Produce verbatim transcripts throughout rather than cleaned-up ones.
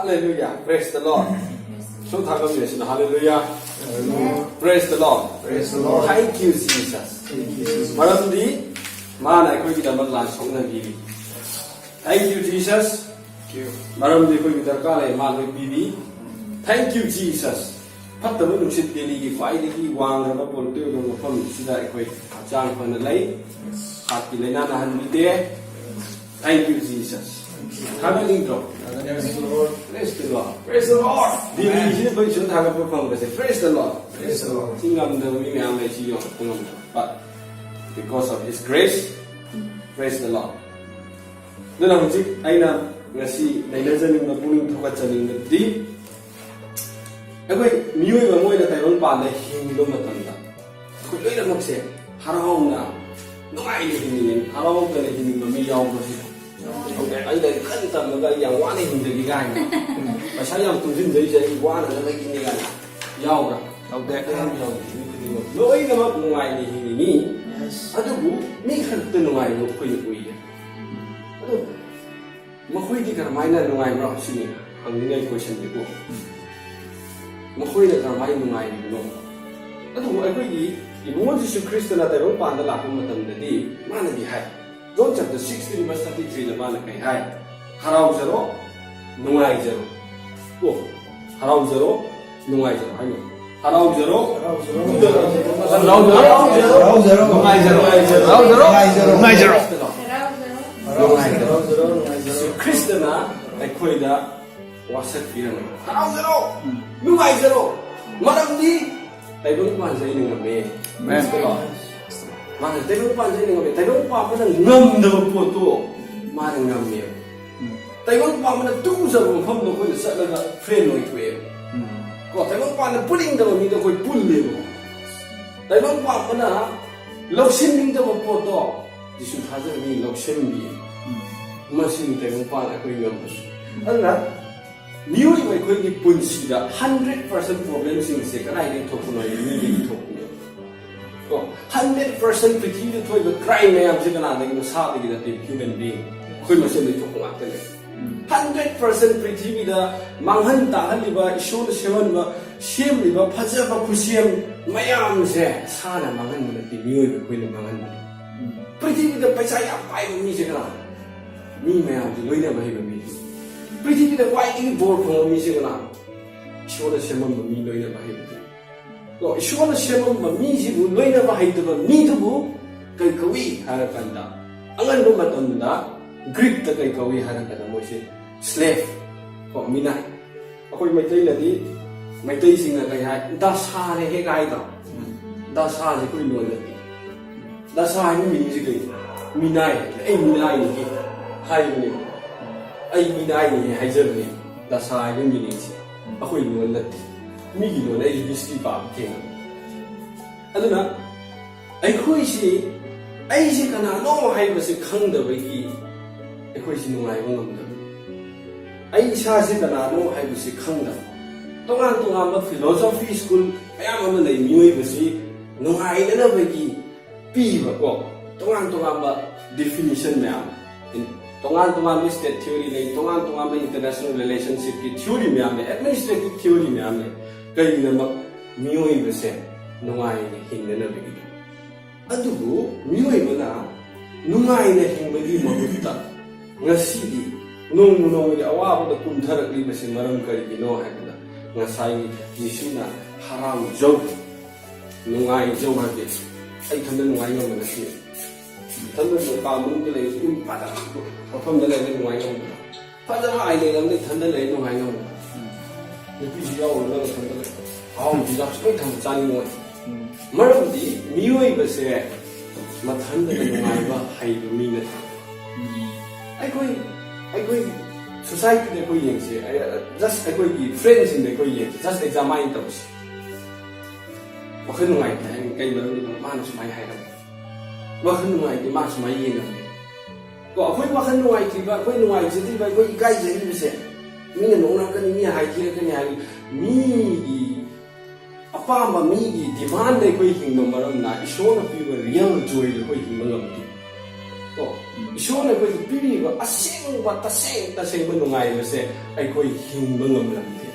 Hallelujah. Praise the Lord. ꯏꯁꯣꯔ ꯊꯥꯒꯠꯃꯤꯟꯅꯁꯤꯅ꯫ Hallelujah. Praise the Lord. Praise the Lord. Thank you, Jesus. Thank you, Jesus. ꯃꯔꯝꯗꯤ ꯃꯥꯅ ꯑꯩꯈꯣꯏꯒꯤꯗꯃꯛ ꯂꯥꯟ ꯁꯣꯛꯅꯕꯤꯔꯤ꯫ Thank you, Jesus. Thank you. ꯃꯔꯝꯗꯤ ꯑꯩꯈꯣꯏꯒꯤ ꯗꯔꯀꯥꯔ ꯂꯩ ꯃꯥ ꯂꯣꯏ ꯄꯤꯔꯤ꯫ Thank you, Jesus. ꯐꯠꯇꯕ ꯅꯨꯡꯁꯤꯠ ꯗꯦꯜꯂꯤꯒꯤ ꯈ꯭ꯋꯥꯏꯗꯒꯤ ꯋꯥꯡꯂꯕ ꯄꯣꯂꯨꯇꯦꯠ ꯑꯣꯏꯕ ꯃꯐꯝꯁꯤꯗ ꯑꯩꯈꯣꯏ ꯍꯛꯆꯥꯡ ꯐꯅ ꯂꯩ꯫ ꯍꯥꯔꯠꯀꯤ ꯂꯥꯏꯅꯥ ꯅꯥꯍꯟꯕꯤꯗꯦ꯫ Thank you, Jesus. ꯊꯥꯒꯠꯅꯤꯡꯗ꯭ꯔꯣ? Yes, Lord. Praise the Lord. Praise the Lord. ꯗꯦꯜꯂꯤꯁꯤꯗ ꯑꯩꯈꯣꯏ ꯏꯁꯣꯔ ꯊꯥꯒꯠꯄ ꯐꯪꯕꯁꯦ꯫ Praise the Lord. Praise the Lord. ꯁꯤ ꯉꯝꯗꯕ ꯃꯤ ꯃꯌꯥꯝ ꯂꯩ, ꯁꯤ ꯌꯧꯔꯛꯄ ꯉꯝꯗꯕ꯫ But because of His grace, praise the Lord. ꯑꯗꯨꯅ ꯍꯧꯖꯤꯛ ꯑꯩꯅ ꯉꯁꯤ ꯅꯩꯅꯖꯅꯤꯡꯕ, ꯄꯨꯛꯅꯤꯡ ꯊꯧꯒꯠꯆꯅꯤꯡꯕꯗꯤ, ꯑꯩꯈꯣꯏ ꯃꯤꯑꯣꯏꯕ ꯑꯃ ꯑꯣꯏꯅ ꯇꯥꯏꯕꯪꯄꯥꯟꯗ ꯍꯤꯡꯕ ꯃꯇꯝꯗ ꯑꯩꯈꯣꯏ ꯂꯣꯏꯅꯃꯛꯁꯦ ꯍꯔꯥꯎꯅ, ꯅꯨꯡꯉꯥꯏꯅ ꯍꯤꯡꯅꯤꯡꯉꯦ꯫ ꯍꯔꯥꯎꯗꯅ ꯍꯤꯡꯅꯤꯡꯕ ꯃꯤ ꯌꯥꯎꯕ꯭ꯔꯣ ꯁꯤꯕꯣ? ꯌꯥꯎꯗꯦ꯫ ꯑꯩ ꯂꯥꯏꯔꯤꯛ ꯀꯟꯅ ꯇꯝꯃꯒ ꯑꯩ ꯌꯥꯝ ꯋꯥꯅ ꯍꯤꯡꯖꯒꯦ ꯀꯥꯏꯅ, ꯄꯩꯁꯥ ꯌꯥꯝ ꯇꯨꯡꯁꯤꯟꯖꯔꯤꯁꯦ ꯑꯩ ꯋꯥꯅꯅꯕꯒꯤꯅꯦ ꯀꯥꯏꯅ ꯌꯥꯎꯕ꯭ꯔꯥ? ꯌꯥꯎꯗꯦ꯫ ꯌꯥꯝ ꯌꯥꯎꯗꯦ꯫ ꯃꯤ ꯈꯨꯗꯤꯡꯃꯛ ꯂꯣꯏꯅꯃꯛ ꯅꯨꯡꯉꯥꯏꯅ ꯍꯤꯡꯉꯤꯅꯤ꯫ Yes. ꯑꯗꯨꯕꯨ ꯃꯤ ꯈꯛꯇ ꯅꯨꯡꯉꯥꯏꯕ ꯑꯩꯈꯣꯏꯅ ꯎꯏꯌꯦ꯫ ꯑꯗꯨ ꯃꯈꯣꯏꯗꯤ ꯀꯔꯝꯍꯥꯏꯅ ꯅꯨꯡꯉꯥꯏꯕ꯭ꯔꯣ ꯁꯤꯅꯤ ꯍꯪꯅꯤꯡꯉꯥꯏ ꯀꯣꯏꯁꯟꯁꯤꯕꯨ꯫ ꯃꯈꯣꯏꯅ ꯀꯔꯝꯍꯥꯏꯅ ꯅꯨꯡꯉꯥꯏꯔꯤꯕꯅꯣ? ꯑꯗꯨꯕꯨ ꯑꯩꯈꯣꯏꯒꯤ ꯏꯕꯨꯡꯉꯣ ꯖꯤꯁꯨ ꯈ꯭ꯔꯤꯁꯇꯅ ꯇꯥꯏꯕꯪꯄꯥꯟꯗ ꯂꯥꯛꯄ ꯃꯇꯝꯗꯗꯤ ꯃꯥꯅꯗꯤ ꯍꯥꯏ, John chapter sixteen verse thirty three ꯗ ꯃꯥꯅ ꯀꯩ ꯍꯥꯏ? "ꯍꯔꯥꯎꯖꯔꯣ, ꯅꯨꯡꯉꯥꯏꯖꯔꯣ"꯫ ꯀꯣ, "ꯍꯔꯥꯎꯖꯔꯣ, ꯅꯨꯡꯉꯥꯏꯖꯔꯣ" ꯍꯥꯏꯅ꯫ "ꯍꯔꯥꯎꯖꯔꯣ, ꯍꯔꯥꯎꯖꯔꯣ꯫ ꯍꯔꯥꯎꯖꯔꯣ, ꯍꯔꯥꯎꯖꯔꯣ꯫ ꯅꯨꯡꯉꯥꯏꯖꯔꯣ, ꯅꯨꯡꯉꯥꯏꯖꯔꯣ, ꯍꯔꯥꯎꯖꯔꯣ꯫ ꯅꯨꯡꯉꯥꯏꯖꯔꯣ, ꯍꯔꯥꯎꯖꯔꯣ꯫ ꯅꯨꯡꯉꯥꯏꯖꯔꯣ, ꯅꯨꯡꯉꯥꯏꯖꯔꯣ꯫ ꯈ꯭ꯔꯤꯁꯇꯅ ꯑꯩꯈꯣꯏꯗ ꯋꯥꯁꯛꯄꯤꯔꯝꯃꯤ꯫ ꯍꯔꯥꯎꯖꯔꯣ, ꯅꯨꯡꯉꯥꯏꯖꯔꯣ, ꯃꯔꯝꯗꯤ ꯇꯥꯏꯕꯪ ꯄꯥꯟꯖꯩꯅ ꯉꯝꯃꯦ꯫ Amen. ꯃꯥꯅ ꯇꯥꯏꯕꯪ ꯄꯥꯟꯖꯩꯅ ꯉꯝꯃꯦ꯫ ꯇꯥꯏꯕꯪ ꯄꯥꯟꯕꯅ ꯉꯝꯗꯕ ꯄꯣꯠꯇꯣ ꯃꯥꯅ ꯉꯝꯃꯦꯕ꯫ ꯇꯥꯏꯕꯪ ꯄꯥꯟꯕꯅ ꯇꯨꯖꯕ ꯃꯐꯝꯗꯣ ꯑꯩꯈꯣꯏꯅ ꯆꯠꯂꯒ ꯐ꯭ꯔꯦꯟ ꯑꯣꯏꯊꯣꯛꯑꯦꯕ꯫ ꯀꯣ, ꯇꯥꯏꯕꯪ ꯄꯥꯟꯕꯅ ꯄꯨꯅꯤꯡꯗꯕ ꯃꯤꯗꯣ ꯑꯩꯈꯣꯏ ꯄꯨꯜꯂꯦꯕ꯫ ꯇꯥꯏꯕꯪ ꯄꯥꯟꯕꯅ ꯂꯧꯁꯤꯟꯅꯤꯡꯗꯕ ꯄꯣꯠꯇꯣ ꯖꯤꯁꯨ ꯊꯥꯖꯕ ꯃꯤ ꯂꯧꯁꯤꯟꯕꯤ꯫ ꯃꯁꯤꯅꯤ ꯇꯥꯏꯕꯪ ꯄꯥꯟ ꯑꯩꯈꯣꯏ ꯉꯝꯕꯁꯨ꯫ ꯑꯗꯨꯅ ꯃꯤꯑꯣꯏꯕ ꯑꯩꯈꯣꯏꯒꯤ ꯄꯨꯟꯁꯤꯗ hundred percent problemꯁꯤꯡꯁꯦ ꯀꯗꯥꯏꯗꯒꯤ ꯊꯣꯛꯄꯅꯣ ꯍꯥꯏꯗꯤ ꯃꯤꯗꯒꯤ ꯊꯣꯛꯄꯅꯦꯕ꯫ ꯀꯣ, hundred percent ꯄ꯭ꯔꯤꯊꯤꯕꯤꯗ ꯊꯣꯛꯏꯕ crime ꯃꯌꯥꯝꯁꯦ ꯀꯅꯥꯗꯒꯤꯅꯣ? ꯁꯥꯗꯒꯤ ꯅꯠꯇꯦ, human being꯫ ꯑꯩꯈꯣꯏ ꯃꯁꯦꯟꯗꯒꯤ ꯊꯣꯛꯄ ꯉꯥꯛꯇꯅꯦ꯫ ꯍꯟꯗ꯭ꯔꯦꯠ ꯄꯥꯔꯁꯦꯟ ꯄ꯭ꯔꯤꯊꯤꯕꯤꯗ ꯃꯥꯡꯍꯟ ꯇꯥꯍꯜꯂꯤꯕ, ꯏꯁꯣꯔꯅ ꯁꯦꯝꯍꯟꯕ, ꯁꯦꯝꯂꯤꯕ ꯐꯖꯕ ꯈꯨꯠꯁꯦꯝ ꯃꯌꯥꯝꯁꯦ ꯁꯥꯅ ꯃꯥꯡꯍꯟꯕ ꯅꯠꯇꯦ, ꯃꯤꯑꯣꯏꯕ ꯑꯩꯈꯣꯏꯅ ꯃꯥꯡꯍꯟꯕꯅꯤ꯫ ꯄ꯭ꯔꯤꯊꯤꯕꯤꯗ ꯄꯩꯁꯥ ꯌꯥꯝ ꯄꯥꯏꯕ ꯃꯤꯁꯦ ꯀꯅꯥ? ꯃꯤ ꯃꯌꯥꯝꯁꯦ ꯂꯣꯏꯅꯕ ꯍꯩꯕ ꯃꯤ꯫ ꯄ꯭ꯔꯤꯊꯤꯕꯤꯗ ꯈ꯭ꯋꯥꯏꯗꯒꯤ ꯕꯣꯔ ꯐꯪꯕ ꯃꯤꯁꯦ ꯀꯅꯥ? ꯏꯁꯣꯔꯅ ꯁꯦꯝꯃꯝꯕ ꯃꯤ ꯂꯣꯏꯅꯕ ꯍꯩꯕꯗꯨ꯫ ꯀꯣ, ꯏꯁꯣꯔꯅ ꯁꯦꯝꯃꯝꯕ ꯃꯤꯁꯤꯕꯨ ꯂꯣꯏꯅꯕ ꯍꯩꯇꯕ ꯃꯤꯗꯨꯕꯨ ꯀꯩ ꯀꯧꯏ ꯍꯥꯏꯔꯀꯥꯟꯗ, ꯑꯉꯟꯕ ꯃꯇꯝꯗ ꯒ꯭ꯔꯤꯛꯇ ꯀꯩ ꯀꯧꯏ ꯍꯥꯏꯔꯀꯥꯟꯗ, ꯃꯣꯏꯁꯦ ꯁ꯭ꯂꯦꯞ, ꯀꯣ, ꯃꯤꯅꯥꯏ꯫ ꯑꯩꯈꯣꯏ ꯃꯩꯇꯩꯅꯗꯤ, ꯃꯩꯇꯩꯁꯤꯡꯅ ꯀꯩ ꯍꯥꯏ? ꯗꯁꯥꯅꯦ ꯍꯦꯛ ꯍꯥꯏꯗ꯭ꯔꯣ? ꯗꯁꯥꯁꯦ ꯑꯩꯈꯣꯏ ꯂꯣꯟꯗꯗꯤ, ꯗꯁꯥ ꯍꯥꯏꯕ ꯃꯤꯅꯤꯡꯁꯦ ꯀꯩꯅꯣ? ꯃꯤꯅꯥꯏ꯫ "ꯑꯩ ꯃꯤꯅꯥꯏꯅꯤ" ꯍꯥꯏꯕꯅꯦꯕ꯫ "ꯑꯩ ꯃꯤꯅꯥꯏꯅꯤ" ꯍꯥꯏꯖꯕꯅꯦ꯫ ꯗꯁꯥ ꯍꯥꯏꯕ ꯃꯤꯅꯤꯡꯁꯦ ꯑꯩꯈꯣꯏ ꯂꯣꯟ ꯅꯠꯇꯦ, ꯃꯤꯒꯤ ꯂꯣꯟ꯫ ꯑꯩꯁꯨ ꯍꯤꯁꯇ꯭ꯔꯤ ꯄꯥꯕ ꯊꯦꯡꯅꯕ꯫ ꯑꯗꯨꯅ ꯑꯩꯈꯣꯏꯁꯤ, ꯑꯩꯁꯦ ꯀꯅꯥꯅꯣ ꯍꯥꯏꯕꯁꯦ ꯈꯪꯗꯕꯒꯤ ꯑꯩꯈꯣꯏꯁꯤ ꯅꯨꯡꯉꯥꯏꯕ ꯉꯝꯗꯕ꯫ ꯑꯩ ꯏꯁꯥꯁꯦ ꯀꯅꯥꯅꯣ ꯍꯥꯏꯕꯁꯤ ꯈꯪꯗꯕ꯫ ꯇꯣꯉꯥꯟ ꯇꯣꯉꯥꯟꯕ ꯐꯤꯂꯣꯁꯣꯐꯤ ꯁ꯭ꯀꯨꯜ ꯃꯌꯥꯝ ꯑꯃ ꯂꯩ, ꯃꯤꯑꯣꯏꯕꯁꯤ ꯅꯨꯡꯉꯥꯏꯅꯅꯕꯒꯤ ꯄꯤꯕ, ꯀꯣ, ꯇꯣꯉꯥꯟ ꯇꯣꯉꯥꯟꯕ ꯗꯤꯐꯤꯅꯤꯁꯟ ꯃꯌꯥꯝ, ꯇꯣꯉꯥꯟ ꯇꯣꯉꯥꯟꯕ ꯁ꯭ꯇꯦꯠ ꯊꯤꯑꯣꯔꯤ ꯂꯩ, ꯇꯣꯉꯥꯟ ꯇꯣꯉꯥꯟꯕ ꯏꯟꯇꯔꯅꯦꯁꯅꯦꯜ ꯔꯤꯂꯦꯁꯟꯁꯤꯞꯀꯤ ꯊꯤꯑꯣꯔꯤ ꯃꯌꯥꯝ ꯂꯩ, ꯑꯦꯗꯃꯤꯅꯤꯁꯇ꯭ꯔꯦꯇꯤꯚ ꯊꯤꯑꯣꯔꯤ ꯃꯌꯥꯝ ꯂꯩ꯫ ꯀꯔꯤꯒꯤꯗꯃꯛ? ꯃꯤꯑꯣꯏꯕꯁꯦ ꯅꯨꯡꯉꯥꯏꯅ ꯍꯤꯡꯅꯅꯕꯒꯤꯗꯃꯛ꯫ ꯑꯗꯨꯕꯨ ꯃꯤꯑꯣꯏꯕꯅ ꯅꯨꯡꯉꯥꯏꯅ ꯍꯤꯡꯕꯒꯤ ꯃꯍꯨꯠꯇ ꯉꯁꯤꯗꯤ ꯅꯣꯡꯃ ꯅꯣꯡꯃꯒꯤ ꯑꯋꯥꯕꯗ ꯀꯨꯝꯊꯔꯛꯂꯤꯕꯁꯤ ꯃꯔꯝ ꯀꯔꯤꯒꯤꯅꯣ ꯍꯥꯏꯕꯗ, ꯉꯁꯥꯏꯒꯤ ꯖꯤꯁꯨꯅ "ꯍꯔꯥꯎꯖꯧ, ꯅꯨꯡꯉꯥꯏꯖꯧ" ꯍꯥꯏꯕꯗꯤ, "ꯑꯩ ꯏꯊꯟꯗ ꯅꯨꯡꯉꯥꯏ ꯉꯝꯕ ꯅꯠꯇꯦ꯫ ꯏꯊꯟꯗ ꯀꯥ ꯃꯅꯨꯡꯗ ꯂꯩꯔꯁꯨ, ꯌꯨꯝ ꯐꯖꯕ ꯃꯐꯝꯗ ꯂꯩꯔꯒ ꯅꯨꯡꯉꯥꯏ ꯉꯝꯕ, ꯐꯖꯕ ꯑꯥꯏꯂꯦꯟ ꯑꯃꯗ ꯏꯊꯟꯗ ꯂꯩꯔꯒ ꯅꯨꯡꯉꯥꯏ ꯉꯝꯕ, ꯅꯨꯄꯤꯁꯨ ꯌꯥꯎꯔꯒ ꯏꯊꯟꯗ ꯂꯩ, ꯑꯍꯥꯎꯕ ꯆꯤꯟꯖꯥꯛꯁꯨ ꯂꯣꯏ ꯊꯝꯕ ꯆꯥꯅꯤꯡꯉꯣꯏ"꯫ ꯃꯔꯝꯗꯤ ꯃꯤꯑꯣꯏꯕꯁꯦ ꯃꯊꯟꯗꯅ ꯅꯨꯡꯉꯥꯏꯕ ꯍꯩꯕ ꯃꯤ ꯅꯠꯇꯦ꯫ ꯑꯩꯈꯣꯏ, ꯑꯩꯈꯣꯏ ꯁꯣꯁꯥꯏꯇꯤꯗ ꯑꯩꯈꯣꯏ ꯌꯦꯡꯁꯤ, ꯖꯁ ꯑꯩꯈꯣꯏꯒꯤ ꯐ꯭ꯔꯦꯟꯁꯤꯡꯗ ꯑꯩꯈꯣꯏ ꯌꯦꯡꯁꯤ, ꯖꯁ ꯑꯦꯛꯖꯥꯃꯥꯏꯟ ꯇꯧꯁꯤ꯫ ꯋꯥꯈꯜ ꯅꯨꯡꯉꯥꯏꯇꯦ ꯍꯥꯏꯔꯒ ꯀꯩ ꯃꯔꯝꯒꯤꯅꯣ? ꯃꯥꯅ ꯁꯨꯃꯥꯏꯅ ꯍꯥꯏꯔꯝꯃꯦ꯫ ꯋꯥꯈꯜ ꯅꯨꯡꯉꯥꯏꯇꯦ, ꯃꯥ ꯁꯨꯃꯥꯏꯅ ꯌꯦꯡꯉꯝꯃꯦ꯫ ꯀꯣ, ꯑꯩꯈꯣꯏ ꯋꯥꯈꯜ ꯅꯨꯡꯉꯥꯏꯇ꯭ꯔꯤꯕ, ꯑꯩꯈꯣꯏ ꯅꯨꯡꯉꯥꯏꯖꯗ꯭ꯔꯤꯕ, ꯑꯩꯈꯣꯏ ꯏꯀꯥꯏꯖꯔꯤꯕꯁꯦ, ꯃꯤꯅ ꯅꯣꯛꯅꯔꯛꯀꯅꯤ, ꯃꯤꯅ ꯍꯥꯏꯊꯤꯔꯛꯀꯅꯤ ꯍꯥꯏꯕ, ꯃꯤꯒꯤ ꯑꯄꯥꯝꯕ, ꯃꯤꯒꯤ ꯗꯤꯃꯥꯟꯗ ꯑꯩꯈꯣꯏ ꯍꯤꯡꯕ ꯃꯔꯝꯅ ꯏꯁꯣꯔꯅ ꯄꯤꯕ ꯔꯤꯌꯦꯜ ꯖꯣꯏꯗ ꯑꯩꯈꯣꯏ ꯍꯤꯡꯕ ꯉꯝꯗꯦ꯫ ꯏꯁꯣꯔꯅ ꯑꯩꯈꯣꯏꯗ ꯄꯤꯔꯤꯕ ꯑꯁꯦꯡꯕ, ꯇꯁꯦꯡ ꯇꯁꯦꯡꯕ ꯅꯨꯡꯉꯥꯏꯕꯁꯦ ꯑꯩꯈꯣꯏ ꯍꯤꯡꯕ ꯉꯝꯂꯝꯗꯦ꯫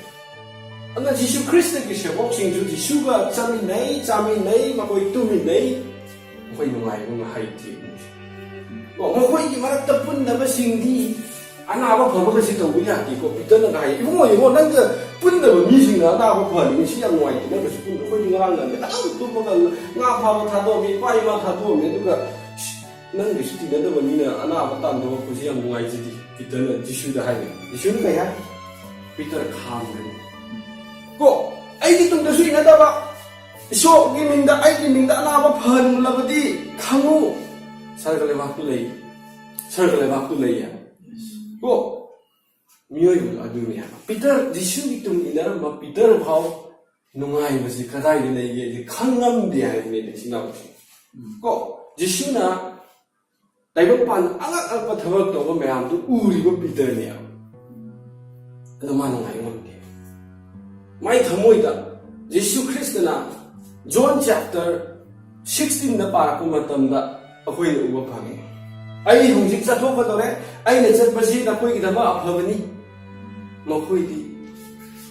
ꯑꯗꯨꯅ ꯖꯤꯁꯨ ꯈ꯭ꯔꯤꯁꯇꯒꯤ ꯁꯦꯕꯣꯛꯁꯤꯡꯁꯨ ꯖꯤꯁꯨꯒ ꯆꯠꯃꯤꯟꯅꯩ, ꯆꯥꯃꯤꯟꯅꯩ, ꯃꯈꯣꯏ ꯇꯨꯝꯃꯤꯟꯅꯩ, ꯃꯈꯣꯏ ꯅꯨꯡꯉꯥꯏꯕ ꯉꯥꯏꯍꯩꯇꯦ꯫ ꯀꯣ, ꯃꯈꯣꯏꯒꯤ ꯃꯔꯛꯇ ꯄꯨꯟꯗꯕꯁꯤꯡꯗꯤ ꯑꯅꯥꯕ ꯐꯕꯒꯁꯤ ꯇꯧꯕ ꯌꯥꯗꯦꯀꯣ꯫ ꯄꯤꯇꯔꯅꯒ ꯍꯥꯏ, "ꯏꯕꯨꯡꯉꯣ, ꯌꯦꯡꯉꯣ, ꯅꯪꯒ ꯄꯨꯟꯗꯕ ꯃꯤꯁꯤꯡꯅ ꯑꯅꯥꯕ ꯐꯍꯜꯂꯤ, ꯁꯤ ꯌꯥꯝ ꯅꯨꯡꯉꯥꯏꯇꯦ, ꯅꯪꯒꯁꯨ ꯄꯨꯟꯗ꯫ ꯑꯩꯈꯣꯏꯗꯤ ꯉꯔꯥꯡ ꯅꯍꯥꯟꯗꯤ ꯑꯗꯨꯝ ꯇꯨꯝꯃꯒ ꯉꯥ ꯐꯥꯕ ꯊꯥꯗꯣꯛꯑꯝꯃꯤ, ꯏꯄꯥ ꯏꯃꯥ ꯊꯥꯗꯣꯛꯑꯝꯃꯤ, ꯑꯗꯨꯒ ꯅꯪꯒꯤꯁꯨ ꯇꯤꯟꯅꯗꯕ ꯃꯤꯅ ꯑꯅꯥꯕ ꯇꯥꯟꯊꯣꯔꯛꯄꯁꯤ ꯌꯥꯝ ꯅꯨꯡꯉꯥꯏꯖꯗꯦ", ꯄꯤꯇꯔꯅ ꯖꯤꯁꯨꯗ ꯍꯥꯏꯔꯦ꯫ ꯖꯤꯁꯨꯅ ꯀꯩ ꯍꯥꯏ? ꯄꯤꯇꯔ ꯈꯥꯝꯒꯅꯤ꯫ ꯀꯣ, ꯑꯩꯒꯤ ꯇꯨꯡꯗꯁꯨ ꯏꯟꯅꯗꯕ, ꯏꯁꯣꯔꯒꯤ ꯃꯤꯡꯗ, ꯑꯩꯒꯤ ꯃꯤꯡꯗ ꯑꯅꯥꯕ ꯐꯍꯜꯂꯕꯗꯤ ꯈꯪꯉꯨ, ꯁꯔꯒ ꯂꯩꯕꯥꯛꯇꯨ ꯂꯩ, ꯁꯔꯒ ꯂꯩꯕꯥꯛꯇꯨ ꯂꯩ ꯍꯥꯏꯕ꯫ ꯀꯣ, ꯃꯤꯑꯣꯏꯕ ꯑꯗꯨꯅꯤ ꯍꯥꯏꯕ꯫ ꯄꯤꯇꯔ, ꯖꯤꯁꯨꯒꯤ ꯇꯨꯡ ꯏꯟꯅꯔꯝꯕ ꯄꯤꯇꯔ ꯐꯥꯎ ꯅꯨꯡꯉꯥꯏꯕꯁꯤ ꯀꯗꯥꯏꯗ ꯂꯩꯒꯦ ꯍꯥꯏꯁꯦ ꯈꯪꯉꯝꯗꯦ ꯍꯥꯏꯕꯅꯦ, ꯏꯆꯤꯟ ꯏꯅꯥꯎꯁꯤꯡ꯫ ꯀꯣ, ꯖꯤꯁꯨꯅ ꯇꯥꯏꯕꯪꯄꯥꯟꯗ ꯑꯉꯛ ꯑꯉꯛꯄ ꯊꯕꯛ ꯇꯧꯕ ꯃꯌꯥꯝꯗꯨ ꯎꯔꯤꯕ ꯄꯤꯇꯔꯅꯦꯕ꯫ ꯑꯗꯣ ꯃꯥ ꯅꯨꯡꯉꯥꯏ ꯉꯝꯗꯦ꯫ ꯃꯥꯏ ꯊꯃꯣꯏꯗ ꯖꯤꯁꯨ ꯈ꯭ꯔꯤꯁꯇꯅ ꯖꯣꯟ ꯆꯦꯞꯇꯔ ꯁꯤꯛꯁꯇꯤꯟꯗ ꯄꯥꯔꯛꯄ ꯃꯇꯝꯗ ꯑꯩꯈꯣꯏꯅ ꯎꯕ ꯐꯪꯉꯤ, "ꯑꯩ ꯍꯧꯖꯤꯛ ꯆꯠꯊꯣꯛꯀꯗꯧꯔꯦ, ꯑꯩꯅ ꯆꯠꯄꯁꯤ ꯅꯈꯣꯏꯒꯤꯗꯃꯛ ꯑꯐꯕꯅꯤ"꯫ ꯃꯈꯣꯏꯗꯤ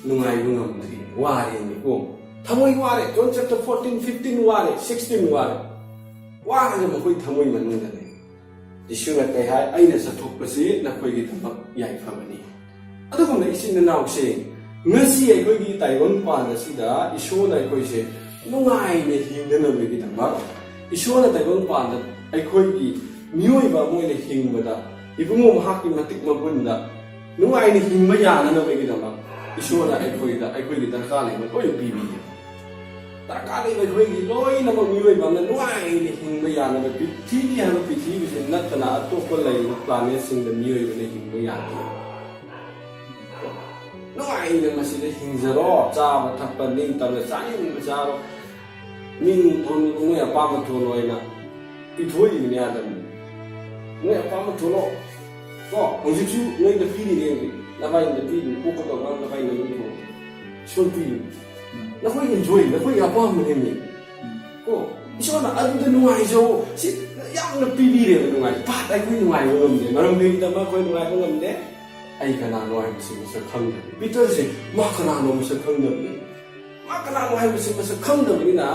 ꯅꯨꯡꯉꯥꯏꯕ ꯉꯝꯗ꯭ꯔꯤ, ꯋꯥꯔꯦꯅꯦꯀꯣ꯫ ꯊꯃꯣꯏ ꯋꯥꯔꯦ꯫ ꯖꯣꯟ ꯆꯦꯞꯇꯔ ꯐꯣꯔꯇꯤꯟ, ꯐꯤꯐꯇꯤꯟ ꯋꯥꯔꯦ, ꯁꯤꯛꯁꯇꯤꯟ ꯋꯥꯔꯦ꯫ ꯋꯥꯔꯒ ꯃꯈꯣꯏ ꯊꯃꯣꯏ ꯃꯅꯨꯡꯗ ꯂꯩ꯫ ꯌꯤꯁꯨꯅ ꯀꯩ ꯍꯥꯏ? "ꯑꯩꯅ ꯆꯠꯊꯣꯛꯄꯁꯤ ꯅꯈꯣꯏꯒꯤꯗꯃꯛ ꯌꯥꯏꯐꯕꯅꯤ"꯫ ꯑꯗꯨꯒꯨꯝꯅ ꯏꯆꯤꯟ ꯏꯅꯥꯎꯁꯦ, ꯉꯁꯤ ꯑꯩꯈꯣꯏꯒꯤ ꯇꯥꯏꯕꯪꯄꯥꯟ ꯑꯁꯤꯗ ꯏꯁꯣꯔꯅ ꯑꯩꯈꯣꯏꯁꯦ ꯅꯨꯡꯉꯥꯏꯅ ꯍꯤꯡꯅꯅꯕꯒꯤꯗꯃꯛ, ꯏꯁꯣꯔꯅ ꯇꯥꯏꯕꯪꯄꯥꯟꯗ ꯑꯩꯈꯣꯏꯒꯤ ꯃꯤꯑꯣꯏꯕ ꯑꯃ ꯑꯣꯏꯅ ꯍꯤꯡꯕꯗ, ꯏꯕꯨꯡꯉꯣ ꯃꯍꯥꯛꯀꯤ ꯃꯇꯤꯛ ꯃꯒꯨꯟꯗ ꯅꯨꯡꯉꯥꯏꯅ ꯍꯤꯡꯕ ꯌꯥꯅꯅꯕꯒꯤꯗꯃꯛ ꯏꯁꯣꯔꯅ ꯑꯩꯈꯣꯏꯗ ꯑꯩꯈꯣꯏꯒꯤ ꯗꯔꯀꯥꯔ ꯂꯩꯕ ꯂꯣꯏꯅ ꯄꯤꯕꯤꯌꯦ꯫ ꯗꯔꯀꯥꯔ ꯂꯩꯕ ꯑꯩꯈꯣꯏꯒꯤ ꯂꯣꯏꯅꯃꯛ ꯃꯤꯑꯣꯏꯕ ꯑꯃꯅ ꯅꯨꯡꯉꯥꯏꯅ ꯍꯤꯡꯕ ꯌꯥꯅꯕ, ꯄ꯭ꯔꯤꯊꯤꯕꯤ ꯍꯥꯏꯕ ꯄ꯭ꯔꯤꯊꯤꯕꯤꯁꯤ ꯅꯠꯇꯅ ꯑꯇꯣꯞꯄ ꯂꯩꯔꯤꯕ ꯄ꯭ꯂꯥꯅꯦꯠꯁꯤꯡꯗ ꯃꯤꯑꯣꯏꯕꯅ ꯍꯤꯡꯕ ꯌꯥꯗꯦ꯫ ꯅꯨꯡꯉꯥꯏꯅ ꯃꯁꯤꯗ ꯍꯤꯡꯖꯔꯣ, ꯆꯥꯕ ꯊꯛꯄ ꯅꯤꯡꯇꯝꯅ ꯆꯥꯅꯤꯡꯕ ꯆꯥꯔꯣ, ꯃꯤꯡ ꯊꯣꯟ-, ꯅꯣꯏ ꯑꯄꯥꯝꯕ ꯊꯣꯜꯂꯣ ꯍꯥꯏꯅ ꯄꯤꯊꯣꯛꯏꯕꯅꯤ ꯑꯥꯗꯝꯅ꯫ ꯅꯣꯏ ꯑꯄꯥꯝꯕ ꯊꯣꯜꯂꯣ꯫ ꯀꯣ, ꯍꯧꯖꯤꯛꯁꯨ ꯅꯣꯏꯗ ꯄꯤꯔꯤꯅꯦ, ꯍꯧꯖꯤꯛ ꯅꯚꯥꯏꯗ ꯄꯤꯔꯤꯅꯤ, ꯄꯣꯛꯀꯗꯧꯕ ꯅꯚꯥꯏꯗ ꯅꯪ ꯊꯣꯜꯂꯣ꯫ ꯁꯨꯝ ꯄꯤꯔꯤꯅꯤ꯫ ꯅꯈꯣꯏ enjoy, ꯅꯈꯣꯏꯒꯤ ꯑꯄꯥꯝꯕꯅꯦꯃꯤ꯫ ꯀꯣ, ꯏꯁꯣꯔꯅ ꯑꯗꯨꯗ ꯅꯨꯡꯉꯥꯏꯖꯧ꯫ ꯁꯤ ꯌꯥꯝꯅ ꯄꯤꯕꯤꯔꯦꯕ ꯅꯨꯡꯉꯥꯏꯕ꯫ But ꯑꯩꯈꯣꯏ ꯅꯨꯡꯉꯥꯏꯕ ꯉꯝꯗꯦ꯫ ꯃꯔꯝ ꯀꯔꯤꯒꯤꯗꯃꯛ ꯑꯩꯈꯣꯏ ꯅꯨꯡꯉꯥꯏꯕ ꯉꯝꯗꯦ? ꯑꯩ ꯀꯅꯥꯅꯣ ꯍꯥꯏꯕꯁꯤ ꯃꯁꯛ ꯈꯪꯗꯕꯅꯤ꯫ ꯄꯤꯇꯔꯁꯦ ꯃꯥ ꯀꯅꯥꯅꯣ ꯃꯁꯛ ꯈꯪꯗꯕꯅꯤ꯫ ꯃꯥ ꯀꯅꯥꯅꯣ ꯍꯥꯏꯕꯁꯤ ꯃꯁꯛ ꯈꯪꯗꯕꯅꯤꯅ,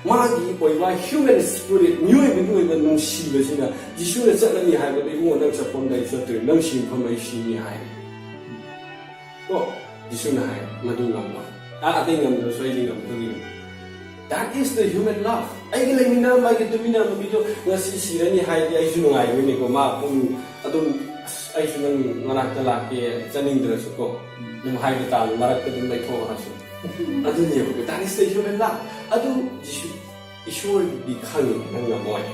ꯃꯥꯒꯤ ꯑꯣꯏꯕ human spirit, ꯃꯤꯑꯣꯏꯕꯒꯤ ꯑꯣꯏꯕ ꯅꯨꯡꯁꯤꯕꯁꯤꯅ, "ꯖꯤꯁꯨꯅ ꯆꯠꯂꯅꯤ ꯍꯥꯏꯕꯗ, ꯏꯕꯨꯡꯉꯣ, ꯅꯪ ꯆꯠꯐꯝꯗ ꯑꯩ ꯆꯠꯇꯣꯏ, ꯅꯪ ꯁꯤ ꯃꯐꯝ ꯑꯩ ꯁꯤꯅꯤ" ꯍꯥꯏ꯫ ꯀꯣ, ꯖꯤꯁꯨꯅ ꯍꯥꯏ, "ꯃꯗꯨ ꯉꯝꯃꯣꯏ꯫ ꯑꯥ, ꯑꯇꯩ ꯉꯝꯗ꯭ꯔꯁꯨ ꯑꯩꯗꯤ ꯉꯝꯗꯣꯔꯤꯕꯅꯤ"꯫ That is the human love. ꯑꯩꯒ ꯂꯩꯃꯤꯟꯅꯔꯝꯕ, ꯑꯩꯒ ꯇꯨꯃꯤꯟꯅꯔꯝꯕ ꯃꯤꯗꯣ ꯉꯁꯤ ꯁꯤꯔꯅꯤ ꯍꯥꯏꯔꯗꯤ ꯑꯩꯁꯨ ꯅꯨꯡꯉꯥꯏꯔꯣꯏꯅꯦꯀꯣ꯫ ꯃꯥ ꯄꯨꯡ ꯑꯗꯨꯝ, "ꯑꯁ, ꯑꯩꯁꯨ ꯅꯪ ꯃꯅꯥꯛꯇ ꯂꯥꯛꯀꯦ, ꯆꯠꯅꯤꯡꯗ꯭ꯔꯁꯨꯀꯣ", ꯑꯗꯨꯝ ꯍꯥꯏꯕ ꯇꯥꯕ, ꯃꯔꯛꯇ ꯑꯗꯨꯝ ꯂꯩꯊꯣꯛꯑꯔꯁꯨ꯫ ꯑꯗꯨꯅꯦꯕꯀꯣ, that is the human love. ꯑꯗꯨ ꯖꯤꯁꯨ, ꯏꯁꯣꯔꯗꯤ ꯈꯪꯉꯤ ꯅꯪ ꯉꯝꯃꯣꯏ꯫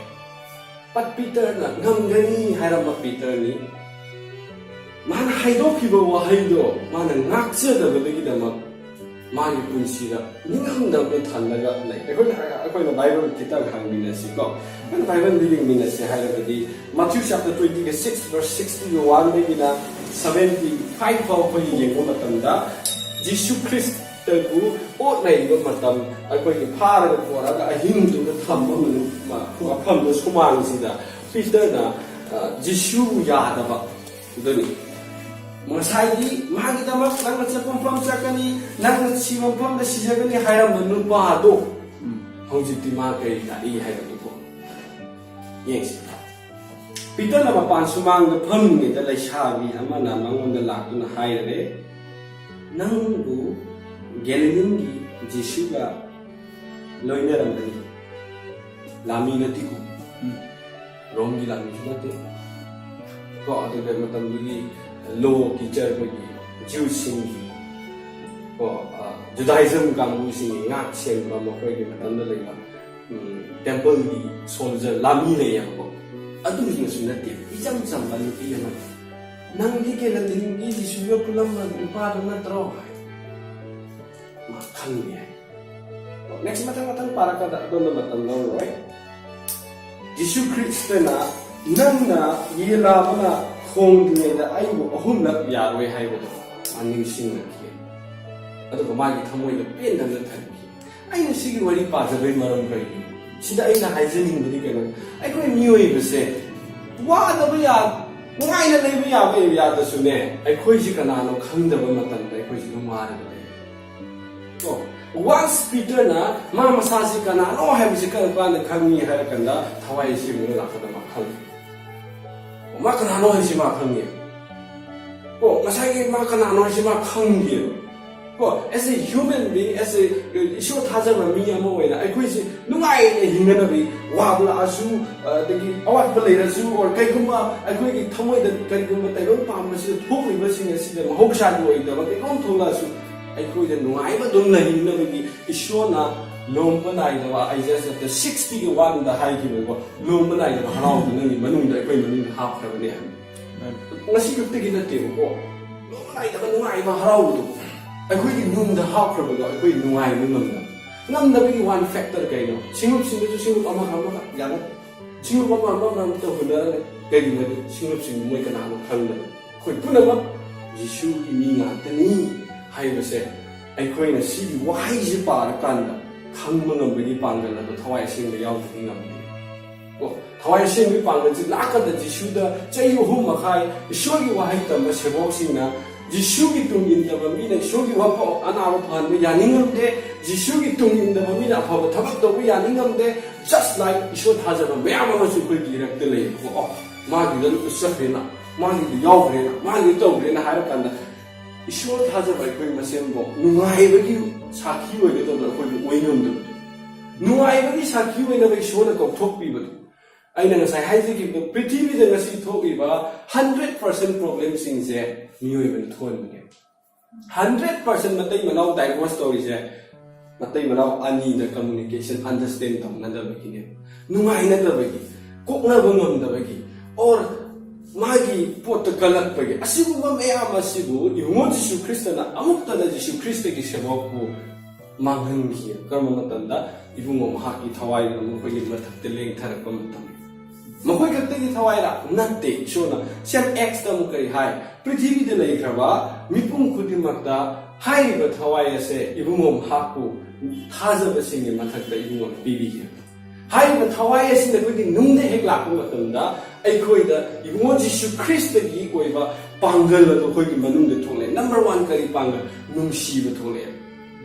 But ꯄꯤꯇꯔꯅ ꯉꯝꯒꯅꯤ ꯍꯥꯏꯔꯝꯕ ꯄꯤꯇꯔꯅꯤ꯫ ꯃꯥꯅ ꯍꯥꯏꯗꯣꯛꯈꯤꯕ ꯋꯥꯍꯩꯗꯣ ꯃꯥꯅ ꯉꯥꯛꯆꯗꯕꯗꯒꯤꯗꯃꯛ ꯃꯥꯒꯤ ꯄꯨꯟꯁꯤꯗ ꯅꯤꯡꯉꯝꯗꯕꯅ ꯊꯜꯂꯒ ꯂꯩ꯫ ꯑꯩꯈꯣꯏꯅ, ꯑꯩꯈꯣꯏꯅ ꯕꯥꯏꯕꯜ ꯈꯤꯇꯪ ꯍꯥꯡꯃꯤꯟꯅꯁꯤꯀꯣ꯫ ꯑꯩꯈꯣꯏꯅ ꯕꯥꯏꯕꯜꯗ ꯌꯦꯡꯃꯤꯟꯅꯁꯦ ꯍꯥꯏꯔꯒꯗꯤ, Matthew chapter twenty-six verse sixty-one ꯗꯒꯤꯅ seventy-five ꯐꯥꯎ ꯑꯩꯈꯣꯏꯅ ꯌꯦꯡꯕ ꯃꯇꯝꯗ, ꯖꯤꯁꯨ ꯈ꯭ꯔꯤꯁꯇꯕꯨ ꯑꯣꯠꯅꯔꯤꯕ ꯃꯇꯝ, ꯑꯩꯈꯣꯏꯒꯤ ꯐꯥꯔꯒ ꯄꯣꯔꯛꯑꯒ ꯑꯍꯤꯡꯗꯨꯗ ꯊꯝꯕ ꯃꯅꯨꯡ-, ꯃ-, ꯃꯐꯝꯗ, ꯁꯨꯃꯥꯡꯁꯤꯗ ꯄꯤꯇꯔꯅ, ꯑ, ꯖꯤꯁꯨꯕꯨ ꯌꯥꯗꯕ꯫ ꯑꯗꯨꯅꯤ꯫ ꯉꯁꯥꯏꯗꯤ ꯃꯥꯒꯤꯗꯃꯛ ꯅꯪꯅ ꯆꯠꯄ ꯃꯐꯝ ꯆꯠꯀꯅꯤ, ꯅꯪꯅ ꯁꯤꯕ ꯃꯐꯝꯗ ꯁꯤꯖꯒꯅꯤ ꯍꯥꯏꯔꯝꯕ ꯅꯨꯄꯥꯗꯣ, ꯎꯝ꯫ ꯍꯧꯖꯤꯛꯇꯤ ꯃꯥ ꯀꯔꯤ ꯂꯥꯛꯏ ꯍꯥꯏꯕꯗꯨꯀꯣ꯫ ꯌꯦꯡꯁꯤ꯫ ꯄꯤꯇꯔꯅ ꯃꯄꯥꯟ ꯁꯨꯃꯥꯡꯗ ꯐꯝꯂꯤꯉꯩꯗ ꯂꯩꯁꯥꯕꯤ ꯑꯃꯅ ꯃꯉꯣꯟꯗ ꯂꯥꯛꯇꯨꯅ ꯍꯥꯏꯔꯦ, "ꯅꯪꯕꯨ ꯒꯦꯂꯤꯂꯤꯒꯤ ꯖꯤꯁꯨꯒ ꯂꯣꯏꯅꯔꯝꯒꯅꯤ"꯫ ꯂꯥꯃꯤ ꯅꯠꯇꯦꯀꯣ꯫ ꯎꯝ꯫ ꯔꯣꯝꯒꯤ ꯂꯥꯃꯤꯁꯨ ꯅꯠꯇꯦ꯫ ꯀꯣ, ꯑꯗꯨꯒ ꯃꯇꯝꯗꯨꯒꯤ law teacher ꯑꯩꯈꯣꯏꯒꯤ Jews ꯁꯤꯡꯒꯤ, ꯀꯣ, ꯑ, Judaism ꯀꯥꯡꯕꯨꯁꯤꯡꯒꯤ ꯉꯥꯛ ꯁꯦꯟꯕ ꯃꯈꯣꯏꯒꯤ ꯃꯇꯝꯗ ꯂꯩꯕ, ꯎꯝ, temple ꯒꯤ soldier ꯂꯥꯃꯤ ꯂꯩꯌꯦꯕꯀꯣ꯫ ꯑꯗꯨꯒꯤꯁꯨ ꯅꯠꯇꯦ, ꯏꯆꯝ ꯆꯝꯕ ꯅꯨꯄꯤ ꯑꯃꯅꯤ꯫ "ꯅꯪꯗꯤ ꯒꯦꯂꯤꯂꯤꯒꯤ ꯖꯤꯁꯨꯒ ꯄꯨꯜꯂꯝꯕ ꯅꯨꯄꯥꯗꯨ ꯅꯠꯇ꯭ꯔꯣ?" ꯍꯥꯏ꯫ ꯃꯥ ꯈꯪꯉꯦ ꯍꯥꯏ꯫ Next, ꯃꯊꯪ ꯃꯊꯪ ꯄꯥꯔꯛꯀꯥꯟꯗ ꯑꯗꯣꯝꯗ ꯃꯇꯝ ꯂꯧꯔꯔꯣꯏ꯫ ꯖꯤꯁꯨ ꯈ꯭ꯔꯤꯁꯇꯅ, "ꯅꯪꯅ ꯌꯦꯟ ꯂꯥꯕꯅ ꯈꯣꯡꯗ꯭ꯔꯤꯉꯩꯗ ꯑꯩꯕꯨ ꯑꯍꯨꯝꯂꯛ ꯌꯥꯔꯣꯏ" ꯍꯥꯏꯕꯗꯣ ꯃꯥ ꯅꯤꯡꯁꯤꯡꯂꯛꯈꯤ꯫ ꯑꯗꯨꯒ ꯃꯥꯒꯤ ꯊꯃꯣꯏꯗ ꯄꯦꯟꯗꯅ ꯊꯟꯈꯤ꯫ ꯑꯩꯅ ꯁꯤꯒꯤ ꯋꯥꯔꯤ ꯄꯥꯖꯕꯩ ꯃꯔꯝ ꯀꯔꯤꯒꯤꯅꯣ? ꯁꯤꯗ ꯑꯩꯅ ꯍꯥꯏꯖꯅꯤꯡꯕꯗꯤ ꯀꯩꯅꯣ, ꯑꯩꯈꯣꯏ ꯃꯤꯑꯣꯏꯕꯁꯦ ꯋꯥꯗꯕ ꯌꯥ ꯅꯨꯡꯉꯥꯏꯅ ꯂꯩꯕ ꯌꯥꯕ ꯑꯦꯔꯤꯌꯥꯗꯁꯨꯅꯦ, ꯑꯩꯈꯣꯏꯁꯤ ꯀꯅꯥꯅꯣ ꯈꯪꯗꯕ ꯃꯇꯝꯗ ꯑꯩꯈꯣꯏꯁꯤ ꯑꯗꯨꯝ ꯋꯥꯔꯒ ꯂꯩ꯫ ꯀꯣ, ꯋꯥꯟꯁ ꯄꯤꯇꯔꯅ ꯃꯥ ꯃꯁꯥꯁꯤ ꯀꯅꯥꯅꯣ ꯍꯥꯏꯕꯁꯤ ꯀꯔꯝ ꯀꯥꯟꯗ ꯈꯪꯉꯤ ꯍꯥꯏꯔ ꯀꯥꯟꯗ, ꯊꯋꯥꯏ ꯑꯁꯦꯡꯕꯗ ꯂꯥꯛꯄꯗ ꯃꯥ ꯈꯪꯉꯤ꯫ ꯃꯥ ꯀꯅꯥꯅꯣ ꯍꯥꯏꯁꯤ ꯃꯥ ꯈꯪꯉꯦ꯫ ꯀꯣ, ꯉꯁꯥꯏꯒꯤ ꯃꯥ ꯀꯅꯥꯅꯣ ꯍꯥꯏꯁꯤ ꯃꯥ ꯈꯪꯗꯦꯕ꯫ ꯀꯣ, as a human being, as a ꯏꯁꯣꯔ ꯊꯥꯖꯕ ꯃꯤ ꯑꯃ ꯑꯣꯏꯅ ꯑꯩꯈꯣꯏꯁꯤ ꯅꯨꯡꯉꯥꯏꯅ ꯍꯤꯡꯅꯅꯕꯒꯤ, ꯋꯥꯕ ꯂꯥꯛꯑꯁꯨ, ꯑꯗꯒꯤ ꯑꯋꯥꯠꯄ ꯂꯩꯔꯁꯨ, or ꯀꯩꯒꯨꯝꯕ ꯑꯩꯈꯣꯏꯒꯤ ꯊꯃꯣꯏꯗ ꯀꯔꯤꯒꯨꯝꯕ ꯇꯥꯏꯕꯪ ꯄꯥꯟꯕꯁꯤꯗ ꯊꯣꯛꯂꯤꯕꯁꯤꯡ ꯑꯁꯤꯗ ꯃꯍꯧꯁꯥꯒꯤ ꯑꯣꯏꯗꯕ ꯀꯩꯒꯨꯝ ꯊꯣꯛꯂꯛꯑꯁꯨ, ꯑꯩꯈꯣꯏꯗ ꯅꯨꯡꯉꯥꯏꯕ ꯑꯗꯨꯝ ꯂꯩꯍꯤꯡꯅꯕꯒꯤ ꯏꯁꯣꯔꯅ ꯂꯣꯝꯕ ꯅꯥꯏꯗꯕ, Isaiah chapter sixty-one ꯗ ꯍꯥꯏꯈꯤꯕꯀꯣ, ꯂꯣꯝꯕ ꯅꯥꯏꯗꯕ ꯍꯔꯥꯎꯕ ꯅꯪꯒꯤ ꯃꯅꯨꯡꯗ, ꯑꯩꯈꯣꯏ ꯃꯅꯨꯡꯗ ꯍꯥꯞꯈ꯭ꯔꯕꯅꯦ ꯍꯥꯏꯕ꯫ ꯉꯁꯤ ꯈꯛꯇꯒꯤ ꯅꯠꯇꯦꯕꯀꯣ, ꯂꯣꯝꯕ ꯅꯥꯏꯗꯕ ꯅꯨꯡꯉꯥꯏꯕ ꯍꯔꯥꯎꯕꯗꯣ ꯑꯩꯈꯣꯏꯒꯤ ꯅꯨꯡꯗ ꯍꯥꯞꯈ꯭ꯔꯕꯗꯣ, ꯑꯩꯈꯣꯏ ꯅꯨꯡꯉꯥꯏꯕ ꯉꯝꯗꯕ꯫ ꯉꯝꯗꯕꯒꯤ ꯋꯥꯟ ꯐꯦꯛꯇꯔ ꯀꯩꯅꯣ? ꯁꯤꯡꯂꯨꯞꯁꯤꯡꯗꯁꯨ ꯁꯤꯡꯂꯨꯞ ꯑꯃ ꯑꯃꯒ ꯌꯥꯅꯗꯦ꯫ ꯁꯤꯡꯂꯨꯞ ꯑꯃ ꯑꯃ ꯑꯃ ꯑꯝꯇ ꯍꯨꯟꯅꯔꯒ, ꯀꯩꯒꯤꯅꯣꯗꯤ ꯁꯤꯡꯂꯨꯞꯁꯤꯡꯗꯨ ꯃꯣꯏ ꯀꯅꯥꯅꯣ ꯈꯪꯗꯕ꯫ ꯑꯩꯈꯣꯏ ꯄꯨꯝꯅꯃꯛ ꯖꯤꯁꯨꯒꯤ ꯃꯤ ꯉꯥꯛꯇꯅꯤ ꯍꯥꯏꯕꯁꯦ ꯑꯩꯈꯣꯏꯅ ꯁꯤꯒꯤ ꯋꯥꯍꯩꯁꯤ ꯄꯥꯔꯀꯥꯟꯗ ꯈꯪꯕ ꯉꯝꯕꯒꯤ ꯄꯥꯡꯒꯜ ꯑꯗꯣ ꯊꯋꯥꯏ ꯑꯁꯦꯡꯕ ꯌꯥꯎꯗ꯭ꯔꯗꯤ ꯉꯝꯗꯦ꯫ ꯀꯣ, ꯊꯋꯥꯏ ꯑꯁꯦꯡꯕꯒꯤ ꯄꯥꯡꯒꯜꯁꯤ ꯂꯥꯛꯀꯥꯟꯗ ꯖꯤꯁꯨꯗ ꯆꯍꯤ ꯑꯍꯨꯝ ꯃꯈꯥꯏ ꯏꯁꯣꯔꯒꯤ ꯋꯥꯍꯩ ꯇꯝꯕ ꯁꯦꯕꯣꯛꯁꯤꯡꯅ, ꯖꯤꯁꯨꯒꯤ ꯇꯨꯡ ꯏꯟꯗꯕ ꯃꯤꯅ ꯏꯁꯣꯔꯒꯤ ꯋꯥꯐꯝ, ꯑꯅꯥꯕ ꯐꯍꯟꯕ ꯌꯥꯅꯤꯡꯉꯝꯗꯦ, ꯖꯤꯁꯨꯒꯤ ꯇꯨꯡ ꯏꯟꯗꯕ ꯃꯤꯅ ꯑꯐꯕ ꯊꯕꯛ ꯇꯧꯕ ꯌꯥꯅꯤꯡꯉꯝꯗꯦ꯫ Just like ꯏꯁꯣꯔ ꯊꯥꯖꯕ ꯃꯌꯥꯝ ꯑꯃꯁꯨ ꯑꯩꯈꯣꯏꯒꯤ ꯏꯔꯛꯇ ꯂꯩꯌꯦꯕꯀꯣ꯫ ꯑꯣ, ꯃꯥꯒꯤꯗ ꯆꯠꯈ꯭ꯔꯦꯅ, ꯃꯥꯒꯤꯗ ꯌꯥꯎꯈ꯭ꯔꯦꯅ, ꯃꯥꯒꯤꯗ ꯇꯧꯈ꯭ꯔꯦꯅ ꯍꯥꯏꯔ ꯀꯥꯟꯗ, ꯏꯁꯣꯔ ꯊꯥꯖꯕ ꯑꯩꯈꯣꯏ ꯃꯁꯦꯟꯕꯨ ꯅꯨꯡꯉꯥꯏꯕꯒꯤ ꯁꯥꯈꯤ ꯑꯣꯏꯒꯗꯕꯗꯣ ꯑꯩꯈꯣꯏꯕꯨ ꯑꯣꯏ ꯉꯝꯗꯕꯗꯣ, ꯅꯨꯡꯉꯥꯏꯕꯒꯤ ꯁꯥꯈꯤ ꯑꯣꯏꯅꯕ ꯏꯁꯣꯔꯅ ꯀꯧꯊꯣꯛꯄꯤꯕꯗꯣ꯫ ꯑꯩꯅ ꯉꯁꯥꯏ ꯍꯥꯏꯖꯈꯤꯕꯗꯣ, ꯄ꯭ꯔꯤꯊꯤꯕꯤꯗ ꯉꯁꯤ ꯊꯣꯛꯏꯕ hundred percent problemꯁꯤꯡꯁꯦ ꯃꯤꯑꯣꯏꯕꯅ ꯊꯣꯛꯍꯟꯕꯅꯦ꯫ Hundred percent ꯃꯇꯩ ꯃꯅꯥꯎ divorce ꯇꯧꯔꯤꯁꯦ ꯃꯇꯩ ꯃꯅꯥꯎ ꯑꯅꯤꯗ communication, understand ꯇꯧꯅꯗꯕꯒꯤꯅꯦ, ꯅꯨꯡꯉꯥꯏꯅꯗꯕꯒꯤ, ꯀꯣꯛꯅꯕ ꯉꯝꯗꯕꯒꯤ, or ꯃꯥꯒꯤ ꯄꯣꯠꯇ ꯀꯜꯂꯛꯄꯒꯤ꯫ ꯑꯁꯤꯒꯨꯝꯕ ꯃꯌꯥꯝ ꯑꯁꯤꯕꯨ ꯏꯕꯨꯡꯉꯣ ꯖꯤꯁꯨ ꯈ꯭ꯔꯤꯁꯇꯅ ꯑꯃꯨꯛꯇꯗ ꯖꯤꯁꯨ ꯈ꯭ꯔꯤꯁꯇꯒꯤ ꯁꯦꯕꯣꯛꯄꯨ ꯃꯥꯡꯍꯟꯈꯤ꯫ ꯀꯔꯝꯕ ꯃꯇꯝꯗ? ꯏꯕꯨꯡꯉꯣ ꯃꯍꯥꯛꯀꯤ ꯊꯋꯥꯏꯗꯨꯅ ꯃꯈꯣꯏꯒꯤ ꯃꯊꯛꯇ ꯂꯦꯡꯊꯔꯛꯄ ꯃꯇꯝ꯫ ꯃꯈꯣꯏ ꯈꯛꯇꯒꯤ ꯊꯋꯥꯏꯔ? ꯅꯠꯇꯦ꯫ ꯏꯁꯣꯔꯅ ꯁꯦꯝ ꯑꯦꯛꯁꯇ ꯑꯃꯨꯛ ꯀꯔꯤ ꯍꯥꯏ? ꯄ꯭ꯔꯤꯊꯤꯕꯤꯗ ꯂꯩꯈ꯭ꯔꯕ ꯃꯤꯄꯨꯝ ꯈꯨꯗꯤꯡꯃꯛꯇ ꯍꯥꯏꯔꯤꯕ ꯊꯋꯥꯏ ꯑꯁꯦ ꯏꯕꯨꯡꯉꯣ ꯃꯍꯥꯛꯄꯨ ꯊꯥꯖꯕꯁꯤꯡꯒꯤ ꯃꯊꯛꯇ ꯏꯕꯨꯡꯉꯣꯅ ꯄꯤꯕꯤꯈꯤ꯫ ꯍꯥꯏꯔꯤꯕ ꯊꯋꯥꯏ ꯑꯁꯤꯅ ꯑꯩꯈꯣꯏꯒꯤ ꯅꯨꯡꯗ ꯍꯦꯛ ꯂꯥꯛꯄ ꯃꯇꯝꯗ, ꯑꯩꯈꯣꯏꯗ ꯏꯕꯨꯡꯉꯣ ꯖꯤꯁꯨ ꯈ꯭ꯔꯤꯁꯇꯒꯤ ꯑꯣꯏꯕ ꯄꯥꯡꯒꯜ ꯑꯗꯨ ꯑꯩꯈꯣꯏꯒꯤ ꯃꯅꯨꯡꯗ ꯊꯣꯛꯂꯛꯑꯦ꯫ ꯅꯝꯕꯔ ꯋꯥꯟ ꯀꯔꯤ ꯄꯥꯡꯒꯜ? ꯅꯨꯡꯁꯤꯕ ꯊꯣꯛꯂꯛꯑꯦ꯫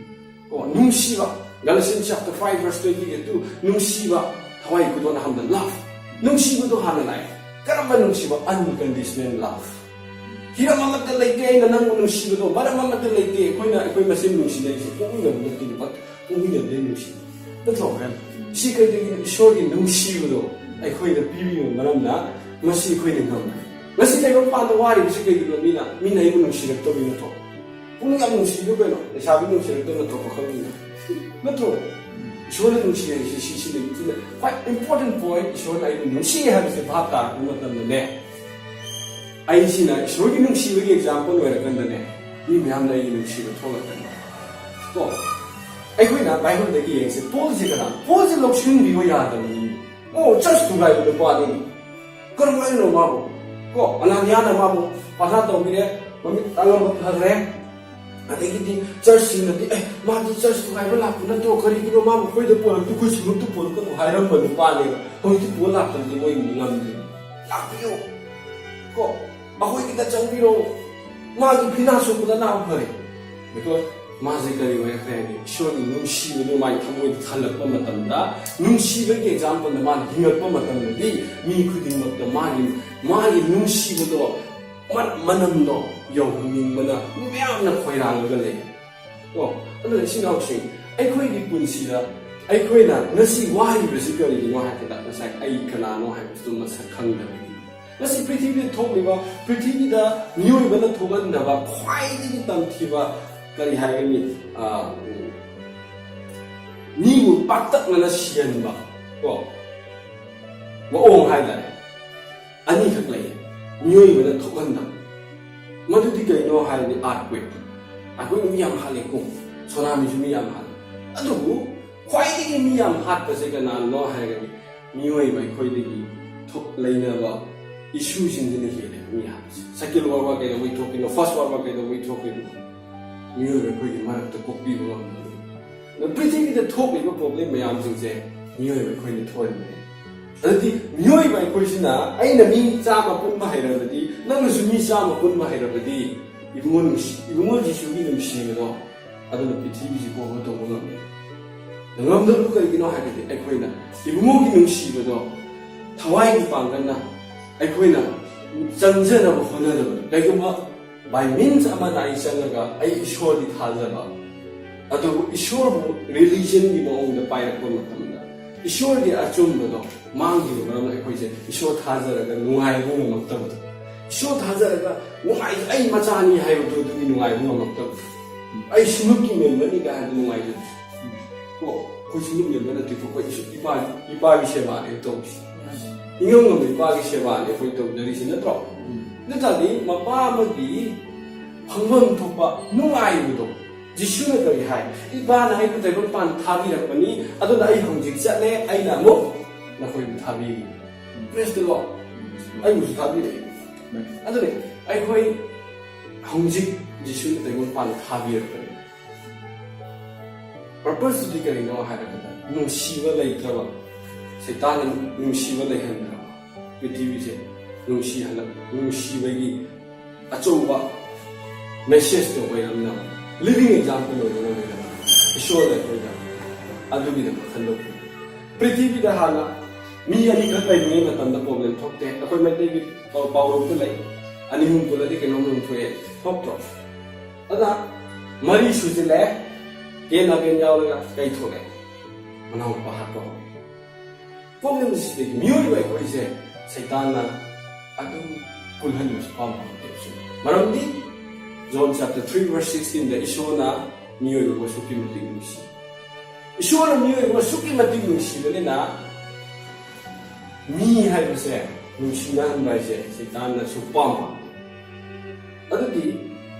ꯀꯣ, ꯅꯨꯡꯁꯤꯕ꯫ Galatians chapter five verse twenty eight two, ꯅꯨꯡꯁꯤꯕ, ꯊꯋꯥꯏ ꯈꯨꯗꯣꯜ ꯑꯍꯥꯟꯕ, love꯫ ꯅꯨꯡꯁꯤꯕꯗꯣ ꯍꯥꯟꯅ ꯂꯥꯛꯑꯦ꯫ ꯀꯔꯝꯕ ꯅꯨꯡꯁꯤꯕ? Unconditional love꯫ ꯍꯤꯔꯝ ꯑꯃꯠꯇ ꯂꯩꯇꯦ ꯑꯩꯅ ꯅꯪꯕꯨ ꯅꯨꯡꯁꯤꯕꯗꯣ, ꯃꯔꯝ ꯑꯃꯠꯇ ꯂꯩꯇꯦ꯫ ꯑꯩꯈꯣꯏꯅ ꯑꯩꯈꯣꯏ ꯃꯁꯦꯟ ꯅꯨꯡꯁꯤꯅꯔꯤꯁꯦ ꯄꯣꯛꯃꯤꯟꯅꯕ ꯅꯠꯇꯦ, ꯄꯣꯛꯃꯤꯟꯅꯕꯗꯩ ꯅꯨꯡꯁꯤ꯫ ꯅꯠꯇ꯭ꯔꯣ? ꯁꯤ ꯀꯩꯗꯒꯤꯅꯣ? ꯏꯁꯣꯔꯒꯤ ꯅꯨꯡꯁꯤꯕꯗꯣ ꯑꯩꯈꯣꯏꯗ ꯄꯤꯕꯤꯕ ꯃꯔꯝꯅ ꯃꯁꯤ ꯑꯩꯈꯣꯏꯅ ꯉꯝꯃꯦ꯫ ꯉꯁꯤ ꯇꯥꯏꯕꯪꯄꯥꯟꯗ ꯋꯥꯔꯤꯕꯁꯤ ꯀꯩꯒꯤꯅꯣ? ꯃꯤꯅ, ꯃꯤꯅ ꯑꯩꯕꯨ ꯅꯨꯡꯁꯤꯔꯛꯇꯕꯒꯤ ꯅꯠꯇ꯭ꯔꯣ? ꯄꯨꯛꯅꯤꯡ ꯌꯥꯝ ꯅꯨꯡꯁꯤꯕꯗꯣ ꯀꯩꯅꯣ? ꯂꯩꯁꯥꯕꯤ ꯅꯨꯡꯁꯤꯔꯛꯇꯕ ꯅꯠꯇ꯭ꯔꯣ, ꯄꯥꯈꯪꯅꯤꯅ? ꯅꯠꯇ꯭ꯔꯣ? ꯏꯁꯣꯔꯅ ꯅꯨꯡꯁꯤ ꯍꯥꯏꯔꯤꯁꯦ ꯁꯤꯁꯤꯅꯤ꯫ ꯁꯤꯅ ꯈ꯭ꯋꯥꯏ important point, ꯏꯁꯣꯔꯅ ꯑꯩꯕꯨ ꯅꯨꯡꯁꯤ ꯍꯥꯏꯕꯁꯦ ꯚꯥꯞ ꯇꯥꯔꯛꯄ ꯃꯇꯝꯗꯅꯦ, ꯑꯩꯁꯤꯅ ꯏꯁꯣꯔꯒꯤ ꯅꯨꯡꯁꯤꯕꯒꯤ example ꯑꯣꯏꯔꯀꯥꯟꯗꯅꯦ, ꯃꯤ ꯃꯌꯥꯝꯅ ꯑꯩꯒꯤ ꯅꯨꯡꯁꯤꯕ ꯊꯣꯛꯂꯛꯀꯅꯤ꯫ ꯀꯣ, ꯑꯩꯈꯣꯏꯅ ꯕꯥꯏꯕꯜꯗꯒꯤ ꯌꯦꯡꯁꯦ, ꯄꯣꯜꯁꯦ ꯀꯅꯥ? ꯄꯣꯜꯁꯦ ꯂꯧꯁꯤꯟꯕꯤꯌꯣ ꯌꯥꯗꯕ ꯃꯤꯅꯤ꯫ ꯑꯣ, ꯆꯔꯆ ꯊꯨꯒꯥꯏꯕ ꯅꯨꯄꯥꯅꯤ꯫ ꯀꯔꯝꯍꯥꯏꯅꯣ ꯃꯥꯕꯨ? ꯀꯣ, ꯑꯅꯥꯅꯤꯌꯥꯅ ꯃꯥꯕꯨ ꯄꯥꯊꯥ ꯇꯧꯕꯤꯔꯦ, ꯃꯃꯤꯠ ꯇꯥꯡꯂꯝꯕ ꯐꯈ꯭ꯔꯦ꯫ ꯑꯗꯒꯤꯗꯤ ꯆꯔꯆꯁꯤꯡꯅꯗꯤ, "ꯑꯦ, ꯃꯥꯗꯤ ꯆꯔꯆ ꯊꯨꯒꯥꯏꯕ ꯂꯥꯛꯄ ꯅꯠꯇ꯭ꯔꯣ? ꯀꯔꯤꯒꯤꯅꯣ ꯃꯥꯕꯨ ꯑꯩꯈꯣꯏꯗ ꯄꯨꯔꯛꯇꯦ, ꯑꯩꯈꯣꯏ ꯁꯨꯝꯕꯇ ꯄꯨꯔꯛꯀꯅꯨ" ꯍꯥꯏꯔꯝꯕ ꯅꯨꯄꯥꯅꯦꯕ꯫ ꯍꯧꯖꯤꯛꯇꯤ ꯄꯨꯔ ꯂꯥꯛꯇ꯭ꯔꯗꯤ ꯃꯣꯏ ꯉꯝꯗꯦ꯫ ꯂꯥꯛꯄꯤꯌꯨ꯫ ꯀꯣ, ꯑꯩꯈꯣꯏꯒꯤꯗ ꯆꯪꯕꯤꯔꯛꯑꯣ꯫ ꯃꯥꯒꯤ ꯐꯤꯅꯥ ꯁꯣꯛꯄꯗ ꯅꯥꯕ ꯐꯔꯦ꯫ Because ꯃꯥꯁꯦ ꯀꯔꯤ ꯑꯣꯏꯔꯛꯈ꯭ꯔꯦ ꯍꯥꯏꯗꯤ, ꯏꯁꯣꯔꯒꯤ ꯅꯨꯡꯁꯤꯕꯗꯨ ꯃꯥꯒꯤ ꯊꯃꯣꯏꯗ ꯊꯜꯂꯛꯄ ꯃꯇꯝꯗ, ꯅꯨꯡꯁꯤꯕꯒꯤ exampleꯗ ꯃꯥꯅ ꯍꯤꯡꯉꯛꯄ ꯃꯇꯝꯗꯗꯤ, ꯃꯤ ꯈꯨꯗꯤꯡꯃꯛꯇ ꯃꯥꯒꯤ, ꯃꯥꯒꯤ ꯅꯨꯡꯁꯤꯕꯗꯣ, ꯃ-, ꯃꯅꯝꯗꯣ ꯌꯧꯍꯟꯅꯤꯡꯕꯅ ꯃꯤ ꯃꯌꯥꯝꯅ ꯈꯣꯏꯔꯥꯡꯂꯒ ꯂꯩ꯫ ꯀꯣ, ꯑꯗꯨꯅ ꯏꯆꯤꯟ ꯏꯅꯥꯎꯁꯤꯡ, ꯑꯩꯈꯣꯏꯒꯤ ꯄꯨꯟꯁꯤꯗ ꯑꯩꯈꯣꯏꯅ ꯉꯁꯤ ꯋꯥꯔꯤꯕꯁꯤ ꯀꯔꯤꯒꯤꯅꯣ ꯍꯥꯏꯕꯗ, ꯉꯁꯥꯏ ꯑꯩ ꯀꯅꯥꯅꯣ ꯍꯥꯏꯕꯁꯤꯗꯨ ꯃꯁꯛ ꯈꯪꯗꯕꯒꯤ꯫ ꯉꯁꯤ ꯄ꯭ꯔꯤꯊꯤꯕꯤꯗ ꯊꯣꯛꯂꯤꯕ, ꯄ꯭ꯔꯤꯊꯤꯕꯤꯗ ꯃꯤꯑꯣꯏꯕꯅ ꯊꯣꯛꯍꯟꯗꯕ ꯈ꯭ꯋꯥꯏꯗꯒꯤ ꯇꯝꯊꯤꯕ ꯀꯔꯤ ꯍꯥꯏꯒꯅꯤ? ꯑ, ꯎꯝ, ꯃꯤꯕꯨ ꯄꯥꯛꯇꯛꯅꯅ ꯁꯤꯍꯟꯕ, ꯀꯣ, ꯃꯑꯣꯡ ꯍꯥꯏꯇꯥꯔꯦ, ꯑꯅꯤꯈꯛ ꯂꯩ ꯃꯤꯑꯣꯏꯕꯅ ꯊꯣꯛꯍꯟꯗꯕ꯫ ꯃꯗꯨꯗꯤ ꯀꯩꯅꯣ ꯍꯥꯏꯔꯗꯤ, earthquake꯫ Earthquake ꯃꯤ ꯌꯥꯝ ꯍꯥꯠꯂꯦꯀꯣ, ꯁꯣꯅꯥꯃꯤꯁꯨ ꯃꯤ ꯌꯥꯝ ꯍꯥꯠꯂꯦ꯫ ꯑꯗꯨꯕꯨ ꯈ꯭ꯋꯥꯏꯗꯒꯤ ꯃꯤ ꯌꯥꯝ ꯍꯥꯠꯄꯁꯦ ꯀꯅꯥꯅꯣ ꯍꯥꯏꯔꯒꯗꯤ, ꯃꯤꯑꯣꯏꯕ ꯑꯩꯈꯣꯏꯗꯒꯤ ꯊꯣꯛ-, ꯂꯩꯅꯕ issueꯁꯤꯡꯁꯤꯅ ꯍꯦꯜꯂꯦ ꯃꯤ ꯍꯥꯠꯄꯁꯦ꯫ Second World War ꯀꯩꯗꯧꯕꯩ ꯊꯣꯛꯈꯤꯅꯣ? First World War ꯀꯩꯗꯧꯕꯩ ꯊꯣꯛꯈꯤꯅꯣ? ꯃꯤꯑꯣꯏꯕ ꯑꯩꯈꯣꯏꯒꯤ ꯃꯔꯛꯇ ꯀꯣꯛꯄꯤꯕ ꯉꯝꯗꯕ꯫ ꯄ꯭ꯔꯤꯊꯤꯕꯤꯗ ꯊꯣꯛꯂꯤꯕ problem ꯃꯌꯥꯝꯁꯤꯡꯁꯦ ꯃꯤꯑꯣꯏꯕ ꯑꯩꯈꯣꯏꯅ ꯊꯣꯛꯍꯟꯕꯅꯦ꯫ ꯑꯗꯨꯗꯤ ꯃꯤꯑꯣꯏꯕ ꯑꯩꯈꯣꯏꯁꯤꯅ, ꯑꯩꯅ ꯃꯤ ꯆꯥꯝꯃ ꯄꯨꯟꯕ ꯍꯩꯔꯕꯗꯤ, ꯅꯪꯅꯁꯨ ꯃꯤ ꯆꯥꯝꯃ ꯄꯨꯟꯕ ꯍꯩꯔꯕꯗꯤ, ꯏꯕꯨꯡꯉꯣ ꯅꯨꯡꯁꯤ-, ꯏꯕꯨꯡꯉꯣ ꯖꯤꯁꯨꯒꯤ ꯅꯨꯡꯁꯤꯕꯗꯣ, ꯑꯗꯨꯅ ꯄ꯭ꯔꯤꯊꯤꯕꯤꯁꯤ ꯀꯣꯚꯔ ꯇꯧꯕ ꯉꯝꯃꯦ꯫ ꯉꯝꯗꯕꯗꯨ ꯀꯔꯤꯒꯤꯅꯣ ꯍꯥꯏꯔꯗꯤ, ꯑꯩꯈꯣꯏꯅ ꯏꯕꯨꯡꯉꯣꯒꯤ ꯅꯨꯡꯁꯤꯕꯗꯣ ꯊꯋꯥꯏꯒꯤ ꯄꯥꯡꯒꯜꯅ ꯑꯩꯈꯣꯏꯅ ꯆꯪꯖꯅꯕ ꯍꯣꯠꯅꯗꯕꯅꯤ꯫ ꯀꯩꯒꯨꯝꯕ by means ꯑꯃꯗ ꯑꯩ ꯆꯪꯉꯒ ꯑꯩ ꯏꯁꯣꯔꯗꯤ ꯊꯥꯖꯕ, ꯑꯗꯨꯕꯨ ꯏꯁꯣꯔꯕꯨ ꯔꯤꯂꯤꯖꯟꯒꯤ ꯃꯑꯣꯡꯗ ꯄꯥꯏꯔꯛꯄ ꯃꯇꯝꯗ, ꯏꯁꯣꯔꯒꯤ ꯑꯆꯨꯝꯕꯗꯣ ꯃꯥꯡꯈꯤꯕ ꯃꯔꯝꯅ ꯑꯩꯈꯣꯏꯁꯦ ꯏꯁꯣꯔ ꯊꯥꯖꯔꯒ ꯅꯨꯡꯉꯥꯏꯕ ꯉꯝꯃꯛꯇꯕꯗꯣ, ꯏꯁꯣꯔ ꯊꯥꯖꯔꯒ ꯅꯨꯡꯉꯥꯏ, ꯑꯩ ꯃꯆꯥꯅꯤ ꯍꯥꯏꯕꯗꯨ ꯑꯗꯨꯒꯤ ꯅꯨꯡꯉꯥꯏꯕ ꯉꯝꯃꯛꯇꯕꯗꯣ꯫ ꯑꯩ ꯁꯤꯡꯂꯨꯞꯀꯤ ꯃꯦꯝꯕꯔꯅꯤ ꯀꯥꯏꯅ ꯅꯨꯡꯉꯥꯏꯖꯕꯗꯣ꯫ ꯀꯣ, ꯑꯩꯈꯣꯏ ꯁꯤꯡꯂꯨꯞ ꯃꯦꯝꯕꯔ ꯅꯠꯇꯦꯀꯣ, ꯑꯩꯈꯣꯏ ꯏꯁꯨ-, ꯏꯄꯥ, ꯏꯄꯥꯒꯤ ꯁꯦꯕꯥꯅꯦ ꯇꯧꯔꯤꯁꯦ꯫ ꯏꯉꯝ ꯉꯝꯕ ꯏꯄꯥꯒꯤ ꯁꯦꯕꯥꯅꯦ ꯑꯩꯈꯣꯏ ꯇꯧꯖꯔꯤꯁꯦ, ꯅꯠꯇ꯭ꯔꯣ? ꯅꯠꯇ꯭ꯔꯗꯤ ꯃꯄꯥ ꯑꯃꯒꯤ ꯐꯪꯐꯝ ꯊꯣꯛꯄ ꯅꯨꯡꯉꯥꯏꯕꯗꯣ, ꯖꯤꯁꯨꯅ ꯀꯔꯤ ꯍꯥꯏ? "ꯏꯄꯥꯅ ꯑꯩꯕꯨ ꯇꯥꯏꯕꯪꯄꯥꯟ ꯊꯥꯕꯤꯔꯛꯄꯅꯤ, ꯑꯗꯨꯅ ꯑꯩ ꯍꯧꯖꯤꯛ ꯆꯠꯂꯦ, ꯑꯩꯅ ꯑꯃꯨꯛ ꯅꯈꯣꯏꯕꯨ ꯊꯥꯕꯤꯔꯤ꯫" Praise the Lord꯫ ꯑꯩꯕꯨꯁꯨ ꯊꯥꯕꯤꯔꯛꯏ꯫ ꯑꯗꯨꯅꯤ, ꯑꯩꯈꯣꯏ ꯍꯧꯖꯤꯛ ꯖꯤꯁꯨꯅ ꯇꯥꯏꯕꯪꯄꯥꯟ ꯊꯥꯕꯤꯔꯛꯄꯅꯤ꯫ ꯄꯔꯄꯁꯇꯨꯗꯤ ꯀꯔꯤꯅꯣ ꯍꯥꯏꯔꯒꯗ, ꯅꯨꯡꯁꯤꯕ ꯂꯩꯇ꯭ꯔꯕ, ꯁꯩꯇꯥꯟꯅ ꯅꯨꯡꯁꯤꯕ ꯂꯩꯍꯟꯗ꯭ꯔꯕ ꯄ꯭ꯔꯤꯊꯤꯕꯤꯁꯦ ꯅꯨꯡꯁꯤꯍꯜꯂ-, ꯅꯨꯡꯁꯤꯕꯒꯤ ꯑꯆꯧꯕ ꯃꯦꯁꯦꯖꯇꯣ ꯑꯣꯏꯔꯝꯅꯕ, ꯂꯤꯚꯤꯡ ꯑꯦꯛꯖꯥꯝꯄꯜ ꯑꯣꯏꯅꯅꯕ ꯏꯁꯣꯔꯅ ꯑꯩꯈꯣꯏꯗ ꯑꯗꯨꯒꯤꯗꯃꯛ ꯈꯟꯗꯣꯛꯄꯤ꯫ ꯄ꯭ꯔꯤꯊꯤꯕꯤꯗ ꯍꯥꯟꯅ ꯃꯤ ꯑꯅꯤꯈꯛ ꯂꯩꯔꯤꯉꯩ ꯃꯇꯝꯗ ꯄ꯭ꯔꯣꯕ꯭ꯂꯦꯝ ꯊꯣꯛꯇꯦ꯫ ꯑꯩꯈꯣꯏ ꯃꯩꯇꯩꯒꯤ ꯄꯥꯎ-, ꯄꯥꯎꯔꯧꯗ ꯂꯩ, "ꯑꯅꯤ ꯑꯍꯨꯝ ꯄꯨꯜꯂꯗꯤ ꯀꯩꯅꯣꯝ ꯑꯗꯨꯝ ꯊꯣꯛꯑꯦ", ꯊꯣꯛꯇ꯭ꯔꯣ? ꯑꯗꯨꯅ ꯃꯔꯤ ꯁꯨꯖꯤꯜꯂꯛꯑꯦ, ꯀꯦꯟ ꯑꯕꯦꯟ ꯌꯥꯎꯔꯒ ꯀꯩ ꯊꯣꯛꯑꯦ? ꯃꯅꯥꯎꯅꯨꯄꯥ ꯍꯥꯠꯄ ꯍꯧꯔꯦ꯫ ꯄ꯭ꯔꯣꯕ꯭ꯂꯦꯝꯁꯤꯗꯒꯤ ꯃꯤꯑꯣꯏꯕ ꯑꯩꯈꯣꯏꯁꯦ ꯁꯩꯇꯥꯟꯅ ꯑꯗꯨꯝ ꯀꯨꯜꯍꯟꯕꯁꯨ ꯄꯥꯝꯕ ꯅꯠꯇꯦ꯫ ꯃꯔꯝꯗꯤ John chapter three verse sixteen ꯗ ꯏꯁꯣꯔꯅ ꯃꯤꯑꯣꯏꯕꯕꯨ ꯑꯁꯨꯛꯀꯤ ꯃꯇꯤꯛ ꯅꯨꯡꯁꯤ꯫ ꯏꯁꯣꯔꯅ ꯃꯤꯑꯣꯏꯕꯕꯨ ꯑꯁꯨꯛꯀꯤ ꯃꯇꯤꯛ ꯅꯨꯡꯁꯤꯕꯅꯤꯅ, ꯃꯤ ꯍꯥꯏꯕꯁꯦ ꯅꯨꯡꯁꯤꯅꯍꯟꯕ ꯍꯥꯏꯁꯦ ꯁꯩꯇꯥꯟꯅꯁꯨ ꯄꯥꯝꯕ꯫ ꯑꯗꯨꯗꯤ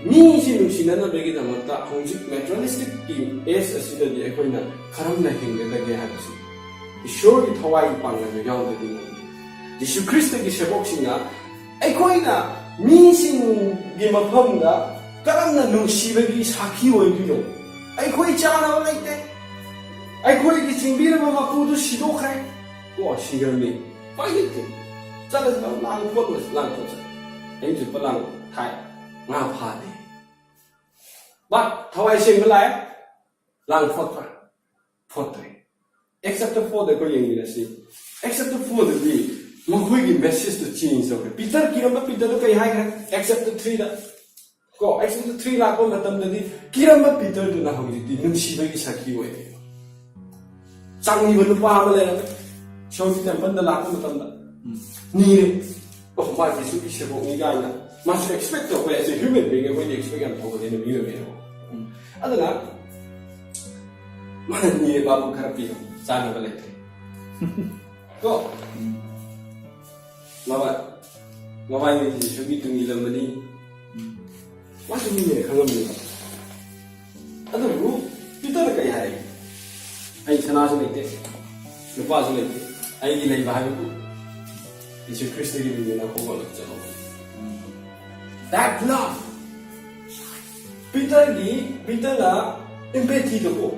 ꯃꯤꯁꯤ ꯅꯨꯡꯁꯤꯅꯅꯕꯒꯤꯗꯃꯛꯇ ꯍꯧꯖꯤꯛ ꯃꯦꯇꯔꯤꯌꯦꯂꯤꯁꯇꯤꯛꯀꯤ ꯑꯦꯖ ꯑꯁꯤꯗꯗꯤ ꯑꯩꯈꯣꯏꯅ ꯀꯔꯝꯅ ꯍꯤꯡꯒꯗꯒꯦ ꯍꯥꯏꯕꯁꯤ ꯏꯁꯣꯔꯒꯤ ꯊꯋꯥꯏꯒꯤ ꯄꯥꯡꯒꯜꯗ ꯌꯥꯎꯗ꯭ꯔꯗꯤ ꯉꯝꯗꯦ꯫ ꯖꯤꯁꯨ ꯈ꯭ꯔꯤꯁꯇꯒꯤ ꯁꯦꯕꯣꯛꯁꯤꯡꯅ ꯑꯩꯈꯣꯏꯅ ꯃꯤꯁꯤꯡꯒꯤ ꯃꯐꯝꯗ ꯀꯔꯝꯅ ꯅꯨꯡꯁꯤꯕꯒꯤ ꯁꯥꯈꯤ ꯑꯣꯏꯗꯣꯏꯅꯣ? ꯑꯩꯈꯣꯏ ꯆꯥꯅꯕ ꯂꯩꯇꯦ, ꯑꯩꯈꯣꯏꯒꯤ ꯆꯤꯡꯕꯤꯔꯕ ꯃꯄꯨꯗꯨ ꯁꯤꯗꯣꯛꯈ꯭ꯔꯦ꯫ ꯀꯣ, ꯁꯤꯈ꯭ꯔꯕꯅꯤ꯫ ꯎꯄꯥꯏ ꯂꯩꯇꯦ꯫ ꯆꯠꯂꯁꯤ ꯂꯥꯡ ꯈꯣꯠꯂꯁꯤ ꯂꯥꯡ ꯈꯣꯠꯁꯤ꯫ ꯑꯍꯤꯡ ꯆꯨꯞꯄ ꯂꯥꯡ ꯊꯥꯏ꯫ ꯉꯥ ꯐꯥꯗꯦ꯫ ꯕꯠ ꯊꯋꯥꯏ ꯁꯦꯡꯕ ꯂꯥꯛꯑꯦ꯫ ꯂꯥꯡ ꯐꯣꯠꯄ꯭ꯔꯥ? ꯐꯣꯠꯇ꯭ꯔꯦ꯫ ꯑꯦꯛꯁ ꯆꯦꯞꯇꯔ ꯐꯣꯔꯗ ꯑꯩꯈꯣꯏ ꯌꯦꯡꯃꯤꯟꯅꯁꯤ꯫ ꯑꯦꯛꯁ ꯆꯦꯞꯇꯔ ꯐꯣꯔꯗꯗꯤ ꯃꯈꯣꯏꯒꯤ ꯃꯦꯁꯦꯖꯇꯨ ꯆꯦꯟꯖ ꯇꯧꯈ꯭ꯔꯦ꯫ ꯄꯤꯇꯔ, ꯀꯤꯔꯝꯕ ꯄꯤꯇꯔꯗꯨ ꯀꯩ ꯍꯥꯏꯈ꯭ꯔꯦ? ꯑꯦꯛꯁ ꯆꯦꯞꯇꯔ ꯊ꯭ꯔꯤꯗ꯫ ꯀꯣ, ꯑꯦꯛꯁ ꯆꯦꯞꯇꯔ ꯊ꯭ꯔꯤ ꯂꯥꯛꯄ ꯃꯇꯝꯗꯗꯤ ꯀꯤꯔꯝꯕ ꯄꯤꯇꯔꯗꯨꯅ ꯍꯧꯖꯤꯛꯇꯤ ꯅꯨꯡꯁꯤꯕꯒꯤ ꯁꯥꯈꯤ ꯑꯣꯏꯔꯦ꯫ ꯆꯥꯡꯅꯤꯕ ꯅꯨꯄꯥ ꯑꯃ ꯂꯩꯔꯝꯃꯦ꯫ ꯏꯁꯣꯔꯒꯤ ꯇꯦꯝꯄꯜꯗ ꯂꯥꯛꯄ ꯃꯇꯝꯗ ꯅꯤꯔꯦ꯫ ꯑꯣ, ꯃꯥ ꯖꯤꯁꯨꯒꯤ ꯁꯦꯕꯣꯛꯅꯤ ꯀꯥꯏꯅ꯫ ꯃꯥꯁꯨ ꯑꯦꯛꯁꯄꯦꯛ ꯇꯧꯕ, as a human being, ꯑꯩꯈꯣꯏꯗꯤ ꯑꯦꯛꯁꯄꯦꯛ ꯌꯥꯝ ꯇꯧꯕꯅꯤꯅ ꯃꯤꯑꯣꯏꯕꯅꯤꯅꯀꯣ꯫ ꯑꯗꯨꯅ ꯃꯥꯅ ꯅꯤꯔꯦ, ꯕꯥꯕꯨ ꯈꯔ ꯄꯤꯌꯨ, ꯆꯥꯅꯕ ꯂꯩꯇ꯭ꯔꯦ꯫ ꯀꯣ? ꯃꯕꯥ-, ꯃꯕꯥꯏꯅꯤ ꯖꯤꯁꯨꯒꯤ ꯇꯨꯡ ꯏꯜꯂꯝꯕꯅꯤ꯫ ꯃꯥꯁꯨ ꯃꯤꯅꯦ ꯈꯪꯉꯝꯅꯤꯕ꯫ ꯑꯗꯨꯕꯨ ꯄꯤꯇꯔꯅ ꯀꯔꯤ ꯍꯥꯏ? "ꯑꯩ ꯁꯅꯥꯁꯨ ꯂꯩꯇꯦ, ꯂꯨꯄꯥꯁꯨ ꯂꯩꯇꯦ, ꯑꯩꯒꯤ ꯂꯩꯕ ꯍꯥꯏꯕꯕꯨ ꯖꯤꯁꯨ ꯈ꯭ꯔꯤꯁꯇꯒꯤ ꯃꯤꯡꯗ ꯅꯪ ꯍꯧꯒꯠꯂꯒ ꯆꯠꯂꯣ." That love. ꯄꯤꯇꯔꯒꯤ, ꯄꯤꯇꯔꯅ empathyꯗꯀꯣ,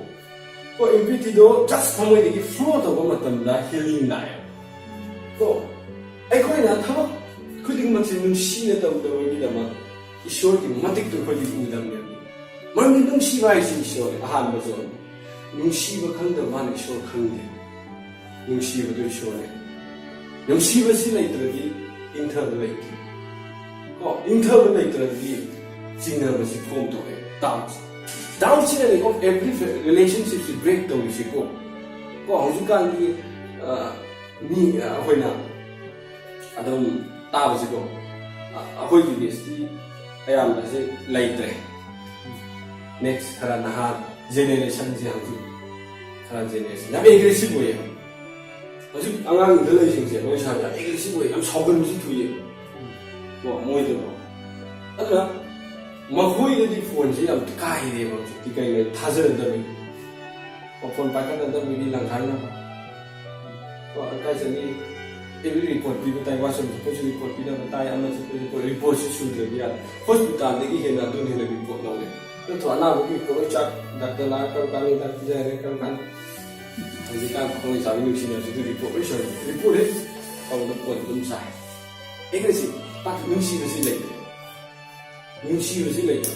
ꯀꯣ, empathyꯗꯣ just ꯊꯃꯣꯏꯗꯒꯤ flow ꯇꯧꯕ ꯃꯇꯝꯗ healing ꯂꯥꯛꯑꯦ꯫ ꯀꯣ, ꯑꯩꯈꯣꯏꯅ ꯊꯕꯛ ꯈꯨꯗꯤꯡꯃꯛꯁꯦ ꯅꯨꯡꯁꯤꯅ ꯇꯧꯗꯕꯒꯤꯗꯃꯛ ꯏꯁꯣꯔꯒꯤ ꯃꯇꯤꯛꯇꯨ ꯑꯩꯈꯣꯏꯗꯤ ꯎꯗꯕꯅꯦꯕ꯫ ꯃꯔꯝꯗꯤ ꯅꯨꯡꯁꯤꯕ ꯍꯥꯏꯁꯤ ꯏꯁꯣꯔꯅꯤ, ꯑꯍꯥꯟꯕ ꯖꯣꯟ꯫ ꯅꯨꯡꯁꯤꯕ ꯈꯪꯗꯕ ꯃꯥꯅ ꯏꯁꯣꯔ ꯈꯪꯗꯦ꯫ ꯅꯨꯡꯁꯤꯕꯗꯨ ꯏꯁꯣꯔꯅꯤ꯫ ꯅꯨꯡꯁꯤꯕꯁꯤ ꯂꯩꯇ꯭ꯔꯗꯤ ꯏꯪꯊꯕ ꯂꯩꯇꯦ꯫ ꯀꯣ, ꯏꯪꯊꯕ ꯂꯩꯇ꯭ꯔꯗꯤ ꯆꯤꯡꯅꯕꯁꯤ form ꯇꯧꯋꯦ꯫ Doubts. Doubtsꯁꯤꯅꯅꯦ, of every relationshipꯁꯤ break ꯇꯧꯔꯤꯁꯤꯀꯣ꯫ ꯀꯣ, ꯍꯧꯖꯤꯛꯀꯥꯟꯒꯤ, ꯑ, ꯃꯤ, ꯑ, ꯑꯩꯈꯣꯏꯅ ꯑꯗꯨꯝ ꯇꯥꯕꯁꯤꯀꯣ, ꯑ-, ꯑꯩꯈꯣꯏꯒꯤ batchꯇꯤ ꯑꯌꯥꯝꯕꯁꯦ ꯂꯩꯇ꯭ꯔꯦ꯫ Next ꯈꯔ ꯅꯍꯥ generationꯁꯦ ꯍꯧꯖꯤꯛ ꯈꯔ generation ꯌꯥꯝ aggressive ꯑꯣꯏꯌꯦꯕ꯫ ꯍꯧꯖꯤꯛ ꯑꯉꯥꯡ ꯏꯟꯈꯠꯂꯛꯏꯁꯤꯡꯁꯦ ꯃꯣꯏ ꯁꯥ ꯌꯥꯝ aggressive ꯑꯣꯏꯌꯦ, ꯌꯥꯝ ꯁꯥꯎꯒꯟꯕꯁꯨ ꯊꯨꯏꯌꯦ꯫ ꯀꯣ, ꯃꯣꯏꯗꯀꯣ꯫ ꯑꯗꯨꯅ ꯃꯈꯣꯏꯗꯗꯤ phoneꯁꯦ ꯌꯥꯝ ꯀꯥꯏꯔꯦꯕ ꯍꯧꯖꯤꯛꯇꯤ, ꯀꯩꯅꯣ ꯊꯥꯖꯅꯗꯕꯒꯤ꯫ ꯀꯣ, phone ꯄꯥꯏꯈꯠꯅꯗꯕꯒꯤ ꯂꯪꯈꯥꯏꯅꯕ꯫ ꯀꯣ, ꯀꯥꯏ ꯆꯠꯅꯤ? Every report ꯄꯤꯕ ꯇꯥꯏ, washroom ꯆꯠꯄꯁꯨ report ꯄꯤꯅꯕ ꯇꯥꯏ, ꯑꯃ ꯆꯠꯄꯁꯨ report, reportꯁꯨ ꯁꯨꯗ꯭ꯔꯗꯤ ꯌꯥꯗꯦ꯫ Hospitalꯗꯒꯤ ꯍꯦꯟꯅ ꯑꯗꯨꯅ ꯍꯦꯟꯅ report ꯂꯧꯔꯦ꯫ ꯅꯠꯇ꯭ꯔꯣ? ꯑꯅꯥꯕꯒꯤ report ꯂꯣꯏ ꯆꯥꯛ, doctor ꯂꯥꯛꯑꯒ ꯀꯔꯝ ꯀꯥꯟꯗ ꯍꯤꯗꯥꯛ ꯄꯤꯖꯔꯦ, ꯀꯔꯝ ꯀꯥꯟꯗ ꯍꯧꯖꯤꯛꯀꯥꯟ ꯄꯥꯈꯪ ꯂꯩꯁꯥꯕꯤ ꯅꯨꯡꯁꯤꯅꯕꯁꯤꯗꯤ ꯔꯤꯄꯣꯔꯠ ꯂꯣꯏ ꯁꯣꯏ꯫ ꯔꯤꯄꯣꯔꯠ ꯍꯦꯛ ꯇꯧꯕꯗ ꯐꯣꯟ ꯑꯗꯨꯝ ꯁꯥꯏ꯫ ꯑꯩꯅ ꯁꯤ ꯄꯥꯛ ꯅꯨꯡꯁꯤꯕꯁꯤ ꯂꯩꯇꯦ꯫ ꯅꯨꯡꯁꯤꯕꯁꯤ ꯂꯩꯇꯦ꯫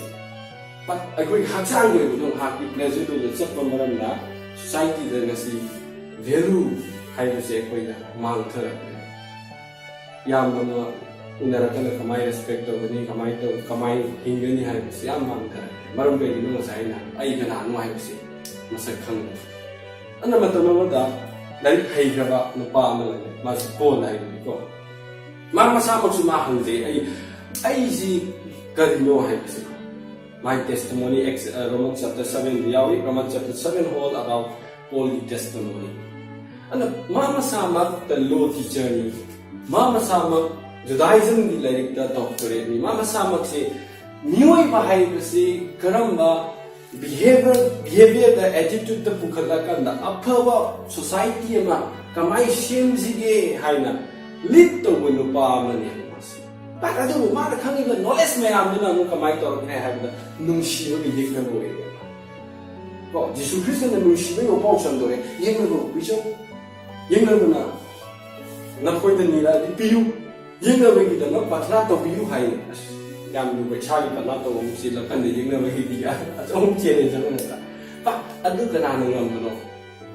ꯄꯥꯛ ꯑꯩꯈꯣꯏꯒꯤ ꯍꯛꯆꯥꯡꯒꯤ ꯑꯣꯏꯕ ꯉꯥꯏꯍꯥꯛꯀꯤ ꯄ꯭ꯂꯦꯖꯔꯗꯨꯗ ꯆꯠꯄ ꯃꯔꯝꯅ ꯁꯣꯁꯥꯏꯇꯤꯗ ꯉꯁꯤ ꯚꯦꯂꯨ ꯍꯥꯏꯕꯁꯦ ꯑꯩꯈꯣꯏꯅ ꯃꯥꯡꯊꯔꯛꯂꯦ꯫ ꯌꯥꯝ ꯑꯃ ꯎꯅꯔꯛꯇꯅ ꯀꯃꯥꯏ ꯔꯦꯁꯄꯦꯛ ꯇꯧꯒꯅꯤ, ꯀꯃꯥꯏ ꯇꯧ-, ꯀꯃꯥꯏ ꯍꯤꯡꯒꯅꯤ ꯍꯥꯏꯕꯁꯤ ꯌꯥꯝ ꯃꯥꯡꯊꯔꯛꯂꯦ꯫ ꯃꯔꯝ ꯀꯩꯒꯤꯅꯣ? ꯉꯁꯥꯏ ꯑꯩꯅ ꯑꯩ ꯀꯅꯥꯅꯣ ꯍꯥꯏꯕꯁꯤ ꯃꯁꯛ ꯈꯪꯗꯦ꯫ ꯑꯗꯨꯅ ꯃꯇꯝ ꯑꯃꯗ ꯂꯥꯏꯔꯤꯛ ꯍꯩꯈ꯭ꯔꯕ ꯅꯨꯄꯥ ꯑꯃ ꯂꯩ, ꯃꯥꯁꯤ ꯄꯣꯜ ꯍꯥꯏꯕꯅꯤꯀꯣ꯫ ꯃꯥ ꯃꯁꯥꯃꯛꯁꯨ ꯃꯥ ꯍꯪꯖꯩ, "ꯑꯩ, ꯑꯩꯁꯤ ꯀꯔꯤꯅꯣ?" ꯍꯥꯏꯕꯁꯦ꯫ My testimony, Acts, uh, Romans chapter seven ꯗ ꯌꯥꯎꯏ, Romans chapter seven whole about Paul ꯒꯤ testimony꯫ ꯑꯗꯨꯅ ꯃꯥ ꯃꯁꯥꯃꯛꯇ ꯂꯣ ꯇꯤꯆꯔꯅꯤ, ꯃꯥ ꯃꯁꯥꯃꯛ ꯖꯨꯗꯥꯏꯖꯝꯒꯤ ꯂꯥꯏꯔꯤꯛꯇ ꯗꯣꯛꯇꯔꯦꯠꯅꯤ, ꯃꯥ ꯃꯁꯥꯃꯛꯁꯤ ꯃꯤꯑꯣꯏꯕ ꯍꯥꯏꯕꯁꯤ ꯀꯔꯝꯕ ꯕꯤꯍꯦꯕꯤꯌꯔ, ꯕꯤꯍꯦꯕꯤꯌꯔꯗ, ꯑꯦꯇꯤꯇ꯭ꯌꯨꯠꯇ ꯄꯨꯈꯠꯂꯀꯥꯟꯗ ꯑꯐꯕ ꯁꯣꯁꯥꯏꯇꯤ ꯑꯃ ꯀꯃꯥꯏꯅ ꯁꯦꯝꯁꯤꯒꯦ ꯍꯥꯏꯅ ꯂꯤꯗ ꯇꯧꯕ ꯅꯨꯄꯥ ꯑꯃꯅꯦꯕ ꯃꯥꯁꯦ꯫ But ꯑꯗꯨꯕꯨ ꯃꯥꯅ ꯈꯪꯉꯤꯕ ꯅꯣꯂꯦꯖ ꯃꯌꯥꯝꯗꯨꯅ ꯑꯃꯨꯛ ꯀꯃꯥꯏꯅ ꯇꯧꯔꯛꯈ꯭ꯔꯦ ꯍꯥꯏꯕꯗ ꯅꯨꯡꯁꯤꯕꯒꯤ ꯌꯦꯛꯅꯕ ꯑꯣꯏꯔꯦꯕ꯫ ꯀꯣ, ꯖꯤꯁꯨ ꯈ꯭ꯔꯤꯁꯇꯅ ꯅꯨꯡꯁꯤꯕꯒꯤ ꯋꯥꯄꯥꯎ ꯁꯟꯗꯣꯛꯑꯦ, "ꯌꯦꯛꯅꯕ ꯄꯤꯖꯧ, ꯌꯦꯛꯅꯕꯅ ꯅꯈꯣꯏꯗ ꯅꯤꯔꯛꯑꯗꯤ ꯄꯤꯌꯨ, ꯌꯦꯛꯅꯕꯒꯤꯗꯃꯛ ꯄ꯭ꯔꯊꯅꯥ ꯇꯧꯕꯤꯌꯨ" ꯍꯥꯏꯌꯦ꯫ ꯑꯁ, ꯌꯥꯝ ꯂꯨꯕ, ꯏꯁꯥꯒꯤ ꯄ꯭ꯔꯊꯅꯥ ꯇꯧꯕ ꯑꯃꯨꯛ ꯆꯦꯜꯂꯀꯥꯟꯗ ꯌꯦꯛꯅꯕꯒꯤꯗꯤ ꯑꯆꯧꯕ ꯆꯦꯂꯦꯟꯖ ꯑꯃ ꯅꯠꯇ꯭ꯔꯥ? ꯄꯥ, ꯑꯗꯨ ꯀꯅꯥꯅ ꯉꯝꯕꯅꯣ?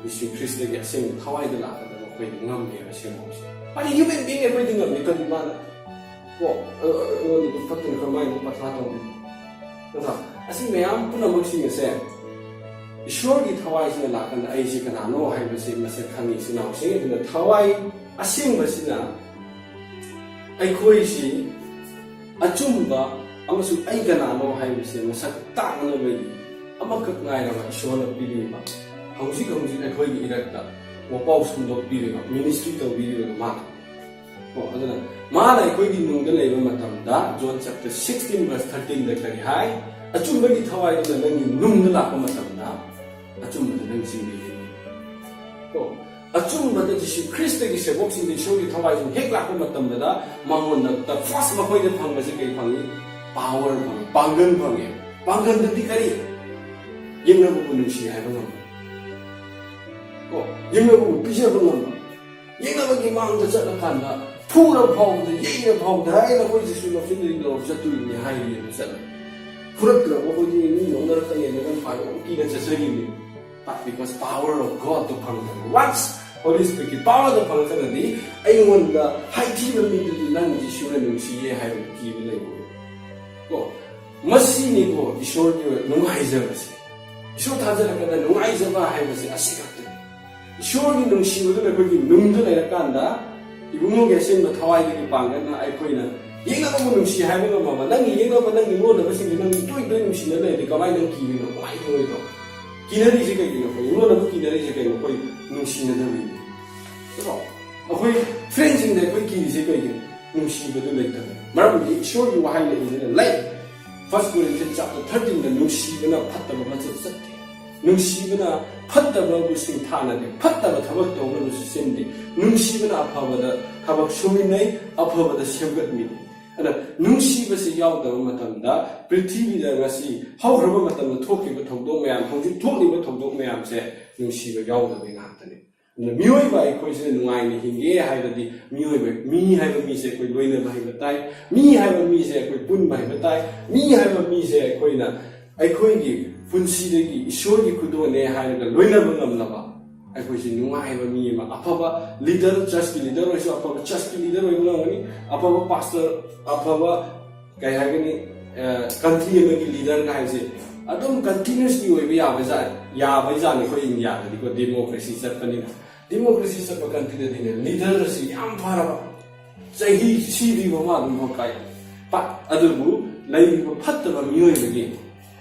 ꯖꯤꯁꯨ ꯈ꯭ꯔꯤꯁꯇꯒꯤ ꯑꯁꯦꯡꯕ ꯊꯋꯥꯏꯗ ꯂꯥꯛꯄꯗ ꯃꯈꯣꯏꯗꯤ ꯉꯝꯃꯦꯕ ꯁꯦꯝꯕꯁꯦ꯫ ꯃꯥꯗꯤ ꯍ꯭ꯌꯨꯃꯦꯟ ꯕꯤꯡ ꯑꯩꯈꯣꯏꯗꯤ ꯉꯝꯃꯤ꯫ ꯀꯔꯤ ꯃꯥꯅ? ꯀꯣ, ꯑ, ꯑ, ꯑꯩꯉꯣꯟꯗ ꯐꯠꯇꯅ ꯀꯃꯥꯏꯅ ꯄ꯭ꯔꯊꯅꯥ ꯇꯧꯕꯤꯌꯨ? ꯅꯠꯇ꯭ꯔꯥ? ꯑꯁꯤ ꯃꯌꯥꯝ ꯄꯨꯝꯅꯃꯛꯁꯤꯡ ꯑꯁꯦ ꯏꯁꯣꯔꯒꯤ ꯊꯋꯥꯏꯁꯤꯅ ꯂꯥꯛꯀꯥꯟꯗ ꯑꯩꯁꯤ ꯀꯅꯥꯅꯣ ꯍꯥꯏꯕꯁꯤ ꯃꯁꯛ ꯈꯪꯉꯤ ꯏꯆꯤꯟ ꯏꯅꯥꯎꯁꯤꯡ꯫ ꯑꯗꯨꯅ ꯊꯋꯥꯏ ꯑꯁꯦꯡꯕꯁꯤꯅ ꯑꯩꯈꯣꯏꯁꯤ ꯑꯆꯨꯝꯕ ꯑꯃꯁꯨꯡ ꯑꯩ ꯀꯅꯥꯅꯣ ꯍꯥꯏꯕꯁꯦ ꯃꯁꯛ ꯇꯥꯛꯅꯕꯒꯤ ꯑꯃꯈꯛ ꯉꯥꯏꯔꯕ ꯏꯁꯣꯔꯅ ꯄꯤꯕꯤꯕ, ꯍꯧꯖꯤꯛ ꯍꯧꯖꯤꯛ ꯑꯩꯈꯣꯏꯒꯤ ꯏꯔꯛꯇ ꯋꯥꯄꯥꯎ ꯁꯟꯗꯣꯛꯄꯤꯔꯤꯕ, ꯃꯤꯅꯤꯁꯇ꯭ꯔꯤ ꯇꯧꯕꯤꯔꯤꯕ ꯃꯥꯅ꯫ ꯀꯣ, ꯑꯗꯨꯅ ꯃꯥꯅ ꯑꯩꯈꯣꯏꯒꯤ ꯅꯨꯡꯗ ꯂꯩꯕ ꯃꯇꯝꯗ, ꯖꯣꯟ ꯆꯦꯞꯇꯔ ꯁꯤꯛꯁꯇꯤꯟ ꯚꯔꯁ ꯊꯥꯔꯇꯤꯟꯗ ꯀꯔꯤ ꯍꯥꯏ? "ꯑꯆꯨꯝꯕꯒꯤ ꯊꯋꯥꯏꯗꯨꯅ ꯅꯪꯒꯤ ꯅꯨꯡꯗ ꯂꯥꯛꯄ ꯃꯇꯝꯗ, ꯑꯆꯨꯝꯕꯗ ꯅꯪ ꯆꯤꯡꯕꯤꯒꯅꯤ"꯫ ꯀꯣ, ꯑꯆꯨꯝꯕꯗ ꯖꯤꯁꯨ ꯈ꯭ꯔꯤꯁꯇꯒꯤ ꯁꯦꯕꯣꯛꯁꯤꯡꯗ ꯏꯁꯣꯔꯒꯤ ꯊꯋꯥꯏꯁꯤꯡ ꯍꯦꯛ ꯂꯥꯛꯄ ꯃꯇꯝꯗ, ꯃꯉꯣꯟꯗ the first ꯃꯈꯣꯏꯗ ꯐꯪꯕꯁꯤ ꯀꯔꯤ ꯐꯪꯏ? ꯄꯥꯋꯔ ꯐꯪꯏ, ꯄꯥꯡꯒꯜ ꯐꯪꯏ꯫ ꯄꯥꯡꯒꯜꯗꯨꯗꯤ ꯀꯔꯤ? ꯌꯦꯛꯅꯕꯕꯨ ꯅꯨꯡꯁꯤ ꯍꯥꯏꯕ ꯉꯝꯕ꯫ ꯀꯣ, ꯌꯦꯛꯅꯕꯕꯨ ꯄꯤꯖꯕ ꯉꯝꯕ, ꯌꯦꯛꯅꯕꯒꯤ ꯃꯥꯡꯗ ꯆꯠꯂꯀꯥꯟꯗ ꯐꯨꯔ ꯐꯥꯎꯕꯗ, ꯌꯩꯔ ꯐꯥꯎꯕꯗ, "ꯍꯥꯏ, ꯅꯈꯣꯏꯁꯤꯁꯨ ꯂꯧꯁꯤꯟꯗ꯭ꯔꯗꯤ ꯂꯧꯔ ꯆꯠꯇꯣꯏꯅꯤ" ꯍꯥꯏꯔꯤꯅ ꯆꯠꯂ, ꯐꯨꯔꯛꯇ꯭ꯔꯕ ꯑꯩꯈꯣꯏꯗꯤ ꯃꯤ ꯅꯣꯛꯅꯔꯛꯀꯅꯦꯅ ꯅꯝꯐꯥꯗ ꯑꯃꯨꯛ ꯀꯤꯅ ꯆꯠꯆꯔꯤꯅꯤ꯫ But because power of God ꯇꯣ ꯐꯪꯗꯕ, once Holy Spirit ꯀꯤ power ꯗꯣ ꯐꯪꯉꯛꯇ꯭ꯔꯒꯗꯤ ꯑꯩꯉꯣꯟꯗ ꯍꯥꯏꯊꯤꯕ ꯃꯤꯗꯨꯗꯤ ꯅꯪ ꯖꯤꯁꯨꯅ ꯅꯨꯡꯁꯤꯌꯦ ꯍꯥꯏꯕꯒꯤ ꯀꯤꯕ ꯂꯩꯔꯣꯏ꯫ ꯀꯣ, ꯃꯁꯤꯅꯤꯀꯣ ꯏꯁꯣꯔꯒꯤ ꯑꯣꯏꯕ ꯅꯨꯡꯉꯥꯏꯖꯕꯁꯦ꯫ ꯏꯁꯣꯔ ꯊꯥꯖꯔꯛꯄꯗ ꯅꯨꯡꯉꯥꯏꯖꯕ ꯍꯥꯏꯕꯁꯦ ꯑꯁꯤ ꯈꯛꯇꯅꯤ꯫ ꯏꯁꯣꯔꯒꯤ ꯅꯨꯡꯁꯤꯕꯗꯨꯅ ꯑꯩꯈꯣꯏꯒꯤ ꯅꯨꯡꯗ ꯂꯩꯔꯀꯥꯟꯗ, ꯏꯕꯨꯡꯉꯣꯒꯤ ꯑꯁꯦꯡꯕ ꯊꯋꯥꯏꯗꯒꯤ ꯄꯥꯡꯒꯜꯅ ꯑꯩꯈꯣꯏꯅ ꯌꯦꯛꯅꯕꯕꯨ ꯅꯨꯡꯁꯤ ꯍꯥꯏꯕ ꯉꯝꯃꯕ, ꯅꯪꯒꯤ ꯌꯦꯛꯅꯕ, ꯅꯪꯒꯤ ꯂꯣꯟꯅꯕꯁꯤꯡꯁꯤ ꯅꯪ ꯇꯣꯏ ꯇꯣꯏ ꯅꯨꯡꯁꯤꯅ ꯂꯩꯔꯗꯤ ꯀꯃꯥꯏꯅ ꯅꯪ ꯀꯤꯔꯤꯅꯣ? ꯀꯃꯥꯏꯅ ꯇꯧꯔꯣꯏꯗ꯭ꯔꯣ? ꯀꯤꯅꯔꯤꯁꯦ ꯀꯩꯒꯤꯅꯣ? ꯑꯩꯈꯣꯏ ꯂꯣꯟꯅꯕ ꯀꯤꯅꯔꯤꯁꯦ ꯀꯩꯅꯣ? ꯑꯩꯈꯣꯏ ꯅꯨꯡꯁꯤꯅꯗꯕꯒꯤꯅꯤ꯫ ꯅꯠꯇ꯭ꯔꯣ? ꯑꯩꯈꯣꯏ ꯐ꯭ꯔꯦꯟꯁꯤꯡꯗ ꯑꯩꯈꯣꯏ ꯀꯤꯔꯤꯁꯦ ꯀꯩꯒꯤꯅꯣ? ꯅꯨꯡꯁꯤꯕꯗꯨ ꯂꯩꯇꯕꯅꯤ꯫ ꯃꯔꯝꯗꯤ ꯏꯁꯣꯔꯒꯤ ꯋꯥꯍꯩꯅ ꯏꯗꯨꯅ ꯂꯩ꯫ First Corinthians chapter thirteen ꯗ ꯅꯨꯡꯁꯤꯕꯅ ꯐꯠꯇꯕ ꯃꯆꯠ ꯆꯠꯇꯦ꯫ ꯅꯨꯡꯁꯤꯕꯅ ꯐꯠꯇꯕꯕꯨ ꯁꯤꯡꯊꯥꯅꯗꯦ, ꯐꯠꯇꯕ ꯊꯕꯛ ꯇꯧꯅꯕꯁꯨ ꯁꯦꯝꯗꯦ꯫ ꯅꯨꯡꯁꯤꯕꯅ ꯑꯐꯕꯗ ꯊꯕꯛ ꯁꯨꯃꯤꯟꯅꯩ, ꯑꯐꯕꯗ ꯁꯦꯝꯒꯠꯃꯤꯟꯅꯩ꯫ ꯑꯗ ꯅꯨꯡꯁꯤꯕꯁꯤ ꯌꯥꯎꯗꯕ ꯃꯇꯝꯗ ꯄ꯭ꯔꯤꯊꯤꯕꯤꯗ ꯉꯁꯤ ꯍꯧꯈ꯭ꯔꯕ ꯃꯇꯝꯗ ꯊꯣꯛꯈꯤꯕ ꯊꯧꯗꯣꯛ ꯃꯌꯥꯝ, ꯍꯧꯖꯤꯛ ꯊꯣꯛꯂꯤꯕ ꯊꯧꯗꯣꯛ ꯃꯌꯥꯝꯁꯦ ꯅꯨꯡꯁꯤꯕ ꯌꯥꯎꯗꯕꯩ ꯉꯥꯛꯇꯅꯤ꯫ ꯑꯗꯨꯅ ꯃꯤꯑꯣꯏꯕ ꯑꯩꯈꯣꯏꯁꯤꯅ ꯅꯨꯡꯉꯥꯏꯅ ꯍꯤꯡꯒꯦ ꯍꯥꯏꯔꯗꯤ ꯃꯤꯑꯣꯏꯕ, ꯃꯤ ꯍꯥꯏꯕ ꯃꯤꯁꯦ ꯑꯩꯈꯣꯏ ꯂꯣꯏꯅꯕ ꯍꯩꯕ ꯇꯥꯏ꯫ ꯃꯤ ꯍꯥꯏꯕ ꯃꯤꯁꯦ ꯑꯩꯈꯣꯏ ꯄꯨꯟꯕ ꯍꯩꯕ ꯇꯥꯏ꯫ ꯃꯤ ꯍꯥꯏꯕ ꯃꯤꯁꯦ ꯑꯩꯈꯣꯏꯅ ꯑꯩꯈꯣꯏꯒꯤ ꯄꯨꯟꯁꯤꯗꯒꯤ ꯏꯁꯣꯔꯒꯤ ꯈꯨꯗꯣꯜꯅꯦ ꯍꯥꯏꯔꯒ ꯂꯣꯏꯅꯕ ꯉꯝꯂꯕ ꯑꯩꯈꯣꯏꯁꯤ ꯅꯨꯡꯉꯥꯏꯕ ꯃꯤ ꯑꯃ, ꯑꯐꯕ ꯂꯤꯗꯔ, ꯆꯔꯆꯀꯤ ꯂꯤꯗꯔ ꯑꯣꯏꯔꯁꯨ ꯑꯐꯕ ꯆꯔꯆꯀꯤ ꯂꯤꯗꯔ ꯑꯣꯏꯕ ꯉꯝꯒꯅꯤ꯫ ꯑꯐꯕ ꯄꯥꯁꯇꯔ, ꯑꯐꯕ ꯀꯩ ꯍꯥꯏꯒꯅꯤ, ꯀꯟꯇ꯭ꯔꯤ ꯑꯃꯒꯤ ꯂꯤꯗꯔꯒ ꯍꯥꯏꯁꯦ ꯑꯗꯨꯝ ꯀꯟꯇꯤꯅ꯭ꯌꯨꯁꯂꯤ ꯑꯣꯏꯕ ꯌꯥꯕ ꯖꯥꯠ, ꯌꯥꯕꯩ ꯖꯥꯠꯅꯤ꯫ ꯑꯩꯈꯣꯏ ꯏꯟꯗꯤꯌꯥꯗꯗꯤꯀꯣ ꯗꯦꯃꯣꯀ꯭ꯔꯦꯁꯤ ꯆꯠꯄꯅꯤꯅ, ꯗꯦꯃꯣꯀ꯭ꯔꯦꯁꯤ ꯆꯠꯄ ꯀꯟꯇ꯭ꯔꯤꯗꯗꯤꯅꯦ ꯂꯤꯗꯔ ꯑꯁꯤ ꯌꯥꯝ ꯐꯔꯕ, ꯆꯍꯤ ꯁꯤꯗ꯭ꯔꯤꯕ ꯃꯥ ꯑꯗꯨꯝ ꯍꯣꯠꯀꯥꯏ꯫ ꯄ-, ꯑꯗꯨꯕꯨ ꯂꯩꯔꯤꯕ ꯐꯠꯇꯕ ꯃꯤꯑꯣꯏꯕꯒꯤ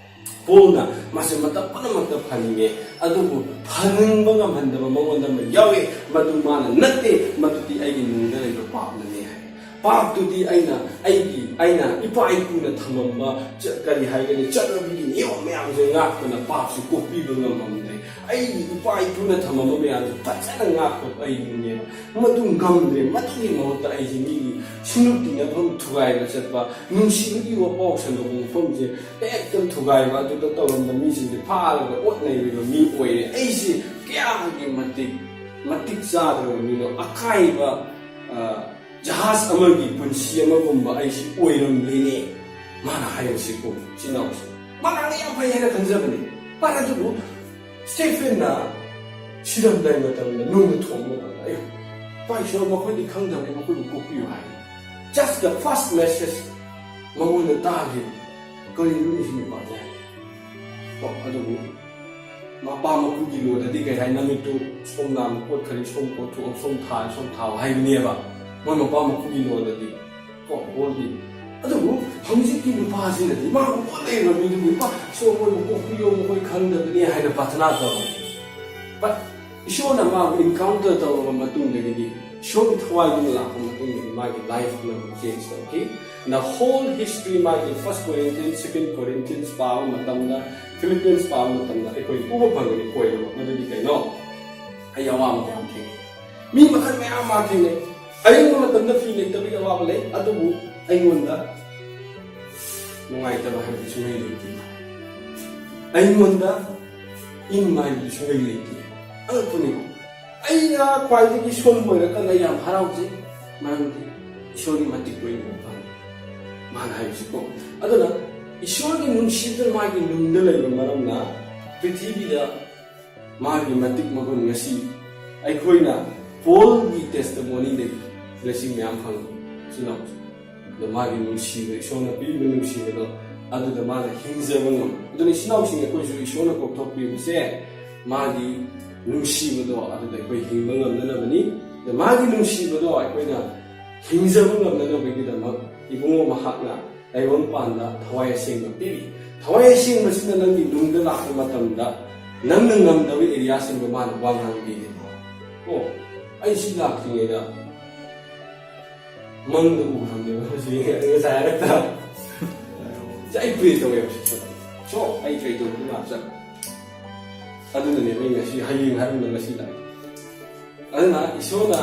ꯄꯣꯜꯅ ꯃꯥꯁꯦ ꯃꯇꯝ ꯄꯨꯝꯅꯃꯛꯇ ꯐꯅꯤꯡꯉꯦ, ꯑꯗꯨꯕꯨ ꯐꯅꯤꯡꯕ ꯉꯝꯍꯟꯗꯕ ꯃꯉꯣꯟꯗ ꯑꯃ ꯌꯥꯎꯏ, ꯃꯗꯨ ꯃꯥꯅ ꯅꯠꯇꯦ, ꯃꯗꯨꯗꯤ ꯑꯩꯒꯤ ꯅꯨꯡꯗ ꯂꯩꯕ ꯄꯥꯞꯅꯅꯦ ꯍꯥꯏ꯫ ꯄꯥꯞꯇꯨꯗꯤ ꯑꯩꯅ, ꯑꯩꯒꯤ, ꯑꯩꯅ ꯏꯄꯥ ꯏꯄꯨꯅ ꯊꯝꯃꯝꯕ ꯆ-, ꯀꯔꯤ ꯍꯥꯏꯒꯅꯤ, ꯆꯠꯅꯕꯤꯒꯤ ꯅꯤꯌꯣꯝ ꯃꯌꯥꯝꯁꯦ ꯉꯥꯛꯇꯅ ꯄꯥꯞꯁꯤ ꯀꯣꯛꯄꯤꯕ ꯉꯝꯃꯝꯗꯦ꯫ ꯑꯩꯒꯤ ꯏꯄꯥ ꯏꯄꯨꯅ ꯊꯝꯃꯝꯕ ꯃꯌꯥꯝꯁꯦ ꯐꯖꯅ ꯉꯥꯛꯄ ꯑꯩꯅꯦꯕ꯫ ꯃꯗꯨ ꯉꯝꯗ꯭ꯔꯦ꯫ ꯃꯗꯨꯒꯤ ꯃꯍꯨꯠꯇ ꯑꯩꯁꯦ ꯃꯤꯒꯤ ꯁꯤꯡꯅꯨ ꯇꯤꯡꯅꯐꯝ ꯊꯨꯒꯥꯏꯕ ꯆꯠꯄ, ꯅꯨꯡꯁꯤꯕꯒꯤ ꯋꯥꯄꯥꯎ ꯁꯟꯗꯣꯛꯄ ꯃꯐꯝꯁꯦ ꯍꯦꯛꯇ ꯊꯨꯒꯥꯏꯕ, ꯑꯗꯨꯗ ꯇꯧꯔꯝꯕ ꯃꯤꯁꯤꯡꯁꯦ ꯐꯥꯔꯒ ꯑꯣꯠ ꯅꯩꯔꯤꯕ ꯃꯤ ꯑꯣꯏꯔꯦ꯫ ꯑꯩꯁꯦ ꯀꯌꯥꯒꯤ ꯃꯇꯤꯛ, ꯃꯇꯤꯛ ꯆꯥꯗ꯭ꯔꯕ ꯃꯤꯅꯣ, ꯑꯀꯥꯏꯕ, ꯑ, ꯖꯍꯥꯖ ꯑꯃꯒꯤ ꯄꯨꯟꯁꯤ ꯑꯃꯒꯨꯝꯕ ꯑꯩꯁꯤ ꯑꯣꯏꯔꯝꯂꯦꯅꯦ꯫ ꯃꯥꯅ ꯍꯥꯏꯕꯁꯤꯀꯣ, ꯏꯆꯤꯟ ꯏꯅꯥꯎꯁꯦ꯫ ꯃꯥꯅ ꯌꯥꯝ ꯐꯩ ꯍꯥꯏꯅ ꯈꯟꯖꯕꯅꯤ꯫ ꯃꯥꯅ ꯑꯗꯨꯕꯨ ꯁ꯭ꯇꯦꯐꯦꯟꯅ ꯁꯤꯔꯝꯗꯥꯏ ꯃꯇꯝꯗ ꯅꯨꯡꯅ ꯊꯣꯝꯕ ꯃꯇꯝꯗ, "ꯑꯌꯣ, ꯏꯄꯥ ꯏꯁꯣꯔ, ꯃꯈꯣꯏꯗꯤ ꯈꯪꯗꯕꯅꯤ, ꯃꯈꯣꯏꯕꯨ ꯀꯣꯛꯄꯤꯌꯨ" ꯍꯥꯏ꯫ Just the first message ꯃꯉꯣꯟꯗ ꯇꯥꯈꯤꯕ꯫ ꯀꯔꯤꯅꯣ ꯁꯤ ꯅꯨꯄꯥꯁꯦ? ꯀꯣ, ꯑꯗꯨꯕꯨ ꯃꯄꯥ ꯃꯄꯨꯒꯤ ꯂꯣꯗꯗꯤ ꯀꯩ ꯍꯥꯏ, "ꯅꯃꯤꯠꯇꯨ ꯁꯣꯝ ꯅꯥꯝꯃ ꯀꯣꯠꯈ꯭ꯔꯦ, ꯁꯣꯝ ꯀꯣꯠꯊꯣꯛꯑꯣ, ꯁꯣꯝ ꯊꯥꯔꯦ, ꯁꯣꯝ ꯊꯥꯎ" ꯍꯥꯏꯕꯅꯦꯕ꯫ ꯃꯣꯏ ꯃꯄꯥ ꯃꯄꯨꯒꯤ ꯂꯣꯗꯗꯤ ꯀꯣ, ꯄꯣꯜꯗꯤ꯫ ꯑꯗꯨꯕꯨ ꯍꯧꯖꯤꯛꯀꯤ ꯅꯨꯄꯥꯁꯤꯅꯗꯤ ꯃꯥ ꯄꯣꯠ ꯂꯩꯕ ꯃꯤꯗꯨꯕꯨ, "ꯏꯄꯥ, ꯁꯣꯝ ꯃꯣꯏꯕꯨ ꯀꯣꯛꯄꯤꯌꯣ, ꯃꯈꯣꯏ ꯈꯪꯗꯕꯅꯤ" ꯍꯥꯏꯅ ꯄ꯭ꯔꯥꯊꯅꯥ ꯇꯧꯔꯝꯃꯤ꯫ But ꯏꯁꯣꯔꯅ ꯃꯥꯕꯨ encounter ꯇꯧꯔꯕ ꯃꯇꯨꯡꯗꯒꯤꯗꯤ, ꯏꯁꯣꯔꯒꯤ ꯊꯋꯥꯏꯗꯨꯅ ꯂꯥꯛꯄ ꯃꯇꯨꯡꯗꯒꯤ ꯃꯥꯒꯤ life ꯄꯨꯝꯅꯃꯛ change ꯇꯧꯈꯤ꯫ The whole history, ꯃꯥꯒꯤ First Corinthians, Second Corinthians ꯄꯥꯕ ꯃꯇꯝꯗ, Philippians ꯄꯥꯕ ꯃꯇꯝꯗ ꯑꯩꯈꯣꯏ ꯎꯕ ꯐꯪꯒꯅꯤ꯫ ꯀꯣꯏꯅꯃꯛ ꯃꯗꯨꯗꯤ ꯀꯩꯅꯣ? ꯑꯩ ꯑꯋꯥꯕ ꯃꯌꯥꯝ ꯊꯦꯡꯅꯩ꯫ ꯃꯤ ꯃꯈꯜ ꯃꯌꯥꯝ ꯑꯃ ꯊꯦꯡꯅꯩ꯫ ꯑꯌꯦꯡꯕ ꯃꯇꯝꯗ ꯐꯤ ꯂꯩꯇꯕꯒꯤ ꯑꯋꯥꯕ ꯂꯩ, ꯑꯗꯨꯕꯨ ꯑꯩꯉꯣꯟꯗ ꯅꯨꯡꯉꯥꯏꯇꯕ ꯍꯥꯏꯕꯗꯤ ꯁꯨꯡꯂꯩ ꯂꯩꯇꯦ꯫ ꯑꯩꯉꯣꯟꯗ ꯏꯪꯕ ꯍꯥꯏꯕꯗꯤ ꯁꯨꯡꯂꯩ ꯂꯩꯇꯦ꯫ ꯑꯉꯛꯄꯅꯤꯀꯣ꯫ ꯑꯩꯅ ꯈ꯭ꯋꯥꯏꯗꯒꯤ ꯁꯣꯟꯕ ꯑꯣꯏꯔꯀꯥꯟꯗ ꯑꯩ ꯌꯥꯝ ꯍꯔꯥꯎꯖꯩ, ꯃꯔꯝꯗꯤ ꯏꯁꯣꯔꯒꯤ ꯃꯇꯤꯛ ꯂꯣꯏꯅ ꯎꯕ ꯐꯪꯉꯤ꯫ ꯃꯥꯅ ꯍꯥꯏꯕꯁꯤꯀꯣ꯫ ꯑꯗꯨꯅ ꯏꯁꯣꯔꯒꯤ ꯅꯨꯡꯁꯤꯕ ꯃꯥꯒꯤ ꯅꯨꯡꯗ ꯂꯩꯕ ꯃꯔꯝꯅ ꯄ꯭ꯔꯤꯊꯤꯕꯤꯗ ꯃꯥꯒꯤ ꯃꯇꯤꯛ ꯃꯒꯨꯟ ꯉꯁꯤ ꯑꯩꯈꯣꯏꯅ ꯄꯣꯜꯒꯤ testimonyꯗꯒꯤ blessing ꯃꯌꯥꯝ ꯐꯪꯉꯤ꯫ ꯏꯆꯤꯟ ꯏꯅꯥꯎꯁꯤꯡ, ꯑꯗꯣ ꯃꯥꯒꯤ ꯅꯨꯡꯁꯤꯕ, ꯏꯁꯣꯔꯅ ꯄꯤꯕ ꯅꯨꯡꯁꯤꯕꯗꯣ, ꯑꯗꯨꯗ ꯃꯥꯅ ꯍꯤꯡꯖꯕ ꯉꯝꯕ꯫ ꯑꯗꯨꯅ ꯏꯆꯤꯟ ꯏꯅꯥꯎꯁꯤꯡ, ꯑꯩꯈꯣꯏꯁꯨ ꯏꯁꯣꯔꯅ ꯀꯧꯊꯣꯛꯄꯤꯕꯁꯦ ꯃꯥꯒꯤ ꯅꯨꯡꯁꯤꯕꯗꯣ ꯑꯗꯨꯗ ꯑꯩꯈꯣꯏ ꯍꯤꯡꯕ ꯉꯝꯅꯅꯕꯅꯤ꯫ ꯑꯗ ꯃꯥꯒꯤ ꯅꯨꯡꯁꯤꯕꯗꯣ ꯑꯩꯈꯣꯏꯅ ꯍꯤꯡꯖꯕ ꯉꯝꯅꯅꯕꯒꯤꯗꯃꯛ ꯏꯕꯨꯡꯉꯣ ꯃꯍꯥꯛꯅ ꯇꯥꯏꯕꯪꯄꯥꯟꯗ ꯊꯋꯥꯏ ꯑꯁꯦꯡꯕ ꯄꯤꯔꯤ꯫ ꯊꯋꯥꯏ ꯑꯁꯦꯡꯕꯁꯤꯅ ꯅꯪꯒꯤ ꯅꯨꯡꯗ ꯂꯥꯛꯄ ꯃꯇꯝꯗ ꯅꯪꯅ ꯉꯝꯗꯕ areaꯁꯤꯡꯗꯣ ꯃꯥꯅ ꯋꯥ ꯉꯥꯡꯕꯤꯒꯅꯤ꯫ ꯑꯣ, ꯑꯩ ꯁꯤ ꯂꯥꯛꯇ꯭ꯔꯤꯉꯩꯗ ꯃꯪꯗ ꯎꯈ꯭ꯔꯕꯅꯦꯕ ꯍꯧꯖꯤꯛ ꯉꯁꯥꯏ ꯍꯥꯏꯔꯛꯇ꯫ ꯑꯩ ꯄ꯭ꯔꯦ ꯇꯧꯋꯦꯕ ꯁꯤꯁꯇꯔ꯫ ꯁꯣ ꯑꯩ ꯀꯩ ꯇꯧꯕꯅꯣ ꯉꯥꯛꯇ꯫ ꯑꯗꯨꯅꯅꯦꯕ ꯑꯩ ꯉꯁꯤ ꯍꯌꯦꯡ ꯍꯥꯏꯔꯝꯕ ꯉꯁꯤ ꯂꯥꯛꯑꯦ꯫ ꯑꯗꯨꯅ ꯏꯁꯣꯔꯅ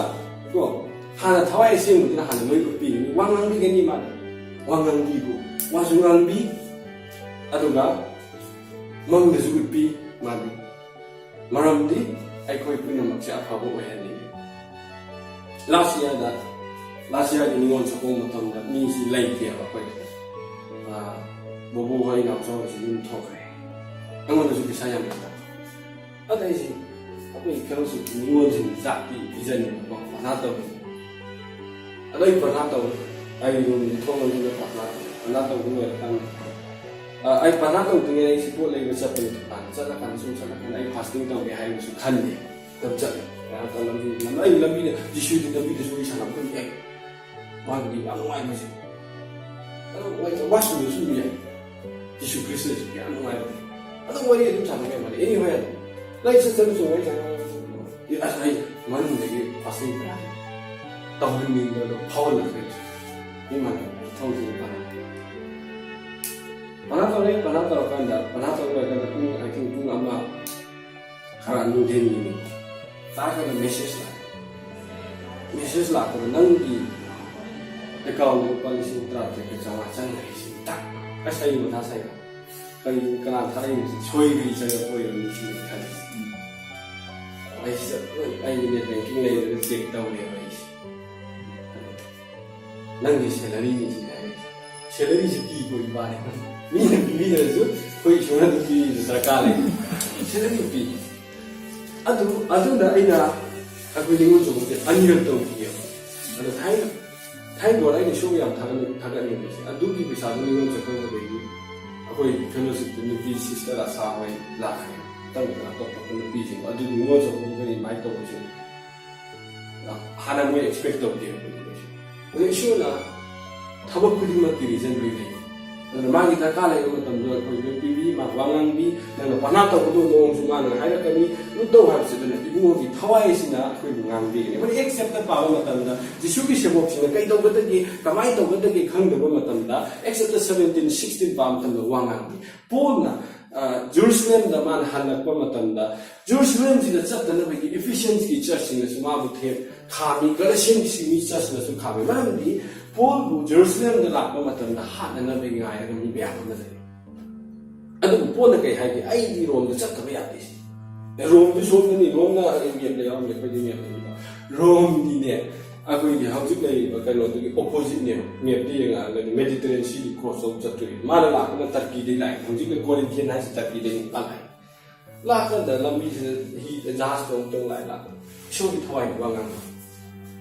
ꯀꯣ ꯍꯥꯟꯅ ꯊꯋꯥꯏ ꯑꯁꯦꯡꯕꯗꯨꯅ ꯍꯥꯟꯅ ꯂꯣꯏ ꯎꯠꯄꯤꯒꯅꯤ꯫ ꯋꯥ ꯉꯥꯡꯕꯤꯒꯅꯤ ꯃꯥꯅ꯫ ꯋꯥ ꯉꯥꯡꯕꯤꯒꯣ꯫ ꯋꯥꯁꯨ ꯉꯥꯡꯕꯤ꯫ ꯑꯗꯨꯒ ꯃꯪꯗꯁꯨ ꯎꯠꯄꯤ ꯃꯥꯅ꯫ ꯃꯔꯝꯗꯤ ꯑꯩꯈꯣꯏ ꯄꯨꯝꯅꯃꯛꯁꯦ ꯑꯐꯕ ꯑꯣꯏꯍꯟꯅꯤꯡꯉꯤ꯫ ꯂꯥꯁ ꯏꯌꯥꯔꯗ ꯂꯥꯁ ꯏꯌꯥꯔꯒꯤ ꯅꯤꯉꯣꯜ ꯆꯥꯛꯀꯧꯕ ꯃꯇꯝꯗ ꯃꯤꯁꯤ ꯂꯩꯇꯦꯕ ꯑꯩꯈꯣꯏ꯫ ꯑꯥ, ꯕꯣꯕꯣ ꯍꯣꯏ ꯏꯅꯥꯎꯆꯥ ꯍꯣꯏꯁꯤ ꯌꯨꯝ ꯊꯣꯛꯈ꯭ꯔꯦ꯫ ꯑꯩꯉꯣꯟꯗꯁꯨ ꯄꯩꯁꯥ ꯌꯥꯝ ꯂꯩꯇꯕ꯫ ꯑꯗ ꯑꯩꯁꯤ ꯑꯩꯈꯣꯏ ꯐꯦꯂꯣꯁꯤꯞꯀꯤ ꯅꯤꯉꯣꯜꯁꯤꯡ ꯆꯥꯛꯇꯤ ꯄꯤꯖꯅꯤꯡꯕꯀꯣ ꯄ꯭ꯔꯊꯅꯥ ꯇꯧꯔꯤ꯫ ꯑꯗꯣ ꯑꯩ ꯄ꯭ꯔꯊꯅꯥ ꯇꯧꯔꯤ꯫ ꯑꯩ ꯔꯨꯝꯗ ꯊꯣꯛꯂꯒ ꯄ꯭ꯔꯊꯅꯥ ꯇꯧꯔꯤ꯫ ꯄ꯭ꯔꯊꯅꯥ ꯇꯧꯕ ꯂꯣꯏꯔꯀꯥꯟꯗ ꯑ, ꯑꯩ ꯄ꯭ꯔꯊꯅꯥ ꯇꯧꯗ꯭ꯔꯤꯉꯩꯗ ꯑꯩꯁꯤ ꯄꯣꯠ ꯂꯩꯕ ꯆꯠꯄꯅꯤ ꯗꯨꯀꯥꯟꯗ꯫ ꯆꯠꯂꯀꯥꯟꯗ ꯁꯨꯝ ꯆꯠꯂꯀꯥꯟꯗ ꯑꯩ ꯐꯥꯁꯇꯤꯡ ꯇꯧꯒꯦ ꯍꯥꯏꯕꯁꯨ ꯈꯟꯗꯦ꯫ ꯑꯗꯨꯝ ꯆꯠꯂꯦ꯫ ꯃꯌꯥꯝ ꯇꯧ ꯂꯝꯕꯤ, ꯂꯝ-, ꯑꯩ ꯂꯝꯕꯤꯗ ꯖꯤꯁꯨꯗꯤ ꯂꯝꯕꯤꯗꯁꯨ ꯋꯥꯔꯤ ꯁꯥꯟꯅꯕ ꯑꯗꯨꯝ ꯌꯥꯏ꯫ ꯃꯥꯒꯤꯗꯤ ꯌꯥꯝ ꯅꯨꯡꯉꯥꯏꯕꯁꯦ꯫ ꯑꯗꯨꯝ ꯋꯥꯔꯤ ꯋꯥꯁꯔꯨꯝꯗꯁꯨ ꯑꯗꯨꯝ ꯌꯥꯏ꯫ ꯖꯤꯁꯨ ꯈ꯭ꯔꯤꯁꯇꯁꯨ ꯌꯥꯝ ꯅꯨꯡꯉꯥꯏꯕꯅꯦ꯫ ꯑꯗꯨꯝ ꯋꯥꯔꯤ ꯑꯗꯨꯝ ꯁꯥꯟꯅꯕ ꯌꯥꯏ ꯃꯥꯗꯤ꯫ ꯑꯦꯅꯤ ꯍꯣꯏ ꯑꯗꯨꯝ꯫ ꯂꯩ ꯆꯠ ꯆꯠꯂꯁꯨ ꯋꯥꯔꯤ ꯁꯥꯟꯅꯕ ꯑꯗꯨꯝ ꯅꯨꯡꯉꯥꯏ꯫ ꯑꯦ, ꯑꯁ, ꯑꯩ ꯃꯅꯨꯡꯗꯒꯤ ꯐꯥꯁꯇꯤꯡ ꯇꯧꯍꯟꯅꯤꯡꯕꯗꯣ ꯐꯥꯎꯍꯜꯂꯛꯈ꯭ꯔꯦ꯫ ꯏꯃꯥꯟꯅꯕ ꯊꯧꯁꯤꯅ ꯐꯅ꯫ ꯄꯅꯥ ꯇꯧꯔꯦ, ꯄꯅꯥ ꯇꯧꯔꯀꯥꯟꯗ, ꯄꯅꯥ ꯇꯧꯔꯀꯥꯟꯗ ꯄꯨꯡ, I think, ꯄꯨꯡ ꯑꯃ ꯈꯔ ꯅꯨꯡꯊꯤꯟꯒꯤꯅꯤ꯫ ꯇꯥꯔꯀꯥꯟꯗ ꯃꯦꯁꯦꯖ ꯂꯥꯛꯑꯦ꯫ ꯃꯦꯁꯦꯖ ꯂꯥꯛꯄꯗ ꯅꯪꯒꯤ ꯑꯦꯀꯥꯎꯟꯗ ꯂꯨꯄꯥ ꯂꯤꯁꯤꯡ ꯇꯔꯥꯇꯔꯦꯠꯀ ꯆꯥꯝꯃꯉꯥ ꯆꯪꯈ꯭ꯔꯦ ꯁꯤ꯫ ꯇꯛ! ꯑꯁ, ꯑꯩ ꯃꯊꯥ ꯁꯥꯏ꯫ ꯀꯔꯤ, ꯀꯅꯥ ꯊꯥꯔꯛꯏꯅꯣ? ꯁꯣꯏꯕꯒꯤ ꯆꯪꯉꯛꯄ ꯑꯣꯏꯔꯝꯅꯤ ꯁꯤꯅꯤ ꯈꯜꯂꯤꯁꯦ꯫ ꯑꯩꯁꯤꯗ ꯑꯩꯒꯤ ꯅꯦꯠ ꯕꯦꯡꯀꯤꯡ ꯂꯩꯔꯒ ꯆꯦꯛ ꯇꯧꯔꯦꯕ ꯑꯩꯁꯦ꯫ ꯅꯪꯒꯤ ꯁꯦꯂꯔꯤꯅꯤ ꯁꯤꯅꯤ ꯍꯥꯏꯔꯛꯏꯁꯦ꯫ ꯁꯦꯂꯔꯤꯁꯦ ꯄꯤꯕ ꯏꯕꯥꯅꯤ꯫ ꯃꯤꯅ ꯄꯤꯕꯤꯗ꯭ꯔꯁꯨ ꯑꯩꯈꯣꯏ ꯏꯁꯣꯔꯅ ꯑꯗꯨꯝ ꯄꯤꯕꯤꯕ ꯗꯔꯀꯥꯔ ꯂꯩ꯫ ꯁꯦꯂꯔꯤ ꯄꯤ꯫ ꯑꯗꯨ, ꯑꯗꯨꯅ ꯑꯩꯅ ꯑꯩꯈꯣꯏ ꯅꯤꯉꯣꯜ ꯆꯥꯛꯀꯧꯕꯁꯦ ꯑꯅꯤꯔꯛ ꯇꯧꯈꯤꯑꯕ꯫ ꯑꯗꯣ ꯊꯥꯏꯅ, ꯊꯥꯏꯅ ꯀꯣꯟꯅ ꯑꯩꯅ ꯏꯁꯣꯔꯕꯨ ꯌꯥꯝ ꯊꯥꯒꯠꯅꯤꯡ-, ꯊꯥꯒꯠꯅꯤꯡꯕꯁꯦ꯫ ꯑꯗꯨꯒꯤ ꯄꯩꯁꯥꯗꯣ ꯅꯤꯉꯣꯜ ꯆꯥꯛꯀꯧꯕꯗꯒꯤ ꯑꯩꯈꯣꯏ ꯐꯦꯂꯣꯁꯤꯞꯇ ꯅꯨꯄꯤ ꯁꯤꯁꯇꯔ ꯑꯁꯥ ꯍꯣꯏ ꯂꯥꯛꯈ꯭ꯔꯦ꯫ ꯇꯧꯗꯅ ꯑꯇꯣꯞꯄ ꯅꯨꯄꯤꯁꯤꯡ ꯑꯗꯨ ꯅꯤꯉꯣꯜ ꯆꯥꯛꯀꯧꯕꯗ ꯏꯟꯚꯥꯏꯠ ꯇꯧꯕꯁꯦ ꯍꯥꯟꯅ ꯃꯣꯏ ꯑꯦꯛꯁꯄꯦꯛ ꯇꯧꯗꯦꯕ꯫ ꯑꯗꯣ ꯏꯁꯣꯔꯅ ꯊꯕꯛ ꯈꯨꯗꯤꯡꯃꯛꯀꯤ ꯔꯤꯖꯟ ꯂꯣꯏ ꯂꯩ꯫ ꯑꯗꯨꯅ ꯃꯥꯒꯤ ꯗꯔꯀꯥꯔ ꯂꯩꯕ ꯃꯇꯝꯗ ꯑꯩꯈꯣꯏ ꯂꯣꯏ ꯄꯤꯕꯤ, ꯃꯥ ꯋꯥ ꯉꯥꯡꯕꯤ, ꯅꯪꯅ ꯄꯅꯥ ꯇꯧꯒꯗꯧꯕ ꯃꯑꯣꯡꯁꯨ ꯃꯥꯅ ꯍꯥꯏꯔꯛꯀꯅꯤ, ꯑꯗꯨ ꯇꯧ ꯍꯥꯏꯕꯁꯤ꯫ ꯑꯗꯨꯅ ꯏꯕꯨꯡꯉꯣꯒꯤ ꯊꯋꯥꯏ ꯑꯁꯤꯅ ꯑꯩꯈꯣꯏꯕꯨ ꯉꯥꯡꯕꯤꯒꯅꯤ꯫ ꯑꯩꯈꯣꯏꯅ ꯑꯦꯛ ꯆꯦꯞꯇꯔ ꯄꯥꯕ ꯃꯇꯝꯗ ꯖꯤꯁꯨꯒꯤ ꯁꯦꯕꯣꯛꯁꯤꯡꯅ ꯀꯩꯗꯧꯒꯗꯒꯦ, ꯀꯃꯥꯏꯅ ꯇꯧꯒꯗꯒꯦ ꯈꯪꯗꯕ ꯃꯇꯝꯗ ꯑꯦꯛ ꯆꯦꯞꯇꯔ ꯁꯚꯦꯟꯇꯤꯟ, ꯁꯤꯛꯁꯇꯤꯟ ꯄꯥꯕ ꯃꯇꯝꯗ ꯋꯥ ꯉꯥꯡꯕꯤ꯫ ꯄꯣꯜꯅ, ꯑ, ꯖꯦꯔꯨꯁꯂꯦꯝꯗ ꯃꯥꯅ ꯍꯜꯂꯛꯄ ꯃꯇꯝꯗ ꯖꯦꯔꯨꯁꯂꯦꯝꯁꯤꯗ ꯆꯠꯇꯅꯕꯒꯤ ꯏꯐꯤꯁꯤꯌꯟꯁꯀꯤ ꯆꯔꯆꯁꯤꯡꯅꯁꯨ ꯃꯥꯕꯨ ꯊꯦꯝ ꯈꯥꯝꯃꯤ, ꯒꯂꯦꯁꯤꯌꯟꯒꯤ ꯃꯤ ꯆꯔꯆꯅꯁꯨ ꯈꯥꯝꯃꯤ꯫ ꯃꯔꯝꯗꯤ ꯄꯣꯜꯕꯨ ꯖꯦꯔꯨꯁꯂꯦꯝꯗ ꯂꯥꯛꯄ ꯃꯇꯝꯗ ꯍꯥꯠꯅꯅꯕꯒꯤ ꯉꯥꯏꯔꯒ ꯃꯤ ꯃꯌꯥꯝ ꯑꯃ ꯂꯩ꯫ ꯑꯗꯨꯕꯨ ꯄꯣꯜꯅ ꯀꯩ ꯍꯥꯏꯒꯦ? "ꯑꯩꯗꯤ ꯔꯣꯝꯗ ꯆꯠꯇꯕ ꯌꯥꯗꯦ ꯁꯤ꯫ ꯑꯦ, ꯔꯣꯝꯗꯤ ꯁꯣꯝꯗꯅꯤ, ꯔꯣꯝꯅ ꯃꯦꯞꯇ ꯌꯥꯎꯔꯝꯃꯦ, ꯑꯩꯈꯣꯏꯗꯤ ꯃꯦꯞꯇ ꯌꯥꯎꯔꯝꯃꯦ꯫ ꯔꯣꯝꯗꯤꯅꯦ, ꯑꯩꯈꯣꯏꯒꯤ ꯍꯧꯖꯤꯛ ꯂꯩꯔꯤꯕ ꯀꯩꯅꯣꯗꯨꯒꯤ ꯑꯣꯄꯣꯖꯤꯠꯅꯦꯕ, ꯃꯦꯞꯇ ꯌꯦꯡꯉꯛꯑꯒꯗꯤ ꯃꯦꯗꯤꯇꯔꯦꯅꯤꯌꯟ ꯁꯤꯗꯤ ꯀ꯭ꯔꯣꯁ ꯇꯧꯔ ꯆꯠꯇꯣꯏꯅꯤ꯫ ꯃꯥꯅ ꯂꯥꯛꯄꯅ ꯇꯔꯀꯤꯗꯩ ꯂꯥꯛꯑꯦ, ꯍꯧꯖꯤꯛꯅ ꯀꯣꯔꯤꯟꯊꯤꯌꯟ ꯍꯥꯏꯁꯤ ꯇꯔꯀꯤꯗꯩ ꯂꯥꯛꯑꯦ꯫ ꯂꯥꯛꯀꯥꯟꯗ ꯂꯝꯕꯤꯁꯤꯗ ꯍꯤ, ꯖꯍꯥꯖ ꯇꯣꯡ ꯇꯣꯡ ꯂꯥꯛꯑꯦ, ꯂꯥꯛꯄ꯫ ꯏꯁꯣꯔꯒꯤ ꯊꯋꯥꯏꯅ ꯋꯥ ꯉꯥꯡꯕ꯫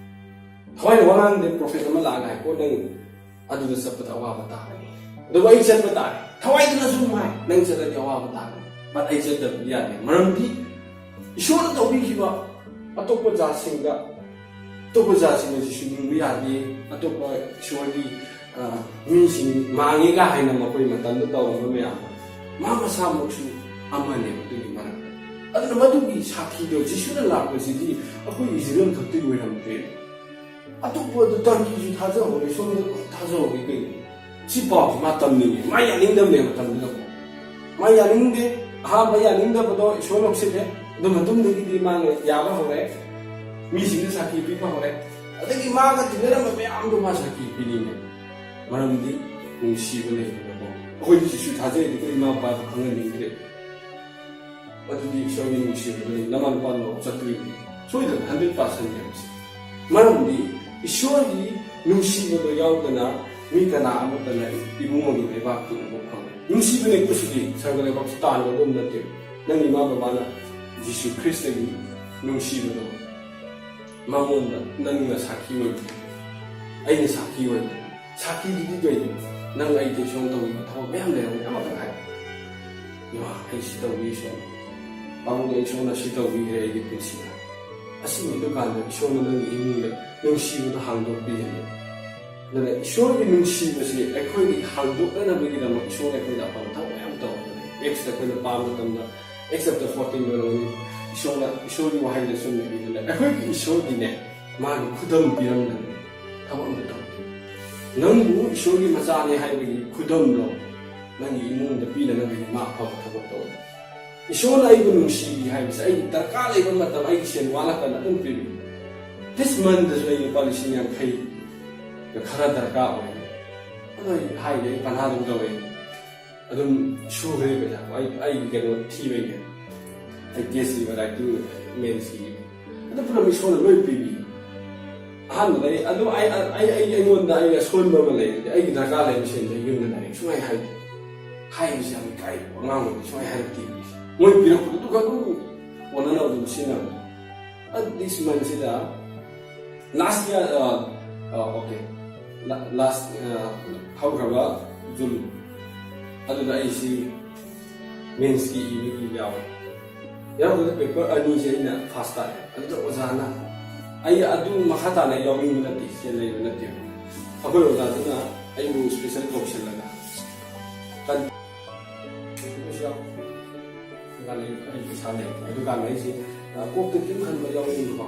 ꯊꯋꯥꯏꯅ ꯋꯥ ꯉꯥꯡꯗꯦ, ꯄ꯭ꯔꯣꯐꯦꯠ ꯑꯃ ꯂꯥꯛꯑꯒ ꯍꯥꯏꯀꯣ, "ꯅꯪ ꯑꯗꯨꯗ ꯆꯠꯄꯗ ꯑꯋꯥꯕ ꯇꯥꯒꯅꯤ, ꯑꯗꯨꯕꯨ ꯑꯩ ꯆꯠꯄ ꯇꯥꯔꯦ꯫ ꯊꯋꯥꯏꯗꯨꯅꯁꯨ ꯅꯨꯡꯉꯥꯏ, ꯅꯪ ꯆꯠꯂꯗꯤ ꯑꯋꯥꯕ ꯇꯥꯒꯅꯤ, but ꯑꯩ ꯆꯠꯇꯕꯗꯤ ꯌꯥꯗꯦ꯫ ꯃꯔꯝꯗꯤ ꯏꯁꯣꯔꯅ ꯇꯧꯕꯤꯈꯤꯕ ꯑꯇꯣꯞꯄ ꯖꯥꯠꯁꯤꯡꯗ, ꯑꯇꯣꯞꯄ ꯖꯥꯠꯁꯤꯡꯅ ꯖꯤꯁꯨ ꯅꯤꯡꯕ ꯌꯥꯗꯦ, ꯑꯇꯣꯞꯄ ꯏꯁꯣꯔꯒꯤ, ꯑ, ꯃꯤꯁꯤꯡ ꯃꯥꯡꯉꯦꯒ ꯍꯥꯏꯅ ꯃꯈꯣꯏ ꯃꯇꯝꯗ ꯇꯧꯔꯝꯕ ꯃꯌꯥꯝ, ꯃꯥ ꯃꯁꯥꯃꯛꯁꯨ ꯑꯃꯅꯦꯕ ꯑꯗꯨꯒꯤ ꯃꯔꯛꯇ꯫ ꯑꯗꯨꯅ ꯃꯗꯨꯒꯤ ꯁꯥꯈꯤꯗꯣ, ꯖꯤꯁꯨꯅ ꯂꯥꯛꯄꯁꯤꯗꯤ ꯑꯩꯈꯣꯏ ꯏꯖꯔꯦꯜ ꯈꯛꯇꯒꯤ ꯑꯣꯏꯔꯝꯗ꯭ꯔꯦ꯫ ꯑꯇꯣꯞꯄꯗ ꯇꯔꯀꯤꯁꯨ ꯊꯥꯖꯍꯧꯔꯦ, ꯁꯣꯝꯗ ꯂꯣꯏ ꯊꯥꯖꯍꯧꯔꯦ ꯀꯩꯅꯣ?" ꯁꯤ ꯄꯥꯎꯁꯤ ꯃꯥ ꯇꯝꯅꯤꯡꯉꯦ꯫ ꯃꯥ ꯌꯥꯅꯤꯡꯗꯕꯅꯦ ꯃꯇꯝꯗꯨꯗꯀꯣ꯫ ꯃꯥ ꯌꯥꯅꯤꯡꯗꯦ꯫ ꯑꯍꯥꯟꯕ ꯌꯥꯅꯤꯡꯗꯕꯗꯣ ꯏꯁꯣꯔ ꯂꯧꯁꯤꯜꯂꯦ꯫ ꯑꯗꯨ ꯃꯇꯨꯡꯗꯒꯤꯗꯤ ꯃꯥꯅ ꯌꯥꯕ ꯍꯧꯔꯦ꯫ ꯃꯤꯁꯤꯡꯗ ꯁꯥꯈꯤ ꯄꯤꯕ ꯍꯧꯔꯦ꯫ ꯑꯗꯒꯤ ꯃꯥꯒ ꯇꯤꯟꯅꯔꯝꯕ ꯃꯌꯥꯝꯗꯣ ꯃꯥ ꯁꯥꯈꯤ ꯄꯤꯅꯤꯡꯉꯦ꯫ ꯃꯔꯝꯗꯤ ꯅꯨꯡꯁꯤꯕ ꯂꯩꯕꯅꯀꯣ꯫ ꯑꯩꯈꯣꯏꯗꯤ ꯖꯤꯁꯨ ꯊꯥꯖꯩ ꯑꯗꯨꯒ ꯏꯃꯥ ꯕꯕꯥꯗꯣ ꯈꯪꯍꯟꯅꯤꯡꯗ꯭ꯔꯦ꯫ ꯑꯗꯨꯗꯤ ꯏꯁꯣꯔꯒꯤ ꯅꯨꯡꯁꯤꯕꯗꯨꯅꯤ꯫ ꯅꯃꯥ ꯅꯄꯥ ꯂꯧ ꯆꯠꯇꯣꯔꯤꯕꯅꯤ꯫ ꯁꯣꯏꯗꯅ ꯍꯟꯗ꯭ꯔꯦꯠ ꯄꯥꯔꯁꯦꯟ ꯍꯥꯏꯕꯁꯦ꯫ ꯃꯔꯝꯗꯤ ꯏꯁꯣꯔꯒꯤ ꯅꯨꯡꯁꯤꯕꯗꯣ ꯌꯥꯎꯗꯅ ꯃꯤ ꯀꯅꯥ ꯑꯃꯠꯇꯅ ꯏꯕꯨꯡꯉꯣꯒꯤ ꯂꯩꯕꯥꯛꯇ ꯎꯕ ꯐꯪꯉꯣꯏ꯫ ꯅꯨꯡꯁꯤꯕꯅꯦ ꯀꯣ ꯁꯤꯗꯤ, ꯁꯔꯒ ꯂꯩꯕꯥꯛꯁꯤ ꯇꯥꯟꯕ ꯑꯗꯨꯝ ꯅꯠꯇꯦ꯫ ꯅꯪꯒꯤ ꯏꯃꯥ ꯕꯕꯥꯅ ꯖꯤꯁꯨ ꯈ꯭ꯔꯤꯁꯇꯒꯤ ꯅꯨꯡꯁꯤꯕꯗꯣ ꯃꯉꯣꯟꯗ ꯅꯪꯅ ꯁꯥꯈꯤ ꯑꯣꯏꯕ, ꯑꯩꯅ ꯁꯥꯈꯤ ꯑꯣꯏꯕ꯫ ꯁꯥꯈꯤꯗꯨꯗꯤ ꯀꯩꯅꯣ? ꯅꯪ ꯑꯩꯗꯤ ꯁꯨꯝ ꯇꯧꯈꯤꯕ ꯊꯕꯛ ꯃꯌꯥꯝ ꯂꯩꯔꯝꯒꯅꯤ, ꯑꯃꯈꯛ ꯍꯥꯏ꯫ "ꯏꯃꯥ, ꯑꯩ ꯁꯤ ꯇꯧꯈꯤ ꯏꯁꯣꯔ꯫ ꯄꯥꯕꯨꯡ, ꯑꯩ ꯏꯁꯣꯔꯅ ꯁꯤ ꯇꯧꯕꯤꯈ꯭ꯔꯦ ꯑꯩꯒꯤ ꯄꯨꯟꯁꯤꯗ꯫" ꯑꯁꯤꯒꯤ ꯗꯨꯀꯥꯟꯗ ꯏꯁꯣꯔꯅ ꯅꯪꯒꯤ ꯏꯃꯨꯡꯗ ꯅꯨꯡꯁꯤꯕꯗꯣ ꯍꯥꯡꯗꯣꯛꯄꯤꯒꯅꯤ꯫ ꯑꯗꯨꯅ ꯏꯁꯣꯔꯒꯤ ꯅꯨꯡꯁꯤꯕꯁꯤ ꯑꯩꯈꯣꯏꯒꯤ ꯍꯥꯡꯗꯣꯛꯅꯅꯕꯒꯤꯗꯃꯛ ꯏꯁꯣꯔꯅ ꯑꯩꯈꯣꯏꯗ ꯑꯐꯕ ꯊꯕꯛ ꯃꯌꯥꯝ ꯇꯧꯔꯝꯕꯅꯤ꯫ ꯑꯦꯛꯁꯇ ꯑꯩꯈꯣꯏꯅ ꯄꯥꯕ ꯃꯇꯝꯗ, ꯑꯦꯛꯁ ꯆꯦꯞꯇꯔ ꯐꯣꯔꯇꯤꯟ ꯌꯧꯔꯒꯅꯤ, ꯏꯁꯣꯔꯅ, ꯏꯁꯣꯔꯒꯤ ꯋꯥꯍꯩꯗ ꯁꯨꯝ ꯏꯗꯅ, ꯑꯩꯈꯣꯏꯒꯤ ꯏꯁꯣꯔꯒꯤꯅꯦ, ꯃꯥꯒꯤ ꯈꯨꯗꯝ ꯄꯤꯔꯝꯗꯅ ꯊꯕꯛ ꯑꯝꯇ ꯇꯧꯗꯦ꯫ ꯅꯪꯕꯨ ꯏꯁꯣꯔꯒꯤ ꯃꯆꯥꯅꯦ ꯍꯥꯏꯕꯒꯤ ꯈꯨꯗꯝꯗꯣ ꯅꯪꯒꯤ ꯏꯃꯨꯡꯗ ꯄꯤꯅꯅꯕꯒꯤ ꯃꯥ ꯑꯐꯕ ꯊꯕꯛ ꯇꯧꯔꯦ꯫ ꯏꯁꯣꯔꯅ ꯑꯩꯕꯨ ꯅꯨꯡꯁꯤꯕꯤ ꯍꯥꯏꯕꯁꯦ, ꯑꯩꯒꯤ ꯗꯔꯀꯥꯔ ꯂꯩꯕ ꯃꯇꯝ, ꯑꯩꯒꯤ ꯁꯦꯟ ꯋꯥꯠꯂꯀꯥꯟꯗ ꯑꯗꯨꯝ ꯄꯤꯕꯤ꯫ ꯗꯤꯁ ꯃꯟꯗꯁꯨ ꯑꯩ ꯂꯨꯄꯥ ꯂꯤꯁꯤꯡ ꯌꯥꯡꯈꯩ ꯈꯔ ꯗꯔꯀꯥꯔ ꯑꯣꯏ꯫ ꯑꯗꯣ ꯑꯩ ꯍꯥꯏꯒꯦ, ꯑꯩ ꯄꯅꯥ ꯑꯗꯨꯝ ꯇꯧꯋꯦ꯫ ꯑꯗꯨꯝ ꯁꯨꯈ꯭ꯔꯦ ꯄꯩꯁꯥ꯫ ꯑꯩ, ꯑꯩꯒꯤ ꯀꯩꯅꯣ ꯊꯤꯕꯩꯅꯦ꯫ ꯑꯩ ꯇꯦꯁ ꯏꯕ ꯔꯥꯏꯇꯤꯡ ꯃꯦꯟꯁꯀꯤ꯫ ꯑꯗꯨ ꯄꯨꯝꯅꯃꯛ ꯏꯁꯣꯔꯅ ꯂꯣꯏ ꯄꯤꯕꯤ꯫ ꯑꯍꯥꯟꯕꯗ ꯑꯩ, ꯑꯗꯨ ꯑꯩ, ꯑꯩ, ꯑꯩ, ꯑꯩꯉꯣꯟꯗ ꯑꯩꯒꯤ ꯑꯁꯣꯟꯕ ꯑꯃ ꯂꯩꯔꯗꯤ, ꯑꯩꯒꯤ ꯗꯔꯀꯥꯔ ꯂꯩꯕ ꯁꯦꯟꯗ ꯑꯩ ꯌꯨꯝꯗ ꯂꯥꯏꯔꯤꯛ ꯁꯨꯡꯍꯥꯏ ꯍꯥꯏꯗꯦ꯫ ꯍꯥꯏꯕꯁꯤ ꯌꯥꯝ ꯏꯀꯥꯏꯕ, ꯑꯉꯥꯡ ꯑꯣꯏꯕꯗ ꯁꯨꯡꯍꯥꯏ ꯍꯥꯏꯔꯛꯇꯦ꯫ ꯃꯣꯏ ꯄꯤꯔꯛꯄꯗꯨ ꯑꯗꯨꯒ ꯑꯗꯨꯝ ꯀꯣꯟꯅꯅꯕ ꯑꯗꯨꯝ ꯁꯤꯖꯤꯟꯅꯕꯅꯦ꯫ ꯑꯗꯨ ꯗꯤꯁ ꯃꯟꯁꯤꯗ, ꯂꯥꯁ ꯏꯌꯥꯔ, ꯑꯣꯀꯦ, ꯂꯥꯁ, ꯍꯧꯈ꯭ꯔꯕ ꯖꯨꯟ ꯑꯗꯨꯗ ꯑꯩꯁꯤ ꯃꯦꯟꯁꯀꯤ ꯏꯕꯒꯤ ꯌꯥꯎꯋꯦ꯫ ꯌꯥꯎꯕꯗ ꯄꯦꯄꯔ ꯑꯅꯤꯁꯦ ꯑꯩꯅ ꯐꯥꯁ ꯇꯥꯔꯦ꯫ ꯑꯗꯨꯗ ꯑꯣꯖꯥꯅ, ꯑꯩ ꯑꯗꯨ ꯃꯈꯥ ꯇꯥꯅ ꯑꯩ ꯌꯥꯎꯅꯤꯡꯕ ꯅꯠꯇꯦ, ꯁꯦꯜ ꯂꯩꯕ ꯅꯠꯇꯦ꯫ ꯑꯩꯈꯣꯏ ꯑꯣꯖꯥꯗꯨꯅ ꯑꯩꯕꯨ ꯁ꯭ꯄꯦꯁꯦꯜ ꯀꯧꯁꯤꯜꯂꯒ, "ꯀꯟ-, ꯀꯩꯁꯨ ꯌꯥꯎ-, ꯑꯗꯨꯀꯥꯟꯗ ꯑꯩ, ꯑꯩ ꯄꯩꯁꯥ ꯂꯩ꯫ ꯑꯗꯨꯀꯥꯟꯗ ꯑꯩꯁꯦ, ꯑ, ꯀꯣꯛꯇ ꯀꯔꯤꯝ ꯈꯟꯕ ꯌꯥꯎꯅꯤꯡꯕꯀꯣ꯫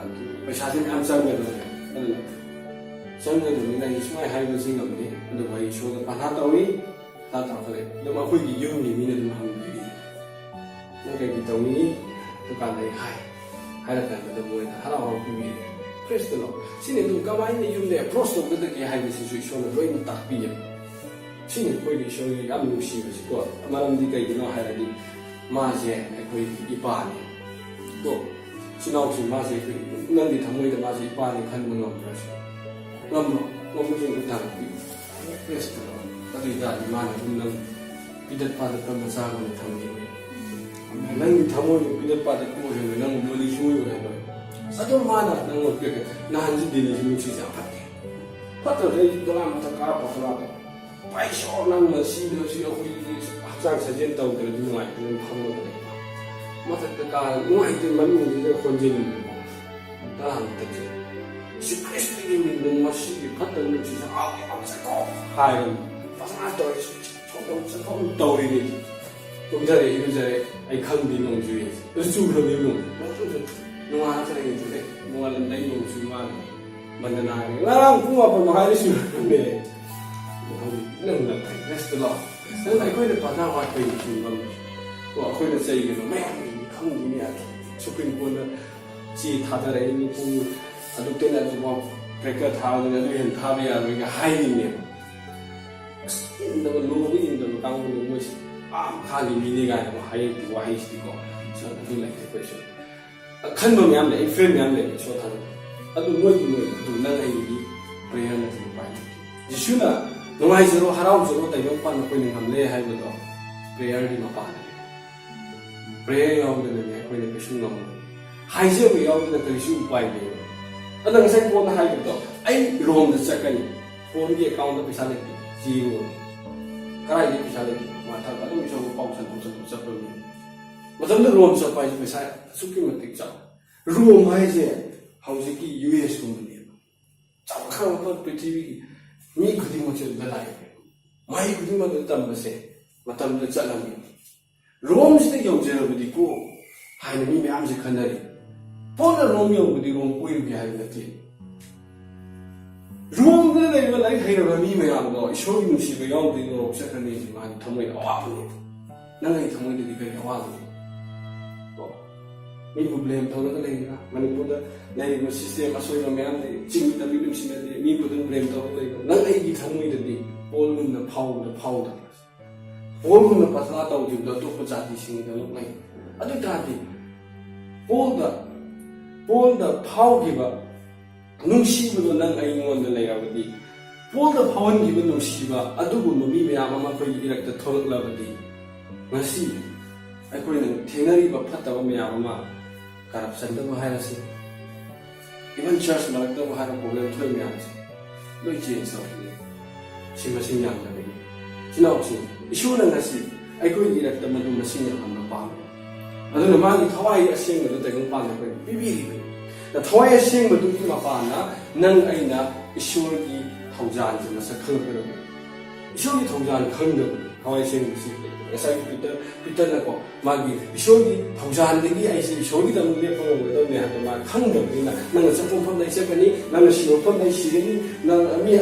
ꯑꯗꯨ ꯄꯩꯁꯥꯁꯦ ꯃꯌꯥꯝ ꯆꯪꯒꯗꯕꯅꯦ꯫ ꯑꯗꯨꯅ ꯆꯪꯒꯗꯕꯅꯤꯅ ꯑꯩ ꯁꯨꯡꯍꯥꯏ ꯍꯥꯏꯕꯁꯤ ꯉꯝꯗꯦ꯫ ꯑꯗꯨꯕꯨ ꯑꯩ ꯏꯁꯣꯔꯗ ꯄꯥꯟꯊꯥ ꯇꯧꯏ, ꯄꯥꯟꯊꯥ ꯇꯧꯔꯛꯑꯦ꯫ ꯑꯗꯨꯝ ꯑꯩꯈꯣꯏꯒꯤ ꯌꯨꯝꯒꯤ ꯃꯤꯅ ꯑꯗꯨꯝ ꯍꯪꯕꯤꯔꯤ, "ꯅꯪ ꯀꯩꯒꯤ ꯇꯧꯅꯤꯡꯉꯤ?" ꯑꯗꯨꯀꯥꯟꯗ ꯑꯩ ꯍꯥꯏ, ꯍꯥꯏꯔꯀꯥꯟꯗ ꯃꯣꯏꯅ ꯍꯔꯥꯎ ꯍꯔꯥꯎ ꯄꯤꯕꯤꯔꯦ꯫ Praise the Lord꯫ ꯁꯤꯅꯤ ꯑꯗꯨꯝ ꯀꯃꯥꯏꯅ ꯌꯨꯝꯗ ꯑꯦꯄ꯭ꯔꯣꯁ ꯇꯧꯒꯗꯒꯦ ꯍꯥꯏꯕꯁꯤꯁꯨ ꯏꯁꯣꯔꯅ ꯂꯣꯏꯅ ꯇꯥꯛꯄꯤꯌꯦ꯫ ꯁꯤꯅꯤ ꯑꯩꯈꯣꯏꯒꯤ ꯏꯁꯣꯔꯒꯤ ꯌꯥꯝ ꯅꯨꯡꯁꯤꯕꯁꯤꯀꯣ꯫ ꯃꯔꯝꯗꯤ ꯀꯩꯒꯤꯅꯣ ꯍꯥꯏꯔꯗꯤ, ꯃꯥꯁꯦ ꯑꯩꯈꯣꯏꯒꯤ ꯏꯄꯥꯅꯤ꯫ ꯑꯗꯣ ꯏꯆꯤꯟ ꯏꯅꯥꯎꯁꯤꯡ, ꯃꯥꯁꯦ ꯑꯩꯈꯣꯏ, ꯅꯪꯒꯤ ꯊꯃꯣꯏꯗ ꯃꯥꯁꯦ ꯏꯄꯥꯅꯤ ꯈꯟꯕ ꯉꯝꯕ꯭ꯔꯥ ꯁꯤꯅꯤ? ꯉꯝꯕ꯭ꯔꯣ? ꯉꯝꯕꯁꯤꯡꯗꯣ ꯊꯥꯡꯒꯠꯄꯤꯌꯨ꯫ Praise the Lord꯫ ꯑꯗꯨ ꯑꯣꯏꯇꯥꯔꯗꯤ ꯃꯥꯅ ꯑꯗꯨꯝ ꯅꯪ ꯄꯤꯗꯠ ꯄꯥꯗꯠꯄ ꯃꯆꯥꯒꯨꯝꯅ ꯊꯝꯕꯤꯔꯣꯏ꯫ ꯅꯪꯒꯤ ꯊꯃꯣꯏꯗꯣ ꯄꯤꯗꯠ ꯄꯥꯗꯠꯄ ꯑꯣꯏꯍꯜꯂꯣꯏ, ꯅꯪ ꯂꯣꯂꯤ ꯁꯨꯡꯑꯣꯏ ꯑꯣꯏꯍꯜꯂꯣꯏ꯫ ꯑꯗꯨꯝ ꯃꯥꯅ ꯅꯪꯉꯣꯟꯗ ꯄꯤꯔꯛꯀꯅꯤ꯫ ꯅꯍꯥꯟꯁꯨ ꯗꯦꯜꯂꯤꯁꯤ ꯅꯨꯡꯁꯤꯠꯁꯦ ꯌꯥꯝ ꯐꯠꯇꯦ꯫ ꯐꯠꯇꯕꯁꯦ ꯑꯩ ꯗꯣꯂꯥꯟ ꯃꯊꯛ ꯀꯥꯔꯛꯄ ꯗꯣꯂꯥꯟꯗꯣ꯫ ꯄꯥꯏꯁꯣ ꯅꯪ ꯉꯁꯤꯗꯣ ꯁꯤ ꯑꯩꯈꯣꯏꯒꯤ ꯍꯛꯆꯥꯡ ꯁꯥꯖꯦꯜ ꯇꯧꯗ꯭ꯔꯗꯤ ꯅꯨꯡꯉꯥꯏꯇꯦꯅ ꯐꯝꯃꯒ ꯂꯩꯕ꯫ ꯃꯊꯛꯇ ꯀꯥꯔ ꯅꯨꯡꯉꯥꯏꯇꯦ, ꯃꯅꯨꯡꯁꯤꯗ ꯈꯣꯟꯖꯦꯜ ꯗꯣꯂꯥꯟ ꯃꯊꯛꯁꯦ꯫ ꯖꯤꯁꯨ ꯈ꯭ꯔꯤꯁꯇꯒꯤ ꯃꯤꯡꯗ ꯁꯤꯒꯤ ꯐꯠꯇꯕ ꯅꯨꯡꯁꯤꯠꯁꯦ ꯑꯥꯎ, ꯑꯥꯎ, ꯆꯠꯈꯣ ꯍꯥꯏꯔꯅꯤ꯫ ꯄꯪꯉꯥ ꯇꯧꯔꯦ, ꯁꯨꯝ ꯆꯠꯈꯣ, ꯆꯠꯈꯣ ꯇꯧꯔꯤꯅꯤ꯫ ꯇꯨꯝꯊꯔꯦ, ꯏꯔꯨꯖꯔꯦ, ꯑꯩ ꯈꯪꯗꯦ ꯅꯣꯡ ꯆꯨꯏ꯫ ꯑꯗꯨ ꯆꯨꯈ꯭ꯔꯕꯅꯤ ꯅꯣꯡ꯫ ꯅꯣꯡ ꯆꯨ-, ꯆꯨ-, ꯅꯣꯡꯉꯥꯜꯂ ꯈꯔ ꯌꯦꯡꯊꯣꯛꯑꯦ꯫ ꯅꯣꯡꯉꯥꯜꯂꯝꯗꯥꯏ ꯅꯣꯡ ꯆꯨ ꯃꯥꯜꯂꯦ꯫ ꯕꯟꯗꯅꯥꯒꯤ ꯉꯔꯥꯡ ꯄꯨꯡ ꯃꯥꯄꯟ ꯃꯈꯥꯏꯗ ꯆꯨꯔꯝꯃꯦ꯫ ꯑꯗꯣ ꯍꯧꯖꯤꯛ ꯅꯪ ꯅꯪ ꯔꯦꯁꯇ ꯂꯥꯛꯑꯣ꯫ ꯅꯪ ꯑꯩꯈꯣꯏꯅ ꯄꯥꯅꯥ ꯋꯥꯠꯄꯩ ꯐꯤꯕꯝ꯫ ꯀꯣ, ꯑꯩꯈꯣꯏꯅ ꯆꯩꯒꯅꯣ ꯃꯌꯥꯝ ꯈꯪꯗꯣꯏꯅꯦ꯫ ꯁꯨꯄ꯭ꯔꯤꯝ ꯀꯣꯔꯠꯅ ꯆꯦ ꯊꯥꯗꯔꯛꯏꯅꯤ ꯄꯨꯡ ꯑꯗꯨꯛꯇꯩꯅ ꯑꯗꯨꯐꯥꯎ ꯕ꯭ꯔꯦꯀꯔ ꯊꯥꯕꯅꯤꯅ ꯑꯗꯨ ꯍꯦꯟꯅ ꯊꯥꯕ ꯌꯥꯔꯣꯏꯒ ꯍꯥꯏꯅꯤꯡꯉꯦꯕ꯫ ꯑꯁ, ꯏꯟꯗꯕ, ꯂꯣꯗꯤ ꯏꯟꯗꯕ ꯀꯥꯡꯕꯨꯅꯦ ꯃꯣꯏꯁꯦ꯫ ꯑꯥ ꯃꯈꯥꯒꯤ ꯃꯤꯅꯦ ꯀꯥꯏꯅ ꯑꯃꯨꯛ ꯍꯥꯏꯔꯛꯄ ꯋꯥꯍꯩꯁꯤꯗꯤꯀꯣ꯫ ꯁꯣ ꯑꯗꯨ ꯂꯩꯇꯦ ꯑꯩꯈꯣꯏꯁꯨ꯫ ꯑꯈꯟꯕ ꯃꯌꯥꯝ ꯂꯩ, ꯐ꯭ꯔꯦꯟ ꯃꯌꯥꯝ ꯂꯩ, ꯏꯁꯣꯔ ꯊꯥꯖꯕ꯫ ꯑꯗꯨ ꯃꯣꯏꯒꯤ ꯃꯣꯏ ꯑꯗꯨ ꯅꯪ ꯑꯩꯒꯤ ꯄ꯭ꯔꯦꯌꯔ ꯅꯠꯇ꯭ꯔꯒ ꯎꯄꯥꯏ ꯂꯩꯇꯦ꯫ ꯖꯤꯁꯨꯅ "ꯅꯨꯡꯉꯥꯏꯖꯔꯣ, ꯍꯔꯥꯎꯖꯔꯣ, ꯇꯥꯏꯕꯪ ꯄꯥꯟ ꯑꯩꯈꯣꯏꯅ ꯉꯝꯂꯦ" ꯍꯥꯏꯕꯗꯣ ꯄ꯭ꯔꯦꯌꯔꯒꯤ ꯃꯄꯥꯟꯗꯅꯦ꯫ ꯄ꯭ꯔꯦꯌꯔ ꯌꯥꯎꯗꯅꯅꯦ ꯑꯩꯈꯣꯏꯅ ꯀꯩꯁꯨ ꯉꯝꯃꯣꯏ꯫ ꯍꯥꯏꯖꯕ ꯌꯥꯎꯗꯅ ꯀꯔꯤꯁꯨ ꯎꯄꯥꯏ ꯂꯩꯔꯣꯏ꯫ ꯑꯗ ꯉꯁꯥꯏ ꯄꯣꯠꯅ ꯍꯥꯏꯈꯤꯕꯗꯣ, "ꯑꯩ ꯔꯣꯝꯗ ꯆꯠꯀꯅꯤ, ꯐꯣꯟꯒꯤ ꯑꯦꯀꯥꯎꯟꯗ ꯄꯩꯁꯥ ꯂꯩꯇꯦ, ꯖꯤꯔꯣ꯫ ꯀꯗꯥꯏꯗꯒꯤ ꯄꯩꯁꯥ ꯂꯩꯇꯦ?" ꯃꯊꯛ ꯑꯗꯨꯝ ꯏꯁꯣꯔꯕꯨ ꯄꯥꯎ ꯁꯟꯗꯣꯛ ꯁꯟꯗꯣꯛ ꯆꯠꯄ ꯃꯤ꯫ ꯃꯇꯝꯗ ꯔꯣꯝ ꯆꯠꯄ ꯍꯥꯏꯁꯦ ꯄꯩꯁꯥ ꯑꯁꯨꯛꯀꯤ ꯃꯇꯤꯛ ꯆꯥꯎ꯫ ꯔꯣꯝ ꯍꯥꯏꯁꯦ ꯍꯧꯖꯤꯛꯀꯤ ꯌꯨ ꯑꯦꯁ ꯀꯨꯝꯕꯅꯦꯕ꯫ ꯆꯥꯎꯈꯠꯂꯕ ꯄ꯭ꯔꯤꯊꯤꯕꯤꯒꯤ ꯃꯤ ꯈꯨꯗꯤꯡꯃꯛꯁꯦ ꯑꯗꯨꯗ ꯂꯥꯛꯑꯦꯕ꯫ ꯃꯍꯩ ꯈꯨꯗꯤꯡꯃꯛ ꯑꯗꯨꯗ ꯇꯝꯕꯁꯦ ꯃꯇꯝꯗꯨꯗ ꯆꯠꯂꯝꯃꯦꯕ꯫ ꯔꯣꯝꯁꯤꯗ ꯌꯧꯖꯔꯕꯗꯤꯀꯣ ꯍꯥꯏꯅ ꯃꯤ ꯃꯌꯥꯝꯁꯦ ꯈꯟꯅꯔꯤ꯫ ꯄꯣꯠꯅ ꯔꯣꯝ ꯌꯧꯕꯗꯤ ꯔꯣꯝ ꯀꯣꯏꯔꯨꯒꯦ ꯍꯥꯏꯕ ꯅꯠꯇꯦ꯫ ꯔꯣꯝꯗ ꯂꯩꯔꯤꯕ ꯂꯥꯏꯔꯤꯛ ꯍꯩꯔꯕ ꯃꯤ ꯃꯌꯥꯝꯗꯣ ꯏꯁꯣꯔꯒꯤ ꯅꯨꯡꯁꯤꯕ ꯌꯥꯎꯗ꯭ꯔꯗꯤ ꯅꯣꯔꯣꯛ ꯆꯠꯈ꯭ꯔꯅꯤ ꯍꯥꯏꯁꯦ ꯃꯥꯒꯤ ꯊꯃꯣꯏꯗ ꯑꯋꯥꯕꯅꯦ꯫ ꯅꯪ ꯑꯩ ꯊꯃꯣꯏꯗꯗꯤ ꯀꯔꯤ ꯑꯋꯥꯕꯅꯣ? ꯀꯣ? ꯃꯤꯕꯨ ꯕ꯭ꯂꯦꯝ ꯇꯧꯔꯒ ꯂꯩꯔꯤꯕ꯭ꯔꯥ? ꯃꯅꯤꯄꯨꯔꯗ ꯂꯩꯔꯤꯕ ꯁꯤꯁꯇꯦꯝ ꯑꯁꯣꯏꯕ ꯃꯌꯥꯝ ꯂꯩ꯫ ꯆꯤꯡꯃꯤꯗ ꯃꯤ ꯅꯨꯡꯁꯤꯅꯗꯦ, ꯃꯤꯕꯨ ꯑꯗꯨꯝ ꯕ꯭ꯂꯦꯝ ꯇꯧꯔꯒ ꯂꯩꯕ꯭ꯔꯥ? ꯅꯪ ꯑꯩꯒꯤ ꯊꯃꯣꯏꯗꯗꯤ ꯄꯣꯜꯒꯨꯝꯅ ꯐꯥꯎꯕꯗ ꯐꯥꯎꯗꯕ꯭ꯔꯥ? ꯄꯣꯜꯒꯨꯝꯅ ꯄ꯭ꯔꯊꯅꯥ ꯇꯧꯈꯤꯕꯗꯣ ꯑꯇꯣꯞꯄ ꯖꯥꯇꯤꯁꯤꯡꯒꯤꯗꯃꯛ ꯂꯩ꯫ ꯑꯗꯨ ꯑꯣꯏ ꯇꯥꯔꯗꯤ ꯄꯣꯜꯗ, ꯄꯣꯜꯗ ꯐꯥꯎꯈꯤꯕ ꯅꯨꯡꯁꯤꯕꯗꯣ ꯅꯪ ꯑꯩꯉꯣꯟꯗ ꯂꯩꯔꯕꯗꯤ, ꯄꯣꯜꯗ ꯐꯥꯎꯍꯟꯈꯤꯕ ꯅꯨꯡꯁꯤꯕ ꯑꯗꯨꯒꯨꯝꯕ ꯃꯤ ꯃꯌꯥꯝ ꯑꯃ ꯑꯩꯈꯣꯏꯒꯤ ꯏꯔꯛꯇ ꯊꯣꯛꯂꯛꯂꯕꯗꯤ, ꯉꯁꯤ ꯑꯩꯈꯣꯏꯅ ꯊꯦꯡꯅꯔꯤꯕ ꯐꯠꯇꯕ ꯃꯌꯥꯝ ꯑꯃ, ꯀꯔꯞꯁꯟꯗꯕꯨ ꯍꯥꯏꯔꯁꯤ, even ꯆꯔꯆ ꯃꯔꯛꯇꯕꯨ ꯍꯥꯏꯔꯣ, ꯄ꯭ꯔꯣꯕ꯭ꯂꯦꯝ ꯊꯣꯛꯏ ꯃꯌꯥꯝꯁꯦ ꯂꯣꯏ ꯆꯦꯟꯖ ꯇꯧꯔꯛꯏꯅꯦ꯫ ꯁꯤ ꯃꯁꯤꯡ ꯌꯥꯝꯗꯕꯒꯤ꯫ ꯏꯆꯤꯟ ꯏꯅꯥꯎꯁꯤꯡ, ꯏꯁꯣꯔꯅ ꯉꯁꯤ ꯑꯩꯈꯣꯏꯒꯤ ꯏꯔꯛꯇ ꯃꯗꯨ ꯃꯁꯤꯡ ꯌꯥꯝꯍꯟꯕ ꯄꯥꯝꯃꯤ꯫ ꯑꯗꯨꯅ ꯃꯥꯒꯤ ꯊꯋꯥꯏ ꯑꯁꯦꯡꯕꯗꯨ ꯇꯥꯏꯕꯪꯄꯥꯟꯗ ꯑꯩꯈꯣꯏꯅ ꯄꯤꯕꯤꯔꯤꯕꯅꯤ꯫ ꯊꯋꯥꯏ ꯑꯁꯦꯡꯕꯗꯨꯒꯤ ꯃꯄꯥꯟꯅ ꯅꯪ ꯑꯩꯅ ꯏꯁꯣꯔꯒꯤ ꯊꯧꯖꯥꯜꯁꯦ ꯃꯁꯛ ꯈꯪꯉꯛꯀꯗꯕꯅꯤ꯫ ꯏꯁꯣꯔꯒꯤ ꯊꯧꯖꯥꯜ ꯈꯪꯗꯕ ꯍꯋꯥꯏ ꯁꯦꯡꯕꯁꯤ ꯉꯁꯥꯏꯒꯤ ꯄꯤꯇꯔ ꯄꯤꯇꯔꯅꯀꯣ, ꯃꯥꯒꯤ ꯏꯁꯣꯔꯒꯤ ꯊꯧꯖꯥꯜꯗꯒꯤ ꯑꯩꯁꯦ ꯏꯁꯣꯔꯒꯤꯗꯃꯛ ꯂꯦꯞꯄ ꯉꯝꯒꯗꯕꯅꯤ ꯍꯥꯏꯕꯗꯣ ꯃꯥ ꯈꯪꯗꯕꯅꯤꯅ, "ꯅꯪꯅ ꯆꯠꯄ ꯃꯐꯝꯗ ꯑꯩ ꯆꯠꯀꯅꯤ, ꯅꯪꯅ ꯁꯤꯕ ꯃꯐꯝꯗ ꯑꯩ ꯁꯤꯒꯅꯤ, ꯅꯪ ꯃꯤ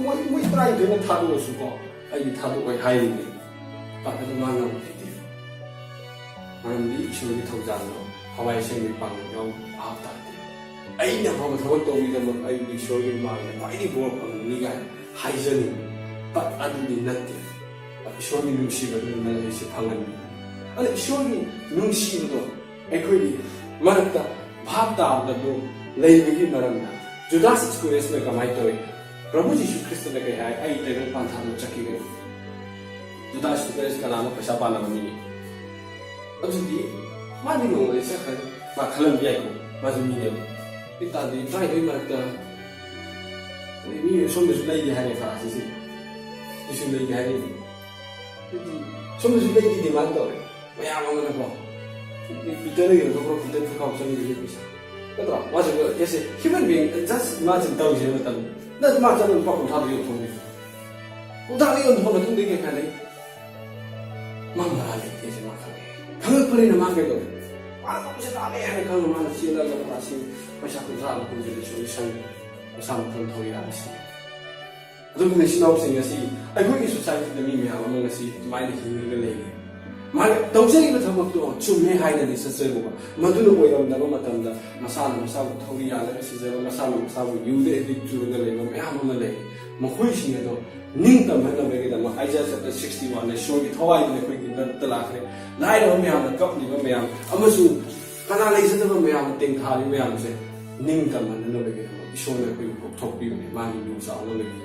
ꯃꯣꯏ ꯃꯣꯏ ꯇꯔꯥꯅꯤꯊꯣꯏꯅ ꯊꯥꯗꯣꯛꯑꯁꯨꯀꯣ, ꯑꯩꯗꯤ ꯊꯥꯗꯣꯛꯑꯣꯏ" ꯍꯥꯏꯔꯤꯅꯦ꯫ ꯄꯥꯈꯠꯄ ꯃꯥ ꯉꯝꯈꯤꯗꯦ꯫ ꯃꯔꯝꯗꯤ ꯏꯁꯣꯔꯒꯤ ꯊꯧꯖꯥꯜꯗꯣ ꯍꯋꯥꯏ ꯑꯁꯦꯡꯕꯒꯤ ꯄꯥꯡꯒꯜ ꯌꯥꯎꯕ ꯚꯥꯞ ꯇꯥꯗꯦ꯫ ꯑꯩꯅ ꯑꯐꯕ ꯊꯕꯛ ꯇꯧꯕꯒꯤꯗꯃꯛ ꯑꯩꯕꯨ ꯏꯁꯣꯔꯒꯤ ꯃꯃꯥꯡꯗ ꯈ꯭ꯋꯥꯏꯗꯒꯤ ꯒꯣꯔ ꯐꯪꯒꯅꯤ ꯀꯥꯏꯅ ꯍꯥꯏꯖꯅꯤꯡꯕ꯫ But ꯑꯗꯨꯗꯤ ꯅꯠꯇꯦ꯫ ꯏꯁꯣꯔꯒꯤ ꯅꯨꯡꯁꯤꯕꯗꯨꯅ ꯑꯩꯁꯦ ꯐꯪꯍꯟꯕꯤ꯫ ꯑꯗ ꯏꯁꯣꯔꯒꯤ ꯅꯨꯡꯁꯤꯕꯗꯣ ꯑꯩꯈꯣꯏꯒꯤ ꯃꯔꯛꯇ ꯚꯥꯞ ꯇꯥꯗꯕꯗꯣ ꯂꯩꯕꯒꯤ ꯃꯔꯝꯅ ꯖꯨꯗꯥꯁ ꯏꯁꯀꯔꯤꯌꯣꯠꯅ ꯀꯃꯥꯏꯅ ꯇꯧꯏ? ꯄ꯭ꯔꯚꯨ ꯖꯤꯁꯨ ꯈ꯭ꯔꯤꯁꯇꯅ ꯀꯩ ꯍꯥꯏ? "ꯑꯩ ꯇꯥꯏꯕꯪ ꯄꯥꯟ ꯊꯥꯗꯣꯛ ꯆꯠꯈꯤꯒꯅꯤ"꯫ ꯖꯨꯗꯥꯁ ꯏꯁꯀꯔꯤꯌꯣꯠ ꯀꯅꯥꯅꯣ? ꯄꯩꯁꯥ ꯄꯥꯟꯅꯕ ꯃꯤꯅꯤ꯫ ꯑꯗꯨꯗꯤ ꯃꯥꯗꯤ ꯅꯣꯡꯃꯗꯤ ꯆꯠꯈ꯭ꯔꯅꯤ꯫ ꯃꯥ ꯈꯜꯂꯝꯕ ꯌꯥꯏꯀꯣ, ꯃꯥꯁꯨ ꯃꯤꯅꯦꯕ꯫ ꯑꯗꯨ ꯇꯥꯔꯗꯤ ꯇꯔꯥꯅꯤꯊꯣꯏ ꯃꯔꯛꯇ ꯑꯗꯩ ꯃꯤ ꯁꯣꯝꯗꯁꯨ ꯂꯩꯒꯦ ꯍꯥꯏꯔꯦ ꯈꯥ ꯑꯁꯤꯁꯦ꯫ ꯁꯤꯁꯨ ꯂꯩꯒꯦ ꯍꯥꯏꯔꯦ꯫ ꯑꯗꯨꯗꯤ ꯁꯣꯝꯗꯁꯨ ꯂꯩꯒꯦ ꯗꯤꯃꯥꯟ ꯇꯧꯔꯦ꯫ ꯃꯌꯥꯝ ꯑꯃꯅꯀꯣ꯫ ꯄꯤꯇꯔꯗ ꯌꯣꯟꯊꯣꯛꯈ꯭ꯔꯣ, ꯄꯤꯇꯔ ꯐꯤꯈꯥꯎ ꯆꯪꯈꯤꯕ ꯄꯩꯁꯥ꯫ ꯅꯠꯇ꯭ꯔꯣ? ꯃꯥꯁꯦ, ꯑꯦꯁꯦ, human being, just ꯃꯥꯁꯦ ꯇꯧꯁꯦ ꯃꯇꯝ꯫ ꯅꯠ-, ꯃꯥ ꯆꯠꯂ ꯂꯨꯄꯥ ꯀꯨꯟꯊ꯭ꯔꯥꯗ ꯌꯣꯟꯊꯣꯛꯈ꯭ꯔꯦ꯫ ꯀꯨꯟꯊ꯭ꯔꯥꯗ ꯌꯣꯟꯊꯣꯛꯈ꯭ꯔ ꯃꯇꯨꯡꯗ ꯀꯩ ꯈꯜꯂꯤ? ꯃꯥ ꯃꯔꯥꯜ ꯂꯩꯇꯦꯁꯦ ꯃꯥ ꯈꯪꯉꯦ꯫ ꯈꯪꯉꯛꯄꯅꯤꯅ ꯃꯥ ꯀꯩꯗꯧꯔꯦ? ꯃꯥꯅ ꯇꯧꯕꯁꯦ ꯂꯥꯜꯂꯦ ꯍꯥꯏꯅ ꯈꯪꯉ ꯃꯥꯅ ꯆꯦꯜꯂꯒ ꯃꯥꯁꯤ ꯄꯩꯁꯥ ꯀꯨꯟꯊ꯭ꯔꯥ ꯑꯃ ꯄꯨꯖꯔꯦ, ꯁꯣꯏ ꯁꯪꯉꯦ꯫ ꯃꯁꯥ ꯃꯊꯟ ꯊꯧꯔꯤ ꯌꯥꯜꯂ ꯁꯤꯔꯦ꯫ ꯑꯗꯨꯒꯨꯝꯕ ꯏꯆꯤꯟ ꯏꯅꯥꯎꯁꯤꯡ ꯉꯁꯤ ꯑꯩꯈꯣꯏꯒꯤ ꯁꯣꯁꯥꯏꯇꯤꯗ ꯃꯤ ꯃꯌꯥꯝ ꯑꯃ ꯉꯁꯤ ꯑꯗꯨꯃꯥꯏꯅ ꯍꯤꯡꯉꯒ ꯂꯩꯔꯤ꯫ ꯃꯥꯅ ꯇꯧꯖꯔꯤꯕ ꯊꯕꯛꯇꯣ ꯆꯨꯝꯃꯦ ꯍꯥꯏꯅꯗꯤ ꯆꯠꯆꯔꯨꯕ, ꯃꯗꯨꯅ ꯑꯣꯏꯔꯝꯗꯕ ꯃꯇꯝꯗ ꯃꯁꯥꯅ ꯃꯁꯥꯕꯨ ꯊꯧꯔꯤ ꯌꯥꯜꯂꯒ ꯁꯤꯖꯕ, ꯃꯁꯥꯅ ꯃꯁꯥꯕꯨ ꯌꯨꯗ ꯑꯦꯗꯤꯛ ꯆꯨꯔꯒ ꯂꯩꯕ ꯃꯌꯥꯝ ꯑꯃ ꯂꯩ꯫ ꯃꯈꯣꯏꯁꯤꯡ ꯑꯗꯣ ꯅꯤꯡꯇꯝꯍꯟꯅꯕꯒꯤꯗꯃꯛ Isaiah chapter sixty one ꯏꯁꯣꯔꯒꯤ ꯊꯋꯥꯏꯗꯨꯅ ꯑꯩꯈꯣꯏꯒꯤ ꯅꯥꯛꯇ ꯂꯥꯛꯈ꯭ꯔꯦ꯫ ꯂꯥꯏꯔꯕ ꯃꯌꯥꯝꯅ ꯀꯞꯂꯤꯕ ꯃꯌꯥꯝ ꯑꯃꯁꯨꯡ ꯀꯅꯥ ꯂꯩꯖꯗꯕ ꯃꯌꯥꯝꯅ ꯇꯦꯡꯊꯥꯔꯤꯕ ꯃꯌꯥꯝꯁꯦ ꯅꯤꯡꯇꯝꯍꯟꯅꯅꯕꯒꯤꯗꯃꯛ ꯏꯁꯣꯔꯅ ꯑꯩꯈꯣꯏꯕꯨ ꯀꯧꯊꯣꯛꯄꯤꯕꯅꯦ, ꯃꯥꯒꯤ ꯃꯤꯡ ꯆꯥꯎꯅꯕꯒꯤ꯫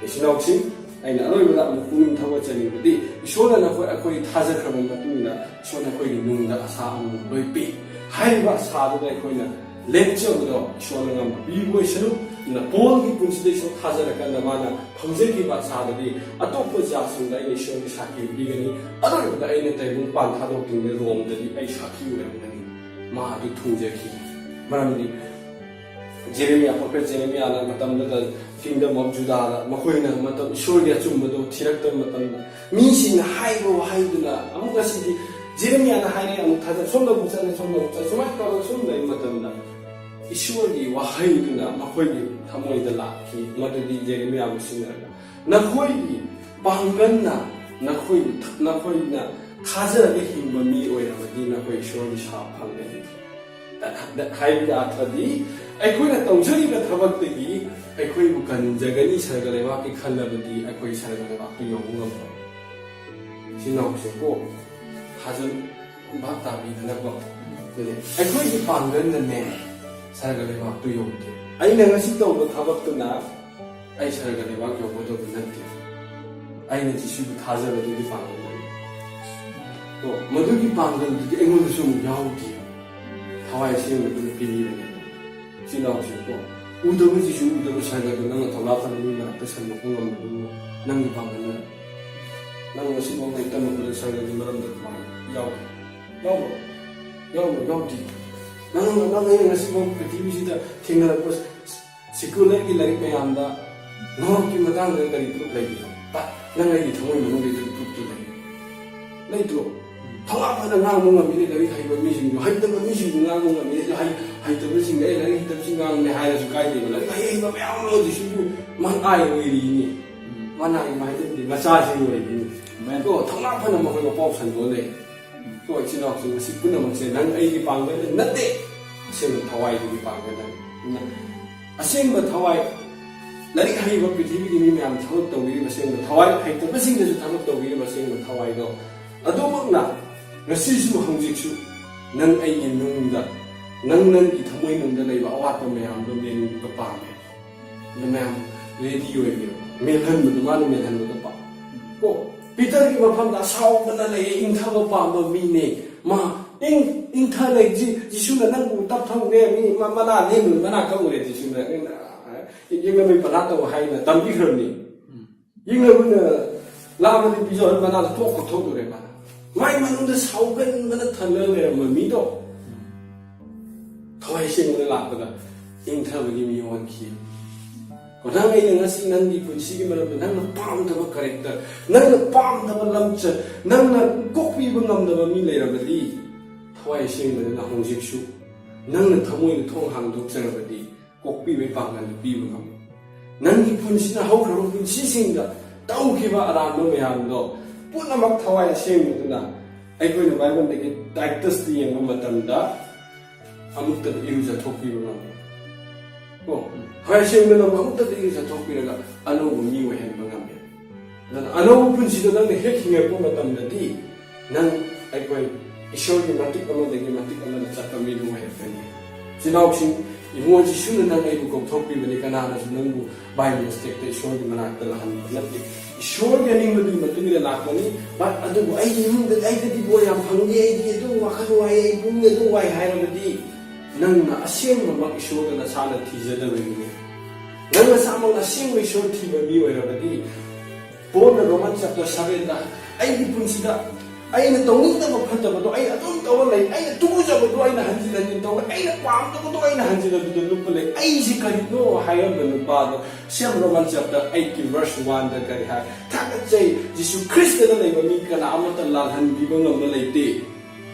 ꯏꯆꯤꯟ ꯏꯅꯥꯎꯁꯤꯡ, ꯑꯩꯅ ꯑꯔꯣꯏꯕꯗ ꯑꯃꯨꯛ ꯄꯨꯛꯅꯤꯡ ꯊꯧꯒꯠꯆꯅꯤꯡꯕꯗꯤ, ꯏꯁꯣꯔꯅ ꯅꯈꯣꯏ, ꯑꯩꯈꯣꯏ ꯊꯥꯖꯈ꯭ꯔꯕ ꯃꯇꯨꯡꯗ ꯏꯁꯣꯔꯅ ꯑꯩꯈꯣꯏꯒꯤ ꯅꯨꯡꯗ ꯑꯁꯥ ꯑꯃꯨꯛ ꯂꯣꯏ ꯄꯤ꯫ ꯍꯥꯏꯔꯤꯕ ꯑꯁꯥꯗꯨꯗ ꯑꯩꯈꯣꯏꯅ ꯂꯦꯞꯆꯕꯗꯣ ꯏꯁꯣꯔꯅ ꯉꯝꯕ ꯄꯤꯕ ꯑꯣꯏꯁꯅꯨ꯫ ꯑꯗꯨꯅ ꯄꯣꯜꯒꯤ ꯄꯨꯟꯁꯤꯗ ꯏꯁꯣꯔ ꯊꯥꯖꯔꯀꯥꯟꯗ ꯃꯥꯅ ꯐꯪꯖꯈꯤꯕ ꯑꯁꯥꯗꯗꯤ ꯑꯇꯣꯞꯄ ꯖꯥꯠꯁꯤꯡꯗ ꯑꯩꯅ ꯏꯁꯣꯔꯒꯤ ꯁꯥꯈꯤ ꯄꯤꯒꯅꯤ꯫ ꯑꯔꯣꯏꯕꯗ ꯑꯩꯅ ꯇꯥꯏꯕꯪ ꯄꯥꯟ ꯊꯥꯗꯣꯛꯇ꯭ꯔꯤꯉꯩ ꯔꯣꯝꯗꯗꯤ ꯑꯩ ꯁꯥꯈꯤ ꯑꯣꯏꯔꯝꯒꯅꯤ꯫ ꯃꯥ ꯑꯗꯨ ꯊꯨꯡꯖꯈꯤ꯫ ꯃꯔꯝꯗꯤ ꯖꯦꯔꯦꯃꯤꯌꯥ, ꯄ꯭ꯔꯣꯐꯦꯠ ꯖꯦꯔꯦꯃꯤꯌꯥꯅ ꯃꯇꯝꯗꯨꯗ Kingdom of Judah ꯗ ꯃꯈꯣꯏꯅ ꯃꯇꯝ, ꯏꯁꯣꯔꯒꯤ ꯑꯆꯨꯝꯕꯗꯣ ꯊꯤꯔꯛꯇꯕ ꯃꯇꯝꯗ, ꯃꯤꯁꯤꯡꯅ ꯍꯥꯏꯕ ꯋꯥꯍꯩꯗꯨꯅ, ꯑꯃꯨꯛ ꯑꯁꯤꯗꯤ ꯖꯦꯔꯦꯃꯤꯌꯥꯅ ꯍꯥꯏꯔꯦ, ꯑꯃꯨꯛ ꯊꯥꯖ-, ꯁꯣꯝꯗ ꯑꯃꯨꯛ ꯆꯠꯂꯦ, ꯁꯣꯝꯗ ꯑꯃꯨꯛ ꯆꯠꯂꯦ, ꯁꯨꯃꯥꯏꯅ ꯇꯧꯔꯒ ꯁꯨꯝ ꯂꯩꯕ ꯃꯇꯝꯗ, ꯏꯁꯣꯔꯒꯤ ꯋꯥꯍꯩꯗꯨꯅ ꯃꯈꯣꯏꯒꯤ ꯊꯃꯣꯏꯗ ꯂꯥꯛꯈꯤ꯫ ꯃꯗꯨꯗꯤ ꯖꯦꯔꯦꯃꯤꯌꯥꯕꯨ ꯁꯤꯖꯤꯟꯅꯔꯒ, "ꯅꯈꯣꯏꯒꯤ ꯄꯥꯡꯒꯜꯅ ꯅꯈꯣꯏꯕꯨ ꯊ-, ꯅꯈꯣꯏꯅ ꯊꯥꯖꯔꯒ ꯍꯤꯡꯕ ꯃꯤ ꯑꯣꯏꯔꯕꯗꯤ, ꯅꯈꯣꯏ ꯏꯁꯣꯔꯒꯤ ꯁꯥ ꯐꯪꯒꯅꯤ"꯫ ꯍꯥꯏꯕꯒꯤ ꯑꯔꯊꯗꯤ, ꯑꯩꯈꯣꯏꯅ ꯇꯧꯖꯔꯤꯕ ꯊꯕꯛꯇꯒꯤ ꯑꯩꯈꯣꯏꯕꯨ ꯀꯟꯖꯒꯅꯤ ꯁꯔꯒ ꯂꯩꯕꯥꯛꯀꯤ ꯈꯜꯂꯕꯗꯤ, ꯑꯩꯈꯣꯏ ꯁꯔꯒ ꯂꯩꯕꯥꯛꯇꯨ ꯌꯧꯕ ꯉꯝꯂꯣꯏ꯫ ꯏꯆꯤꯟ ꯏꯅꯥꯎꯁꯤꯡꯀꯣ, ꯊꯥꯖꯟ ꯚꯥꯞ ꯇꯥꯕꯤꯗꯅꯀꯣ꯫ ꯑꯗꯨꯅꯦ, ꯑꯩꯈꯣꯏꯒꯤ ꯄꯥꯡꯒꯜꯅꯅꯦ ꯁꯔꯒ ꯂꯩꯕꯥꯛꯇꯨ ꯌꯧꯗꯦ꯫ ꯑꯩꯅ ꯉꯁꯤ ꯇꯧꯕ ꯊꯕꯛꯇꯨꯅ ꯑꯩ ꯁꯔꯒ ꯂꯩꯕꯥꯛ ꯌꯧꯒꯗꯧꯕ ꯅꯠꯇꯦ꯫ ꯑꯩꯅ ꯖꯤꯁꯨꯕꯨ ꯊꯥꯖꯕꯗꯨꯒꯤ ꯄꯥꯡꯒꯜꯅꯤ꯫ ꯀꯣ, ꯃꯗꯨꯒꯤ ꯄꯥꯡꯒꯜꯗꯨꯗꯤ ꯑꯩꯉꯣꯟꯗꯁꯨ ꯑꯃꯨꯛ ꯌꯥꯎꯗꯦ꯫ ꯊꯋꯥꯏ ꯑꯁꯦꯡꯕꯗꯨꯅ ꯄꯤꯕꯤꯕꯅꯦ꯫ ꯏꯆꯤꯟ ꯏꯅꯥꯎꯁꯤꯡꯀꯣ, ꯎꯗꯕ ꯖꯤꯁꯨ, ꯎꯗꯕ ꯁꯔꯒꯗꯨ ꯅꯪꯅ ꯊꯧꯅꯥ ꯐꯅ ꯃꯤ ꯃꯔꯛꯇ ꯁꯟꯗꯣꯛꯄ ꯉꯝꯕꯗꯨ ꯅꯪꯒꯤ ꯄꯥꯡꯒꯜꯅ꯫ ꯅꯪ ꯉꯁꯤꯐꯥꯎ ꯂꯥꯏꯔꯤꯛ ꯇꯝꯃꯛꯄꯗ ꯁꯔꯒꯒꯤ ꯃꯔꯝꯗ ꯀꯃꯥꯏꯅ ꯌꯥꯎꯗꯦ? ꯌꯥꯎꯕ꯭ꯔꯣ? ꯌꯥꯎꯕ꯭ꯔꯣ? ꯌꯥꯎꯗꯦ꯫ ꯅꯪ, ꯅꯪ ꯑꯩꯅ ꯉꯁꯤꯐꯥꯎ ꯄ꯭ꯔꯤꯊꯤꯕꯤꯁꯤꯗ ꯊꯦꯡꯅꯔꯛꯄ ꯁꯤꯀꯨꯂꯔꯒꯤ ꯂꯥꯏꯔꯤꯛ ꯃꯌꯥꯝꯗ ꯅꯣꯔꯣꯛꯀꯤ ꯃꯇꯥꯡꯗ ꯀꯔꯤ ꯄ꯭ꯔꯨꯐ ꯂꯩꯒꯦ? ꯇ-, ꯅꯪ ꯑꯩꯒꯤ ꯊꯃꯣꯏ ꯃꯅꯨꯡꯗ ꯄ꯭ꯔꯨꯐꯇꯨ ꯂꯩ꯫ ꯂꯩꯇ꯭ꯔꯣ? ꯊꯧꯅꯥ ꯐꯅ ꯉꯥꯡꯕ ꯉꯝꯃꯤꯅꯦ ꯂꯥꯏꯔꯤꯛ ꯍꯩꯕ ꯃꯤꯁꯤꯡꯗꯨ, ꯍꯩꯇꯕ ꯃꯤꯁꯤꯡꯗꯨ ꯉꯥꯡꯕ ꯉꯝꯃꯤꯅꯦ꯫ ꯑꯗꯨ ꯍꯩ-, ꯍꯩꯇꯕꯁꯤꯡꯗ "ꯑꯩ ꯂꯥꯏꯔꯤꯛ ꯍꯩꯇꯕꯁꯤꯡ ꯉꯥꯡꯕꯅꯦ" ꯍꯥꯏꯔꯁꯨ ꯀꯥꯏꯗꯦꯕ꯫ ꯂꯥꯏꯔꯤꯛ ꯑꯍꯩꯕ ꯃꯌꯥꯝ ꯑꯃ ꯍꯧꯖꯤꯛꯁꯤꯕꯨ ꯃꯅꯥꯏ ꯑꯣꯏꯔꯤꯅꯤ꯫ ꯃꯅꯥꯏ ꯍꯥꯏꯗꯤ ꯃꯆꯥꯁꯤꯡ ꯑꯣꯏꯔꯤꯅꯤ꯫ ꯑꯗꯣ ꯊꯧꯅꯥ ꯐꯅ ꯃꯈꯣꯏ ꯃꯄꯥꯎ ꯁꯟꯗꯣꯛꯑ ꯂꯩ꯫ ꯍꯣꯏ, ꯏꯆꯤꯟ ꯏꯅꯥꯎꯁꯤꯡ, ꯃꯁꯤ ꯄꯨꯝꯅꯃꯛꯁꯦ ꯅꯪ ꯑꯩꯒꯤ ꯄꯥꯡꯒꯜꯅ ꯅꯠꯇꯦ, ꯑꯁꯦꯡꯕ ꯊꯋꯥꯏꯗꯨꯒꯤ ꯄꯥꯡꯒꯜꯅ꯫ ꯑꯗꯨꯅ ꯑꯁꯦꯡꯕ ꯊꯋꯥꯏ, ꯂꯥꯏꯔꯤꯛ ꯍꯩꯕ ꯄ꯭ꯔꯤꯊꯤꯕꯤꯒꯤ ꯃꯤ ꯃꯌꯥꯝ ꯊꯕꯛ ꯇꯧꯕꯤꯔꯤꯕ ꯑꯁꯦꯡꯕ ꯊꯋꯥꯏ, ꯍꯩꯇꯕꯁꯤꯡꯗꯁꯨ ꯊꯕꯛ ꯇꯧꯕꯤꯔꯤꯕ ꯑꯁꯦꯡꯕ ꯊꯋꯥꯏꯗꯣ, ꯑꯗꯨꯃꯛꯅ ꯉꯁꯤꯁꯨ ꯍꯧꯖꯤꯛꯁꯨ ꯅꯪ ꯑꯩꯒꯤ ꯅꯨꯡꯗ, ꯅꯪ ꯅꯪꯒꯤ ꯊꯃꯣꯏ ꯅꯨꯡꯗ ꯂꯩꯕ ꯑꯋꯥꯠꯄ ꯃꯌꯥꯝꯗꯣ ꯃꯦꯟꯕ ꯄꯥꯝꯃꯦ꯫ ꯑꯗꯨ ꯃꯌꯥꯝ ꯔꯦꯗꯤ ꯑꯣꯏꯕꯤꯔꯣ꯫ ꯃꯦꯜꯍꯟꯕꯗꯣ, ꯃꯥꯅ ꯃꯦꯜꯍꯟꯕꯗꯣ ꯄꯥꯝ-, ꯀꯣ, ꯄꯤꯇꯔꯒꯤ ꯃꯐꯝꯗ ꯑꯁꯥꯎꯕꯅ ꯂꯩꯌꯦ, ꯏꯪꯊꯕ ꯄꯥꯝꯕ ꯃꯤꯅꯦ꯫ ꯃꯥ ꯏꯪ-, ꯏꯪꯊ ꯂꯩ꯫ ꯖꯤ-, ꯖꯤꯁꯨꯅ ꯅꯪꯕꯨ ꯇꯞꯊꯧꯅꯦ, ꯃꯤ ꯃ-, ꯃꯅꯥ ꯂꯦꯝꯕ ꯃꯅꯥ ꯀꯛꯎꯔꯦ꯫ ꯖꯤꯁꯨꯅ ꯌꯦꯛꯅꯕꯩ ꯄꯅꯥ ꯇꯧ ꯍꯥꯏꯅ ꯇꯝꯕꯤꯈ꯭ꯔꯕꯅꯤ꯫ ꯌꯦꯛꯅꯕꯅ ꯂꯥꯝꯃꯗꯤ ꯄꯤꯖꯧ ꯍꯥꯏꯅ ꯃꯅꯥꯗ ꯇꯣꯛ ꯀꯛꯊꯣꯛꯂꯨꯔꯦ ꯃꯥꯅ꯫ ꯃꯥꯏ ꯃꯅꯨꯡꯗ ꯁꯥꯎꯒꯟꯕꯅ ꯊꯜꯂꯒ ꯂꯩꯔꯝꯕ ꯃꯤꯗꯣ ꯊꯋꯥꯏ ꯁꯦꯡꯕꯅ ꯂꯥꯛꯄꯗ ꯏꯪꯊꯕꯒꯤ ꯃꯤ ꯑꯣꯟꯈꯤ꯫ ꯅꯪ ꯑꯩꯅ ꯉꯁꯤ ꯅꯪꯒꯤ ꯄꯨꯟꯁꯤꯒꯤ ꯃꯔꯝꯗ ꯅꯪꯅ ꯄꯥꯝꯗꯕ character, ꯅꯪꯅ ꯄꯥꯝꯗꯕ ꯂꯝꯆꯠ, ꯅꯪꯅ ꯀꯣꯛꯄꯤꯕ ꯉꯝꯗꯕ ꯃꯤ ꯂꯩꯔꯕꯗꯤ, ꯊꯋꯥꯏ ꯑꯁꯦꯡꯕꯗꯨꯅ ꯍꯧꯖꯤꯛꯁꯨ ꯅꯪꯅ ꯊꯃꯣꯏꯗ ꯊꯣꯡ ꯍꯥꯡꯗꯣꯛꯆꯔꯕꯗꯤ, ꯀꯣꯛꯄꯤꯕꯒꯤ ꯄꯥꯡꯒꯜꯗꯨ ꯄꯤꯕ ꯉꯝꯃꯤ꯫ ꯅꯪꯒꯤ ꯄꯨꯟꯁꯤꯅ ꯍꯧꯈ꯭ꯔꯕ ꯄꯨꯟꯁꯤꯁꯤꯡꯗ ꯇꯧꯈꯤꯕ ꯑꯔꯥꯟꯕ ꯃꯌꯥꯝꯗꯣ ꯄꯨꯝꯅꯃꯛ ꯊꯋꯥꯏ ꯑꯁꯦꯡꯕꯗꯨꯅ, ꯑꯩꯈꯣꯏꯅ ꯕꯥꯏꯕꯜꯗꯒꯤ ꯇꯥꯏꯇꯁꯇ ꯌꯦꯡꯕ ꯃꯇꯝꯗ, ꯑꯃꯨꯛꯇꯗ ꯏꯔꯨꯖꯊꯣꯛꯄꯤꯕ ꯉꯝꯃꯤ꯫ ꯀꯣ? ꯊꯋꯥꯏ ꯑꯁꯦꯡꯕꯗꯨꯅ ꯑꯃꯨꯛꯇꯗ ꯏꯔꯨꯖꯊꯣꯛꯄꯤꯔꯒ ꯑꯅꯧꯕ ꯃꯤ ꯑꯣꯏꯍꯟꯕ ꯉꯝꯃꯤ꯫ ꯑꯗꯨꯅ ꯑꯅꯧꯕ ꯄꯨꯟꯁꯤꯗꯣ ꯅꯪꯅ ꯍꯦꯛ ꯍꯤꯡꯉꯛꯄ ꯃꯇꯝꯗꯗꯤ, ꯅꯪ ꯑꯩꯈꯣꯏ ꯏꯁꯣꯔꯒꯤ ꯃꯇꯤꯛ ꯑꯃꯗꯒꯤ ꯃꯇꯤꯛ ꯑꯃꯗ ꯆꯠꯄ ꯃꯤꯗꯨ ꯑꯣꯏꯔꯛꯀꯅꯤ꯫ ꯏꯆꯤꯟ ꯏꯅꯥꯎꯁꯤꯡ, ꯏꯕꯨꯡꯉꯣ ꯖꯤꯁꯨꯅ ꯅꯪ ꯑꯩꯕꯨ ꯀꯧꯊꯣꯛꯄꯤꯕꯅꯤ, ꯀꯅꯥꯅꯁꯨ ꯅꯪꯕꯨ by mistakeꯇ ꯏꯁꯣꯔꯒꯤ ꯃꯅꯥꯛꯇ ꯂꯥꯛꯍꯟꯕ ꯅꯠꯇꯦ꯫ ꯏꯁꯣꯔꯒꯤ ꯑꯅꯤꯡꯕꯗꯨꯒꯤ ꯃꯇꯨꯡ ꯏꯟꯅ ꯂꯥꯛꯄꯅꯤ꯫ But ꯑꯗꯨꯕꯨ ꯑꯩꯒꯤ ꯏꯃꯨꯡꯗꯗꯤ ꯑꯩꯗꯗꯤ ꯕꯣꯔ ꯌꯥꯝ ꯐꯪꯗꯦ, ꯑꯩꯗꯤ ꯑꯗꯨꯝ ꯋꯥꯈꯜ ꯋꯥꯏ, ꯑꯩ ꯄꯨꯛꯅꯤꯡ ꯑꯗꯨꯝ ꯋꯥꯏ ꯍꯥꯏꯔꯕꯗꯤ, ꯅꯪꯅ ꯑꯁꯦꯡꯕꯃꯛ ꯏꯁꯣꯔꯗ ꯅꯁꯥꯅ ꯊꯤꯖꯗꯕꯒꯤꯅꯤ꯫ ꯅꯪ ꯅꯁꯥꯃꯛ ꯑꯁꯦꯡꯕ ꯏꯁꯣꯔ ꯊꯤꯕ ꯃꯤ ꯑꯣꯏꯔꯕꯗꯤ, ꯄꯣꯜꯅ Roman chapter sevenꯗ, "ꯑꯩꯒꯤ ꯄꯨꯟꯁꯤꯗ ꯑꯩꯅ ꯇꯧꯅꯤꯡꯗꯕ ꯐꯠꯇꯕꯗꯣ ꯑꯩ ꯑꯗꯨꯝ ꯇꯧꯔ ꯂꯩ, ꯑꯩꯅ ꯇꯨꯀꯨꯖꯕꯗꯣ ꯑꯩꯅ ꯍꯟꯖꯤꯟ ꯍꯟꯖꯤꯟ ꯇꯧꯔ, ꯑꯩꯅ ꯄꯥꯝꯗꯕꯗꯣ ꯑꯩꯅ ꯍꯟꯖꯤꯟ ꯍꯟꯖꯤꯟ ꯂꯨꯞꯄ ꯂꯩ, ꯑꯩꯁꯤ ꯀꯔꯤꯅꯣ?" ꯍꯥꯏꯔꯝꯕ ꯅꯨꯄꯥꯗꯣ, same Roman chapter eightꯀꯤ verse oneꯗ ꯀꯔꯤ ꯍꯥꯏ? "ꯊꯥꯒꯠꯆꯩ, ꯖꯤꯁꯨ ꯈ꯭ꯔꯤꯁꯇꯗ ꯂꯩꯕ ꯃꯤ ꯀꯅꯥ ꯑꯃꯠꯇ ꯂꯥꯜꯍꯟꯕꯤꯕ ꯉꯝꯕ ꯂꯩꯇꯦ."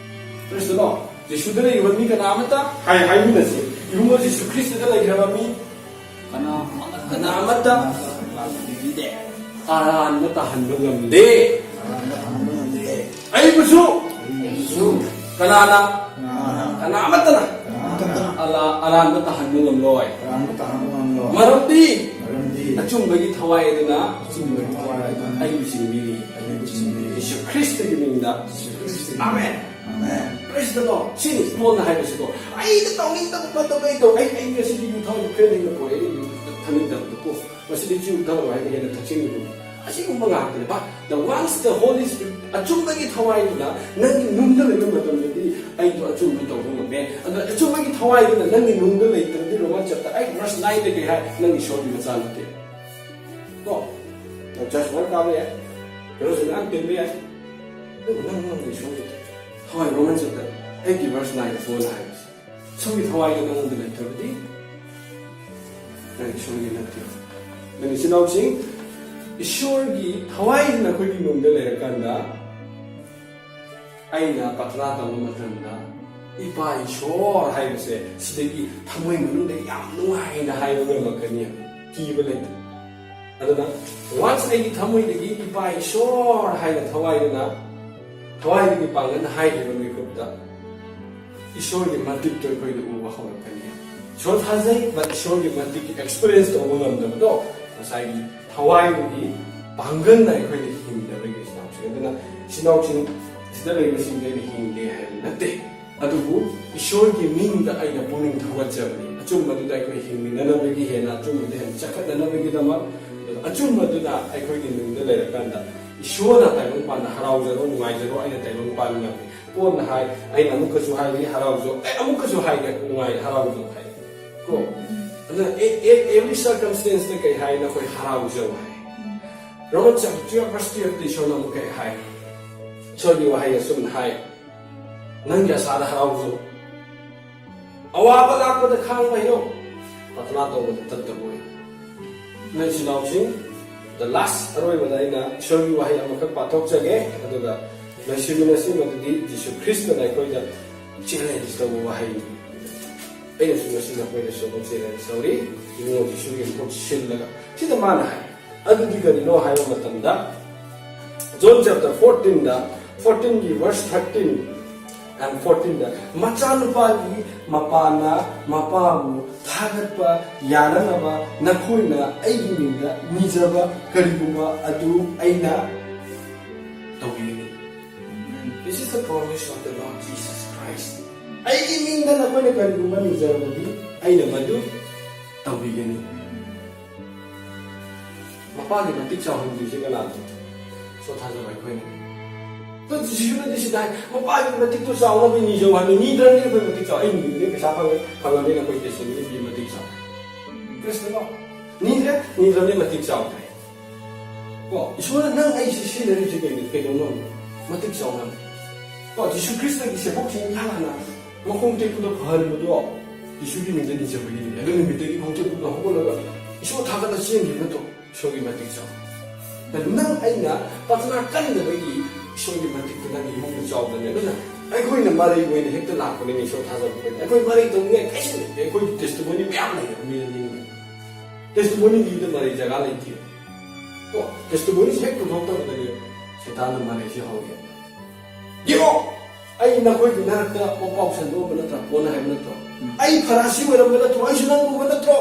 Praise the Lord. ꯖꯤꯁꯨꯗ ꯂꯩꯔꯤꯕ ꯃꯤ ꯀꯅꯥ ꯑꯃꯠꯇ, ꯍꯥꯏ, ꯍꯥꯏꯃꯤꯟꯅꯁꯤ꯫ "ꯏꯕꯨꯡꯉꯣ, ꯖꯤꯁꯨ ꯈ꯭ꯔꯤꯁꯇꯗ ꯂꯩꯈ꯭ꯔꯕ ꯃꯤ ꯀꯅꯥ ꯑꯃꯠꯇ ꯑꯔꯥꯟꯕ ꯇꯥꯍꯟꯕ ꯉꯝꯗꯦ꯫ ꯑꯩꯕꯨꯁꯨ ꯀꯅꯥꯅ, ꯀꯅꯥ ꯑꯃꯠꯇꯅ ꯑꯂꯥ-, ꯑꯔꯥꯟꯕ ꯇꯥꯍꯟꯕ ꯉꯝꯂꯣꯏ꯫ ꯃꯔꯝꯗꯤ ꯑꯆꯨꯝꯕꯒꯤ ꯊꯋꯥꯏ ꯑꯗꯨꯅ ꯑꯩꯕꯨ ꯆꯤꯡꯕꯤꯔꯤ꯫ ꯖꯤꯁꯨ ꯈ꯭ꯔꯤꯁꯇꯒꯤ ꯃꯤꯡꯗ꯫ ꯑꯃꯦꯟ꯫ Praise the Lord. ꯁꯤꯅꯤ ꯄꯣꯜꯅ ꯍꯥꯏꯕꯁꯤꯀꯣ꯫ "ꯑꯩꯅ ꯇꯧꯅꯤꯡꯗꯕ ꯐꯠꯇꯕ ꯑꯩ ꯇꯧ-, ꯑꯩ, ꯑꯩ ꯉꯁꯤꯗꯤ ꯌꯨ ꯊꯛꯑꯣꯏ, friend ꯍꯦꯟꯅ ꯄꯨꯔꯛꯑꯦ, ꯑꯩꯅ ꯌꯨ ꯊꯛꯅꯤꯡꯗꯕꯗꯣ ꯀꯣ꯫ ꯉꯁꯤꯗꯤ ꯆꯤꯔꯨ ꯊꯛꯑꯔꯣꯏ ꯍꯥꯏꯅ ꯍꯦꯟꯅ ꯊꯛꯆꯤꯟꯕꯗꯣ꯫ ꯑꯁꯤꯒꯨꯝꯕ ꯉꯥꯛꯇꯅꯦ꯫ But the once the Holy Spirit, ꯑꯆꯨꯝꯕꯒꯤ ꯊꯋꯥꯏꯗꯨꯅ ꯅꯪꯒꯤ ꯅꯨꯡꯗ ꯂꯩꯕ ꯃꯇꯝꯗꯗꯤ ꯑꯩꯗꯣ ꯑꯆꯨꯝꯕ ꯇꯧꯕ ꯉꯝꯃꯦ꯫ ꯑꯗꯣ ꯑꯆꯨꯝꯕꯒꯤ ꯊꯋꯥꯏꯗꯨꯅ ꯅꯪꯒꯤ ꯅꯨꯡꯗ ꯂꯩꯇ꯭ꯔꯗꯤ, Roman chapter eight verse nineꯗ ꯀꯩ ꯍꯥꯏ? ꯅꯪ ꯏꯁꯣꯔꯒꯤ ꯃꯆꯥ ꯅꯠꯇꯦ꯫ ꯀꯣ? ꯅꯪ church ꯐꯖꯅ ꯀꯥꯕ ꯌꯥꯏ꯫ ꯀꯩꯅꯣꯁꯨ ꯃꯌꯥꯝ ꯇꯤꯟꯕ ꯌꯥꯏ꯫ ꯑꯗꯨꯕꯨ ꯅꯪ, ꯅꯪꯒꯤ ꯏꯁꯣꯔꯒꯤ ꯊꯋꯥꯏ, Roman chapter eightꯀꯤ verse nineꯗ ꯄꯣꯜꯅ ꯍꯥꯏꯕꯁꯦ꯫ ꯏꯁꯣꯔꯒꯤ ꯊꯋꯥꯏꯗꯣ ꯅꯪꯉꯣꯟꯗ ꯂꯩꯇ꯭ꯔꯕꯗꯤ, ꯏꯁꯣꯔꯒꯤ ꯅꯠꯇꯦ꯫ ꯑꯗꯨꯅ ꯏꯆꯤꯟ ꯏꯅꯥꯎꯁꯤꯡ, ꯏꯁꯣꯔꯒꯤ ꯊꯋꯥꯏꯁꯤꯅ ꯑꯩꯈꯣꯏꯒꯤ ꯅꯨꯡꯗ ꯂꯩꯔꯀꯥꯟꯗ, ꯑꯩꯅ ꯄ꯭ꯔꯊꯅꯥ ꯇꯧꯕ ꯃꯇꯝꯗ, "ꯏꯄꯥ ꯏꯁꯣꯔ" ꯍꯥꯏꯕꯁꯦ ꯁꯤꯗꯒꯤ ꯊꯃꯣꯏ ꯃꯅꯨꯡꯗ ꯌꯥꯝ ꯅꯨꯡꯉꯥꯏꯅ ꯍꯥꯏꯕ ꯉꯝꯂꯛꯀꯅꯤ, ꯀꯤꯕ ꯂꯩꯇꯦ꯫ ꯑꯗꯨꯅ once ꯑꯩꯒꯤ ꯊꯃꯣꯏꯗꯒꯤ "ꯏꯄꯥ ꯏꯁꯣꯔ" ꯍꯥꯏꯅ ꯊꯋꯥꯏꯗꯨꯅ, ꯊꯋꯥꯏꯗꯒꯤ ꯄꯥꯡꯒꯜ ꯍꯥꯏꯈꯤꯕ ꯃꯤꯀꯨꯞꯇ, ꯏꯁꯣꯔꯒꯤ ꯃꯇꯤꯛꯇꯣ ꯑꯩꯈꯣꯏꯗ ꯎꯕ ꯍꯧꯔꯛꯀꯅꯤ꯫ ꯏꯁꯣꯔ ꯊꯥꯖꯩ, but ꯏꯁꯣꯔꯒꯤ ꯃꯇꯤꯛ experience ꯇꯧꯕ ꯉꯝꯗꯕꯗꯣ ꯉꯁꯥꯏꯒꯤ ꯊꯋꯥꯏꯗꯨꯒꯤ ꯄꯥꯡꯒꯜꯅ ꯑꯩꯈꯣꯏꯗ ꯍꯤꯡꯗꯕꯒꯤ ꯏꯆꯤꯟ ꯏꯅꯥꯎꯁꯤꯡ꯫ ꯑꯗꯨꯅ ꯏꯆꯤꯟ ꯏꯅꯥꯎꯁꯤꯡ ꯁꯤꯗ ꯂꯩꯕꯁꯤꯡꯗꯤ ꯑꯩꯅ ꯍꯤꯡꯗꯦ ꯍꯥꯏꯕ ꯅꯠꯇꯦ, ꯑꯗꯨꯕꯨ ꯏꯁꯣꯔꯒꯤ ꯃꯤꯡꯗ ꯑꯩꯅ ꯄꯨꯛꯅꯤꯡ ꯊꯧꯒꯠꯆꯕꯅꯤ꯫ ꯑꯆꯨꯝꯕꯗꯨꯗ ꯑꯩꯈꯣꯏ ꯍꯤꯡꯃꯤꯟꯅꯅꯕꯒꯤ, ꯍꯦꯟꯅ ꯑꯆꯨꯝꯕꯗ ꯍꯦꯟꯅ ꯆꯈꯠꯅꯅꯕꯒꯤꯗꯃꯛ, ꯑꯗꯨꯒ ꯑꯆꯨꯝꯕꯗꯨꯅ ꯑꯩꯈꯣꯏꯒꯤ ꯅꯨꯡꯗ ꯂꯩꯔꯀꯥꯟꯗ ꯏꯁꯣꯔꯅ ꯇꯥꯏꯕꯪ ꯄꯥꯟꯗ "ꯍꯔꯥꯎꯖꯔꯣ, ꯅꯨꯡꯉꯥꯏꯖꯔꯣ, ꯑꯩꯅ ꯇꯥꯏꯕꯪ ꯄꯥꯟ ꯉꯝꯃꯤ"꯫ ꯄꯣꯜꯅ ꯍꯥꯏ, "ꯑꯩꯅ ꯑꯃꯨꯛꯀꯁꯨ ꯍꯥꯏꯔꯤ, ꯍꯔꯥꯎꯖꯧ, ꯑꯩ ꯑꯃꯨꯛꯀꯁꯨ ꯍꯥꯏꯒꯦ, ꯅꯨꯡꯉꯥꯏ, ꯍꯔꯥꯎꯖꯧ" ꯍꯥꯏ꯫ ꯀꯣ? ꯑꯗꯨꯅ ꯑꯦ-, ꯑꯦ-, every circumstance ꯀꯩ ꯍꯥꯏ? "ꯅꯈꯣꯏ ꯍꯔꯥꯎꯖꯧ" ꯍꯥꯏ꯫ Romans chapter twelve verse twelve ꯇ ꯏꯁꯣꯔꯅ ꯑꯃꯨꯛ ꯀꯩ ꯍꯥꯏ? ꯏꯁꯣꯔꯒꯤ ꯋꯥꯍꯩ ꯑꯁꯨꯝꯅ ꯍꯥꯏ, "ꯅꯪꯒꯤ ꯑꯁꯥꯗ ꯍꯔꯥꯎꯖꯧ, ꯑꯋꯥꯕ ꯂꯥꯛꯄꯗ ꯈꯥꯡꯕ ꯍꯩꯌꯨ, ꯄ꯭ꯔꯊꯅꯥ ꯇꯧꯕꯗ ꯇꯠꯇꯕ ꯑꯣꯏꯌꯨ"꯫ ꯅꯣꯏ ꯏꯆꯤꯟ ꯏꯅꯥꯎꯁꯤꯡ, the last, ꯑꯔꯣꯏꯕꯗ ꯑꯩꯅ ꯏꯁꯣꯔꯒꯤ ꯋꯥꯍꯩ ꯑꯃꯈꯛ ꯄꯥꯊꯣꯛꯆꯒꯦ, ꯑꯗꯨꯒ ꯂꯣꯏꯁꯤꯟꯃꯤꯟꯅꯁꯤ꯫ ꯃꯗꯨꯗꯤ ꯖꯤꯁꯨ ꯈ꯭ꯔꯤꯁꯇꯅ ꯑꯩꯈꯣꯏꯗ challenge ꯇꯧꯕ ꯋꯥꯍꯩꯅꯤ꯫ ꯑꯩꯅꯁꯨ ꯉꯁꯤ ꯅꯈꯣꯏꯗꯁꯨ ꯑꯃꯨꯛ challenge ꯇꯧꯔꯤ, ꯏꯕꯨꯡꯉꯣ ꯖꯤꯁꯨꯒꯤ ꯃꯍꯨꯠ ꯁꯤꯜꯂꯒ꯫ ꯁꯤꯗ ꯃꯥꯅ ꯍꯥꯏ, ꯑꯗꯨꯗꯤ ꯀꯔꯤꯅꯣ ꯍꯥꯏꯕ ꯃꯇꯝꯗ, John chapter fourteen ꯗ, fourteen ꯒꯤ verse thirteen and fourteen ꯗ, "ꯃꯆꯥꯅꯨꯄꯥꯒꯤ ꯃꯄꯥꯅ ꯃꯄꯥꯕꯨ ꯊꯥꯒꯠꯄ ꯌꯥꯅꯅꯕ ꯅꯈꯣꯏꯅ ꯑꯩꯒꯤ ꯃꯤꯡꯗ ꯅꯤꯖꯕ ꯀꯔꯤꯒꯨꯝꯕ ꯑꯗꯨ ꯑꯩꯅ ꯇꯧꯕꯤꯒꯅꯤ"꯫ This is the promise of the Lord Jesus Christ. "ꯑꯩꯒꯤ ꯃꯤꯡꯗ ꯅꯈꯣꯏꯅ ꯀꯔꯤꯒꯨꯝꯕ ꯅꯤꯖꯔꯕꯗꯤ ꯑꯩꯅ ꯃꯗꯨ ꯇꯧꯕꯤꯒꯅꯤ"꯫ ꯃꯄꯥꯒꯤ ꯃꯇꯤꯛ ꯆꯥꯎꯍꯟꯗ꯭ꯔꯤꯁꯦ ꯀꯅꯥꯅꯣ? ꯏꯁꯣꯔ ꯊꯥꯖꯕ ꯑꯩꯈꯣꯏꯅ꯫ ꯑꯗꯣ ꯖꯤꯁꯨꯅꯗꯤ ꯁꯤꯗ ꯍꯥꯏ, "ꯃꯄꯥꯒꯤ ꯃꯇꯤꯛꯇꯣ ꯆꯥꯎꯅꯕ ꯅꯤꯖꯧ" ꯍꯥꯏꯕ꯫ ꯅꯤꯗ꯭ꯔꯕꯅꯤꯅ ꯑꯩꯈꯣꯏ ꯃꯇꯤꯛ ꯆꯥꯎ꯫ ꯑꯩ ꯅꯤꯗ꯭ꯔꯦ, ꯄꯩꯁꯥ ꯐꯪꯉꯦ, ꯐꯪꯉꯕꯅꯤꯅ ꯑꯩꯈꯣꯏ testimony ꯄꯤ, ꯃꯇꯤꯛ ꯆꯥꯎ꯫ ꯀ꯭ꯔꯤꯁꯇꯅꯣ? ꯅꯤꯗ꯭ꯔꯦ, ꯅꯤꯗ꯭ꯔꯕꯅꯤ ꯃꯇꯤꯛ ꯆꯥꯎꯗ꯭ꯔꯦ꯫ ꯀꯣ, ꯏꯁꯣꯔꯅ ꯅꯪ ꯑꯩ ꯁꯤ ꯁꯤꯖꯤꯟꯅꯔꯤꯕꯁꯤ ꯀꯩꯅꯣ? ꯀꯩꯗꯧꯅꯕꯅꯣ? ꯃꯇꯤꯛ ꯆꯥꯎꯅꯕ꯫ ꯀꯣ, ꯖꯤꯁꯨ ꯈ꯭ꯔꯤꯁꯇꯒꯤ ꯁꯦꯕꯣꯛꯁꯤꯡ ꯏꯍꯥꯟ ꯍꯥꯟꯅ ꯃꯈꯣꯡ ꯇꯦꯛꯄꯗꯣ ꯐꯍꯟꯕꯗꯣ ꯌꯤꯁꯨꯒꯤ ꯃꯤꯡꯗ ꯅꯤꯖꯕꯒꯤꯅꯤ꯫ ꯑꯗꯨ ꯅꯨꯃꯤꯠꯇꯒꯤ ꯈꯣꯡꯆꯠ ꯄꯨꯝꯅ ꯍꯧꯒꯠꯂꯒ ꯏꯁꯣꯔ ꯊꯥꯒꯠꯂ ꯆꯦꯟꯈꯤꯕ ꯅꯠꯇ꯭ꯔꯣ? ꯏꯁꯣꯔꯒꯤ ꯃꯇꯤꯛ ꯆꯥꯎ꯫ ꯑꯗꯨ ꯅꯪ ꯑꯩꯅ ꯄ꯭ꯔꯊꯅꯥ ꯀꯟꯗꯕꯒꯤ ꯏꯁꯣꯔꯒꯤ ꯃꯇꯤꯛꯇꯨ ꯅꯪꯒꯤ ꯏꯃꯨꯡꯗ ꯆꯥꯎꯗꯅꯦ꯫ ꯑꯗꯨꯅ ꯑꯩꯈꯣꯏꯅ ꯃꯔꯩ ꯑꯣꯏꯅ ꯍꯦꯛꯇ ꯂꯥꯛꯄꯅꯤꯅ ꯏꯁꯣꯔ ꯊꯥꯖꯕ ꯑꯣꯏꯅ ꯑꯩꯈꯣꯏ ꯃꯔꯩ ꯇꯧꯅꯤꯡꯉꯥꯏ ꯀꯩꯁꯨ ꯂꯩꯇꯦ꯫ ꯑꯩꯈꯣꯏꯒꯤ testimony ꯃꯌꯥꯝ ꯂꯩꯌꯦ꯫ ꯃꯤ ꯑꯅꯤ testimony ꯄꯤꯕꯗ ꯃꯔꯩ ꯖꯒꯥ ꯂꯩꯇꯦ꯫ ꯀꯣ, testimony ꯁꯦ ꯍꯦꯛ ꯄꯨꯊꯣꯛꯇꯕꯗꯅꯦ ꯁꯩꯇꯥꯟꯅ ꯃꯔꯩꯁꯦ ꯍꯧꯒꯦ꯫ ꯌꯦꯡꯉꯣ, ꯑꯩ ꯅꯈꯣꯏꯒꯤ ꯃꯔꯛꯇ ꯄꯥꯎ ꯁꯟꯗꯣꯛꯑꯝꯕ ꯅꯠꯇ꯭ꯔꯥ? ꯄꯣꯟꯅ ꯍꯥꯏꯕ ꯅꯠꯇ꯭ꯔꯣ? ꯎꯝ꯫ ꯑꯩ ꯐꯔꯥꯁꯤ ꯑꯣꯏꯔꯝꯕ ꯅꯠꯇ꯭ꯔꯣ? ꯑꯩꯁꯨ ꯅꯪꯒꯨꯝꯕ ꯅꯠꯇ꯭ꯔꯣ?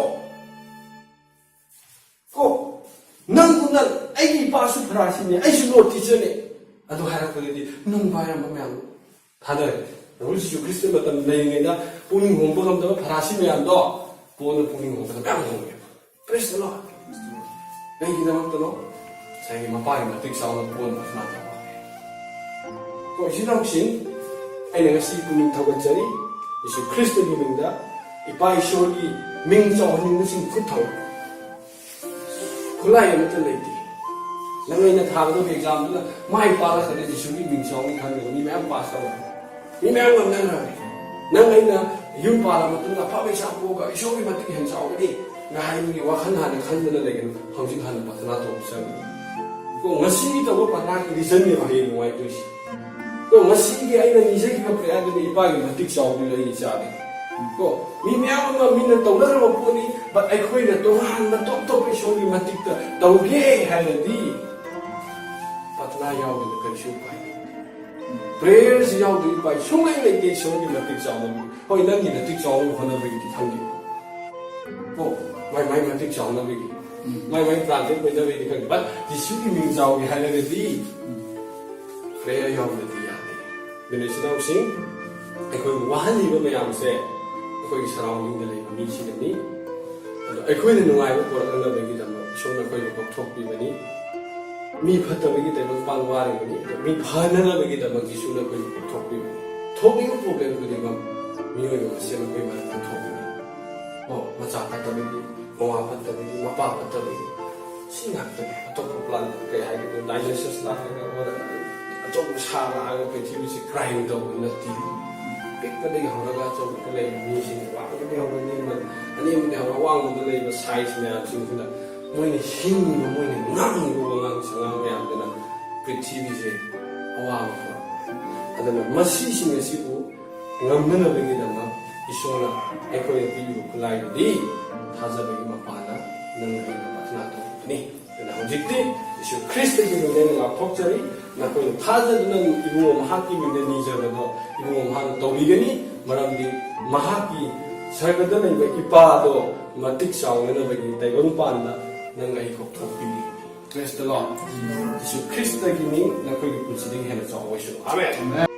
ꯀꯣ, ꯅꯪꯒꯨꯝꯅ ꯑꯩꯒꯤ ꯏꯄꯥꯁꯨ ꯐꯔꯥꯁꯤꯅꯦ, ꯑꯩꯁꯨ ꯂꯣ ꯇꯤꯆꯔꯅꯦ꯫ ꯑꯗꯨ ꯍꯥꯏꯔꯛꯄꯗꯗꯤ ꯅꯨꯡ ꯄꯥꯏꯔꯝꯕ ꯃꯌꯥꯝ ꯊꯥꯗꯔꯦ꯫ ꯄ꯭ꯔꯚꯨ ꯖꯤꯁꯨ ꯈ꯭ꯔꯤꯁꯇ ꯃꯇꯝ ꯂꯩꯔꯤꯉꯩꯗ ꯄꯨꯛꯅꯤꯡ ꯍꯣꯡꯕ ꯉꯝꯗꯕ ꯐꯔꯥꯁꯤ ꯃꯌꯥꯝꯗꯣ ꯄꯣꯟꯅ ꯄꯨꯛꯅꯤꯡ ꯍꯣꯡꯕꯗ ꯃꯌꯥꯝ ꯍꯣꯡꯉꯦ꯫ Praise the Lord꯫ ꯀꯩꯒꯤꯗꯃꯛꯇꯅꯣ? ꯉꯁꯥꯏꯒꯤ ꯃꯄꯥꯒꯤ ꯃꯇꯤꯛ ꯆꯥꯎꯅ ꯄꯣꯟꯕ ꯁꯨꯃꯥꯏꯅ ꯇꯧꯕ꯫ ꯀꯣ, ꯏꯆꯤꯟ ꯏꯅꯥꯎꯁꯤꯡ, ꯑꯩꯅ ꯉꯁꯤ ꯄꯨꯛꯅꯤꯡ ꯊꯧꯒꯠꯆꯔꯤ꯫ ꯌꯤꯁꯨ ꯈ꯭ꯔꯤꯁꯇꯒꯤ ꯃꯤꯡꯗ ꯏꯄꯥ ꯏꯁꯣꯔꯒꯤ ꯃꯤꯡ ꯆꯥꯎꯍꯟꯅꯤꯡꯕꯁꯤꯡ ꯈꯨꯠ ꯊꯧꯔꯣ꯫ ꯈꯨꯠꯂꯥꯏ ꯑꯃꯠꯇ ꯂꯩꯇꯦ꯫ ꯅꯪ ꯑꯩꯅ ꯊꯥꯒꯗꯕ exam ꯗꯨꯅ ꯃꯥꯏ ꯄꯥꯛꯂꯛꯀꯅꯤ, ꯖꯤꯁꯨꯒꯤ ꯃꯤꯡ ꯆꯥꯎꯅꯤ ꯈꯟꯗꯅ ꯃꯤ ꯃꯌꯥꯝ pass ꯇꯧꯔꯦ꯫ ꯃꯤ ꯃꯌꯥꯝ ꯉꯝꯅꯈ꯭ꯔꯕꯅꯤ꯫ ꯅꯪ ꯑꯩꯅ ꯌꯨꯝ ꯄꯥꯜꯂ ꯃꯇꯨꯡꯗ ꯑꯐꯕ exam ꯄꯣꯛꯑꯒ ꯏꯁꯣꯔꯒꯤ ꯃꯇꯤꯛ ꯍꯦꯟꯅ ꯆꯥꯎꯒꯅꯤ ꯉꯥꯏꯕꯒꯤ ꯋꯥꯈꯜ ꯍꯥꯟꯅ ꯈꯟꯗꯅ ꯂꯩꯒꯅꯨ꯫ ꯍꯧꯖꯤꯛ ꯍꯥꯟꯅ ꯄ꯭ꯔꯊꯅꯥ ꯇꯧꯕ ꯆꯪꯒꯅꯤ꯫ ꯀꯣ, ꯉꯁꯤꯒꯤ ꯇꯧꯕ ꯄ꯭ꯔꯊꯅꯥꯒꯤ reason ꯅꯦꯕ ꯍꯌꯦꯡ ꯅꯨꯡꯉꯥꯏꯗꯣꯏꯁꯦ꯫ ꯀꯣ, ꯉꯁꯤꯒꯤ ꯑꯩꯅ ꯅꯤꯖꯈꯤꯕ prayer ꯗꯨꯅ ꯏꯄꯥꯒꯤ ꯃꯇꯤꯛ ꯆꯥꯎꯕꯗꯨꯅ ꯑꯩ ꯏꯆꯥꯗꯤ꯫ ꯀꯣ, ꯃꯤ ꯃꯌꯥꯝ ꯑꯃ ꯃꯤꯅ ꯇꯧꯅꯈ꯭ꯔꯕ ꯄꯣꯠꯅꯤ, but ꯑꯩꯈꯣꯏꯅ ꯇꯣꯉꯥꯟꯕ ꯇꯣꯞ ꯇꯣꯞꯄ ꯏꯁꯣꯔꯒꯤ ꯃꯇꯤꯛꯇ ꯇꯧꯒꯦ ꯍꯥꯏꯔꯗꯤ ꯄ꯭ꯔꯊꯅꯥ ꯌꯥꯎꯗꯅ ꯀꯔꯤꯁꯨ ꯎꯄꯥꯏ ꯂꯩꯇꯦ꯫ Prayers ꯌꯥꯎꯗ꯭ꯔꯗꯤ ꯎꯄꯥꯏ ꯁꯨꯡꯂꯩ ꯂꯩꯇꯦ ꯏꯁꯣꯔꯒꯤ ꯃꯇꯤꯛ ꯆꯥꯎꯅꯕ꯫ ꯍꯣꯏ, ꯅꯪꯒꯤ ꯃꯇꯤꯛ ꯆꯥꯎꯅꯕ ꯍꯣꯠꯅꯕꯒꯤꯗꯤ ꯈꯪꯗꯦ꯫ ꯀꯣ, ꯃꯥꯏ ꯃꯥꯏ ꯃꯇꯤꯛ ꯆꯥꯎꯅꯕꯒꯤ, ꯎꯝ꯫ ꯃꯥꯏ ꯃꯥꯏ planted ꯑꯣꯏꯅꯕꯒꯤꯗꯤ ꯈꯪꯗꯦ꯫ But ꯖꯤꯁꯨꯒꯤ ꯃꯤꯡ ꯆꯥꯎꯒꯦ ꯍꯥꯏꯔꯒꯗꯤ ꯎꯝ꯫ Prayer ꯌꯥꯎꯗ꯭ꯔꯗꯤ ꯌꯥꯗꯦ꯫ ꯑꯗꯨꯅ ꯏꯆꯤꯟ ꯏꯅꯥꯎꯁꯤꯡ, ꯑꯩꯈꯣꯏꯕꯨ ꯋꯥꯍꯜꯂꯤꯕ ꯃꯌꯥꯝꯁꯦ ꯑꯩꯈꯣꯏꯒꯤ surrounding ꯗ ꯂꯩꯕ ꯃꯤꯁꯤꯡꯅꯅꯤ꯫ ꯑꯗꯣ ꯑꯩꯈꯣꯏꯅ ꯅꯨꯡꯉꯥꯏꯕ ꯄꯨꯔꯛꯅꯅꯕꯒꯤꯗꯃꯛ ꯏꯁꯣꯔꯅ ꯑꯩꯈꯣꯏꯕꯨ ꯀꯧꯊꯣꯛꯄꯤꯕꯅꯤ꯫ ꯃꯤ ꯐꯠꯇꯕꯒꯤ ꯇꯥꯏꯕꯪꯄꯥꯟ ꯋꯥꯔꯤꯕꯅꯤ꯫ ꯑꯗꯣ ꯃꯤ ꯐꯅꯅꯕꯒꯤꯗꯃꯛ ꯖꯤꯁꯨꯅ ꯑꯩꯈꯣꯏꯕꯨ ꯀꯧꯊꯣꯛꯄꯤꯕꯅꯤ꯫ ꯊꯣꯛꯂꯤꯕ problem ꯈꯨꯗꯤꯡꯃꯛ ꯃꯤꯑꯣꯏꯕ ꯃꯁꯦꯟ ꯑꯩꯈꯣꯏ ꯃꯔꯛꯇ ꯊꯣꯛꯄꯅꯤ꯫ ꯀꯣ, ꯃꯆꯥ ꯐꯠꯇꯕꯒꯤ, ꯃꯋꯥ ꯐꯠꯇꯕꯒꯤ, ꯃꯄꯥ ꯐꯠꯇꯕꯒꯤ, ꯁꯤ ꯉꯥꯛꯇꯅꯤ꯫ ꯑꯇꯣꯞꯄ planet ꯀꯩ ꯍꯥꯏꯒꯗ꯭ꯔꯣ, dinosaurs ꯂꯥꯛꯑꯒ ꯑꯣꯔ ꯑꯆꯧꯕ ꯁꯥ ꯂꯥꯛꯑꯒ ꯄ꯭ꯔꯤꯊꯤꯕꯤꯁꯤ crime ꯇꯧꯕ ꯅꯠꯇꯦ꯫ ꯑꯄꯤꯛꯄꯗꯒꯤ ꯍꯧꯔꯒ ꯑꯆꯧꯕꯗ ꯂꯩꯕ ꯃꯤꯁꯤꯡ, ꯑꯋꯥꯡꯕꯗꯒꯤ ꯍꯧꯔꯒ ꯑꯅꯦꯝꯕ, ꯑꯅꯦꯝꯕꯗꯒꯤ ꯍꯧꯔꯒ ꯑꯋꯥꯡꯕꯗ ꯂꯩꯕ ꯁꯥꯏꯖ ꯃꯌꯥꯝꯁꯤꯡꯁꯤꯅ ꯃꯣꯏꯅ ꯍꯤꯡꯉꯤꯕ, ꯃꯣꯏꯅ ꯉꯥꯡꯉꯤꯕ ꯋꯥꯉꯥꯡ ꯁꯉꯥꯡ ꯃꯌꯥꯝꯗꯨꯅ ꯄ꯭ꯔꯤꯊꯤꯕꯤꯁꯦ ꯑꯋꯥꯕ ꯄꯨꯔꯛꯄꯅꯤ꯫ ꯑꯗꯨꯅ ꯃꯁꯤꯁꯤꯡ ꯑꯁꯤꯕꯨ ꯉꯝꯅꯅꯕꯒꯤꯗꯃꯛ ꯏꯁꯣꯔꯅ ꯑꯩꯈꯣꯏꯗ ꯄꯤꯔꯤꯕ ꯈꯨꯠꯂꯥꯏꯗꯨꯗꯤ ꯊꯥꯖꯕꯒꯤ ꯃꯄꯥꯟꯅ ꯅꯪ ꯑꯩꯅ ꯄ꯭ꯔꯊꯅꯥ ꯇꯧꯔꯤꯕꯅꯤ꯫ ꯑꯗꯨꯅ ꯍꯧꯖꯤꯛꯇꯤ ꯌꯤꯁꯨ ꯈ꯭ꯔꯤꯁꯇꯒꯤ ꯃꯤꯡꯗ ꯑꯩꯅ ꯉꯥꯛꯊꯣꯛꯆꯔꯤ꯫ ꯅꯈꯣꯏꯅ ꯊꯥꯖꯗꯨꯅ ꯏꯕꯨꯡꯉꯣ ꯃꯍꯥꯛꯀꯤ ꯃꯤꯡꯗ ꯅꯤꯖꯕꯗꯣ ꯏꯕꯨꯡꯉꯣ ꯃꯍꯥꯛꯅ ꯇꯧꯕꯤꯒꯅꯤ, ꯃꯔꯝꯗꯤ ꯃꯍꯥꯛꯀꯤ ꯁꯔꯒꯗ ꯂꯩꯕ ꯏꯄꯥꯗꯣ ꯃꯇꯤꯛ ꯆꯥꯎꯅꯅꯕꯒꯤ ꯇꯥꯏꯕꯪꯄꯥꯟꯗ ꯅꯪ ꯑꯩ ꯀꯧꯊꯣꯛꯄꯤꯔꯤ꯫ Praise the Lord. ꯌꯤꯁꯨ ꯈ꯭ꯔꯤꯁꯇꯒꯤꯅꯤ, ꯅꯈꯣꯏꯒꯤ ꯄꯨꯟꯁꯤꯗꯒꯤ ꯍꯦꯟꯅ ꯆꯥꯎꯕ ꯑꯣꯏꯁꯅꯨ꯫ ꯑꯥꯃꯦꯟ꯫